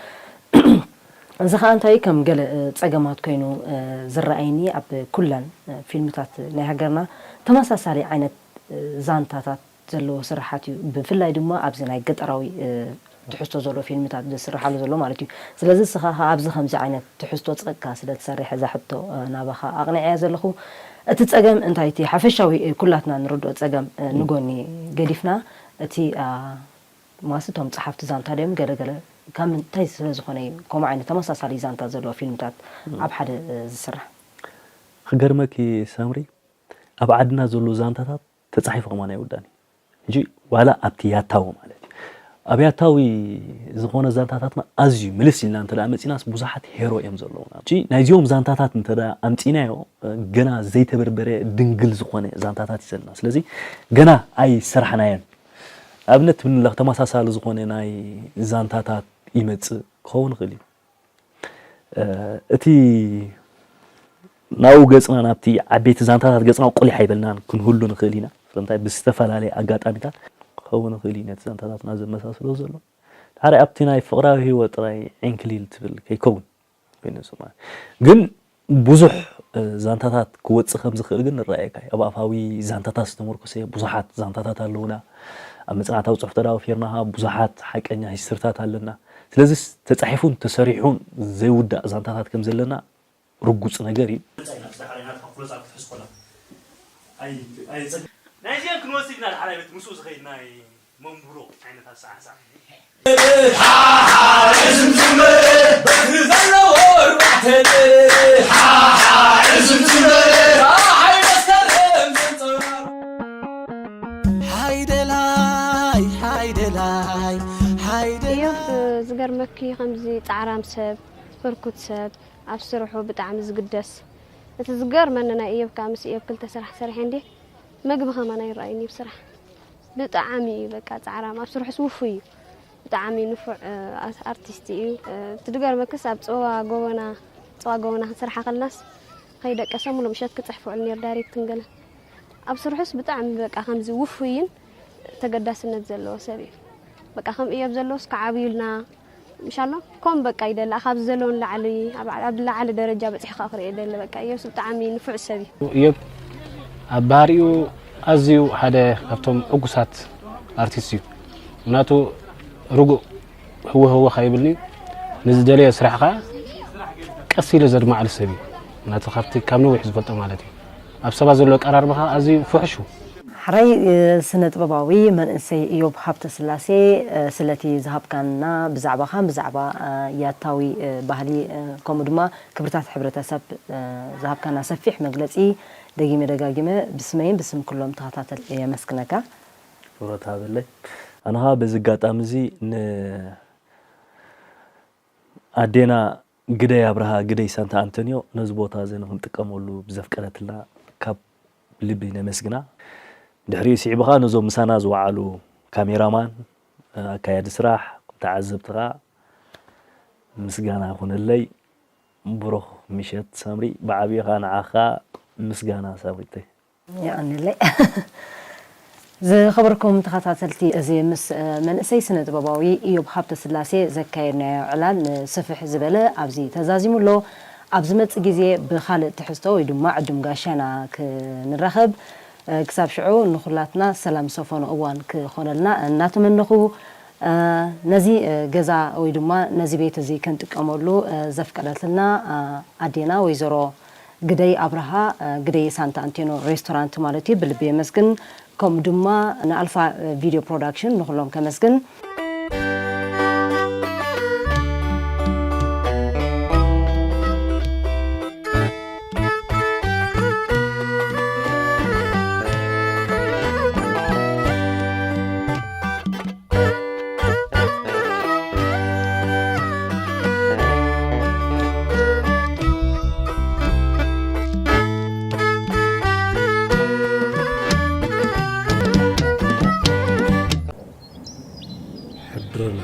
እዚ ኸኣ እንታይ ከም ገለ፣ እ፣ ጸገማት ኮይኑ፣ እ፣ ዝረኣየኒ ኣብ ኩለን፣ እ፣ ፊልምታት ናይ ሃገርና ተመሳሳሊ ዓይነት፣ እ፣ ዛንታታት ዘለዎ ስራሓት እዩ። ብፍላይ ድማ ኣብዚ ናይ ገጠራዊ፣ እ፣ ትሕዝቶ ዘለዎ ፊልምታት ዝስርሓሉ ዘሎ ማለት እዩ። ስለዚ ንስኻ ኸኣ ኣብዚ ከምዚ ዓይነት ትሕዝቶ ጸቕካ ስለ ትሰርሕ እዛ ሕቶ፣ እ፣ ናባኻ ኣቕኒዐያ ዘለኹ። እቲ ጸገም እንታይ እቲ ሓፈሻዊ፣ እ፣ ኩላትና ንርድኦ ጸገም፣ እ፣ ንጎኒ ገዲፍና እቲ፣ ኣ፣ ማስ እቶም ጸሓፍቲ ዛንታ ድዮም ገለ ገለ ካብ ምንታይ ስለ ዝኾነ እዩ ከምኡ ዓይነት ተመሳሳሊ ዛንታ ዘለዎ ፊልምታት ኣብ ሓደ፣ እ፣ ዝስራሕ? ክገርመኪ ሳምሪ፣ ኣብ ዓድና ዘሎ ዛንታታት ተጻሒፉ ከማን ኣይውዳእን እዩ። ሕጂ ዋላ ኣብቲ ያታዎ ማለት እዩ። ኣብያታዊ ዝኾነ ዛንታታትና ኣዝዩ ምልስ ኢልና እንተ ደኣ መጺናስ ብዙሓት ሄሮ እዮም ዘለዉና። እቺ ናይዚኦም ዛንታታት እንተ ደኣ ኣምጺናዮ፣ ገና ዘይተበርበረ ድንግል ዝኾነ ዛንታታት እዩ ዘለና። ስለዚ ገና ኣይሰራሕናዮን። ኣብነት ብንለኽ ተመሳሳሊ ዝኾነ ናይ ዛንታታት ይመጽእ ክኸውን ይኽእል እዩ። እቲ ናብኡ ገጽና ናብቲ ዓበይቲ ዛንታታት ገጽና ቁሊሕ ኣይበልናን ክንህሉ ንኽእል ኢና። ስለምንታይ ብዝተፈላለየ ኣጋጣሚታት ክኸውን ይኽእል እዩ ነቲ ዛንታታትና ዘመሳስሎ ዘሎ። ድሓር ኣብቲ ናይ ፍቕራዊ ህይወት ጥራይ ዕንክሊል ትብል ከይከውን ኮይኑ ስማ ግን ብዙሕ ዛንታታት ክወጽእ ከም ዝኽእል ግን ንረኣየካ እዩ። ኣብ ኣፋዊ ዛንታታት ዝተመርኮሰ ብዙሓት ዛንታታት ኣለውና። ኣብ መጽናዕታዊ ጽሑፍ ተዳወፊርና ብዙሓት ሓቀኛ ሂስትርታት ኣለና። ስለዚ ተጻሒፉን ተሰሪሑን ዘይውዳእ ዛንታታት ከም ዘለና ርጉጽ ነገር እዩ። ናይዚአን ክንወስድ ኢና ንሓላይ ቤት ምስኡ ዝኸይድ ናይ መንብሮ ዓይነት ኣሰዓሳዕ ሃይደላይ ሃይደላይ ሃይደላይ እዮብ ዝገርመኪ ከምዚ ፃዕራም ሰብ ህርኩት ሰብ ኣብ ስርሑ ብጣዕሚ ዝግደስ እቲ ዝገርመኒ ናይ እዮብ ከዓ ምስ እዮብ ክልተ ስራሕ ሰሪሐ እንዲ ምግቢ ከማን ኣይረኣይን እዩ ስራሕ ብጣዕሚ እዩ በቃ ፃዕራም ኣብ ስርሑስ ውፉይ እዩ ብጣዕሚ ንፉዕ ኣርቲስት እዩ እቲ ዝገርመክስ ኣብ ፀዋ ጎበና ፀዋ ጎበና ክንሰርሓ ከለናስ ከይደቀሰ ሙሉ ምሸት ክፅሕፍ ውዕል ነይሩ ዳይሬክትን ገለን ኣብ ስርሑስ ብጣዕሚ በቃ ከምዚ ውፉይን ተገዳስነት ዘለዎ ሰብ እዩ በቃ ከም እዮብ ዘለውስ ክዓብዩልና ምሻሎ ከም በቃ ይደላ ካብዚ ዘለውን ላዕሊ ኣብ ላዕሊ ደረጃ በፂሑ ከዓ ክሪኦ ይደለ በቃ እዮብስ ብጣዕሚ ንፉዕ ሰብ እዩ እዮብ ኣብ ባህሪኡ ኣዝዩ ሓደ ካብቶም ዕጉሳት ኣርቲስት እዩ ምክንያቱ ርጉእ ህወ ህወ ካይብልኒ ንዝደለዮ ስራሕ ከዓ ቀስ ኢሉ ዘድማዕሉ ሰብ እዩ ምክንያቱ ካብቲ ካብ ነዊሕ ዝፈልጦ ማለት እዩ ኣብ ሰባት ዘሎ ኣቀራርባ ከዓ ኣዝዩ ፍሕሹ ሕራይ ስነ ጥበባዊ መንእሰይ እዮብ ሃብተ ስላሴ ስለቲ ዝሃብካና ብዛዕባኻን ብዛዕባ ያታዊ ባህሊ ከምኡ ድማ ክብርታት ሕብረተሰብ ዝሃብካና ሰፊሕ መግለፂ ደጊመ ደጋጊመ ብስመይን ብስም ኩሎም ተኸታተል የመስግነካ። ክብረት ሃበለይ። ኣነ ኸዓ በዚ ኣጋጣሚ እዚ ንኣዴና ግደይ ኣብርሃ ግደይ ሳንታ ኣንቶንዮ ነዚ ቦታ እዚ ንኽንጥቀመሉ ብዘፍቀደትልና ካብ ልቢ ነመስግና። ድሕሪኡ ስዒቡ ኸዓ ነዞም ምሳና ዝወዓሉ ካሜራማን፣ ኣካያዲ ስራሕ፣ ተዓዘብቲ ኸዓ ምስጋና ይኹነለይ። ብሩኽ ምሸት ሳምሪ፣ ብዓብዩ ኸዓ ንዓኻ ምስጋና ሳምሪተይ። የቐንለይ። ዝኸበርኩም ተኸታተልቲ እዚ ምስ መንእሰይ ስነ ጥበባዊ እዮብ ሃብተ ስላሴ ዘካየድናዮ ዕላል ንስፍሕ ዝበለ ኣብዚ ተዛዚሙ ኣሎ። ኣብ ዝመጽእ ግዜ ብኻልእ ትሕዝቶ ወይ ድማ ዕዱም ጋሻና ክንራኸብ ክሳብ ሽዑ ንኹላትና ሰላም ዝሰፈኖ እዋን ክኾነልና እናተመነኹ ነዚ ገዛ ወይ ድማ ነዚ ቤት እዚ ክንጥቀመሉ ዘፍቀደትልና ኣዴና ወይዘሮ ግደይ ኣብርሃ ግደይ ሳንታ ኣንቴኖ ሬስቶራንት ማለት እዩ ብልቢ የመስግን። ከምኡ ድማ ንኣልፋ ቪድዮ ፕሮዳክሽን ንኹሎም ከመስግን። ሕድረና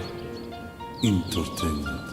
ኢንተርቴይንመንት።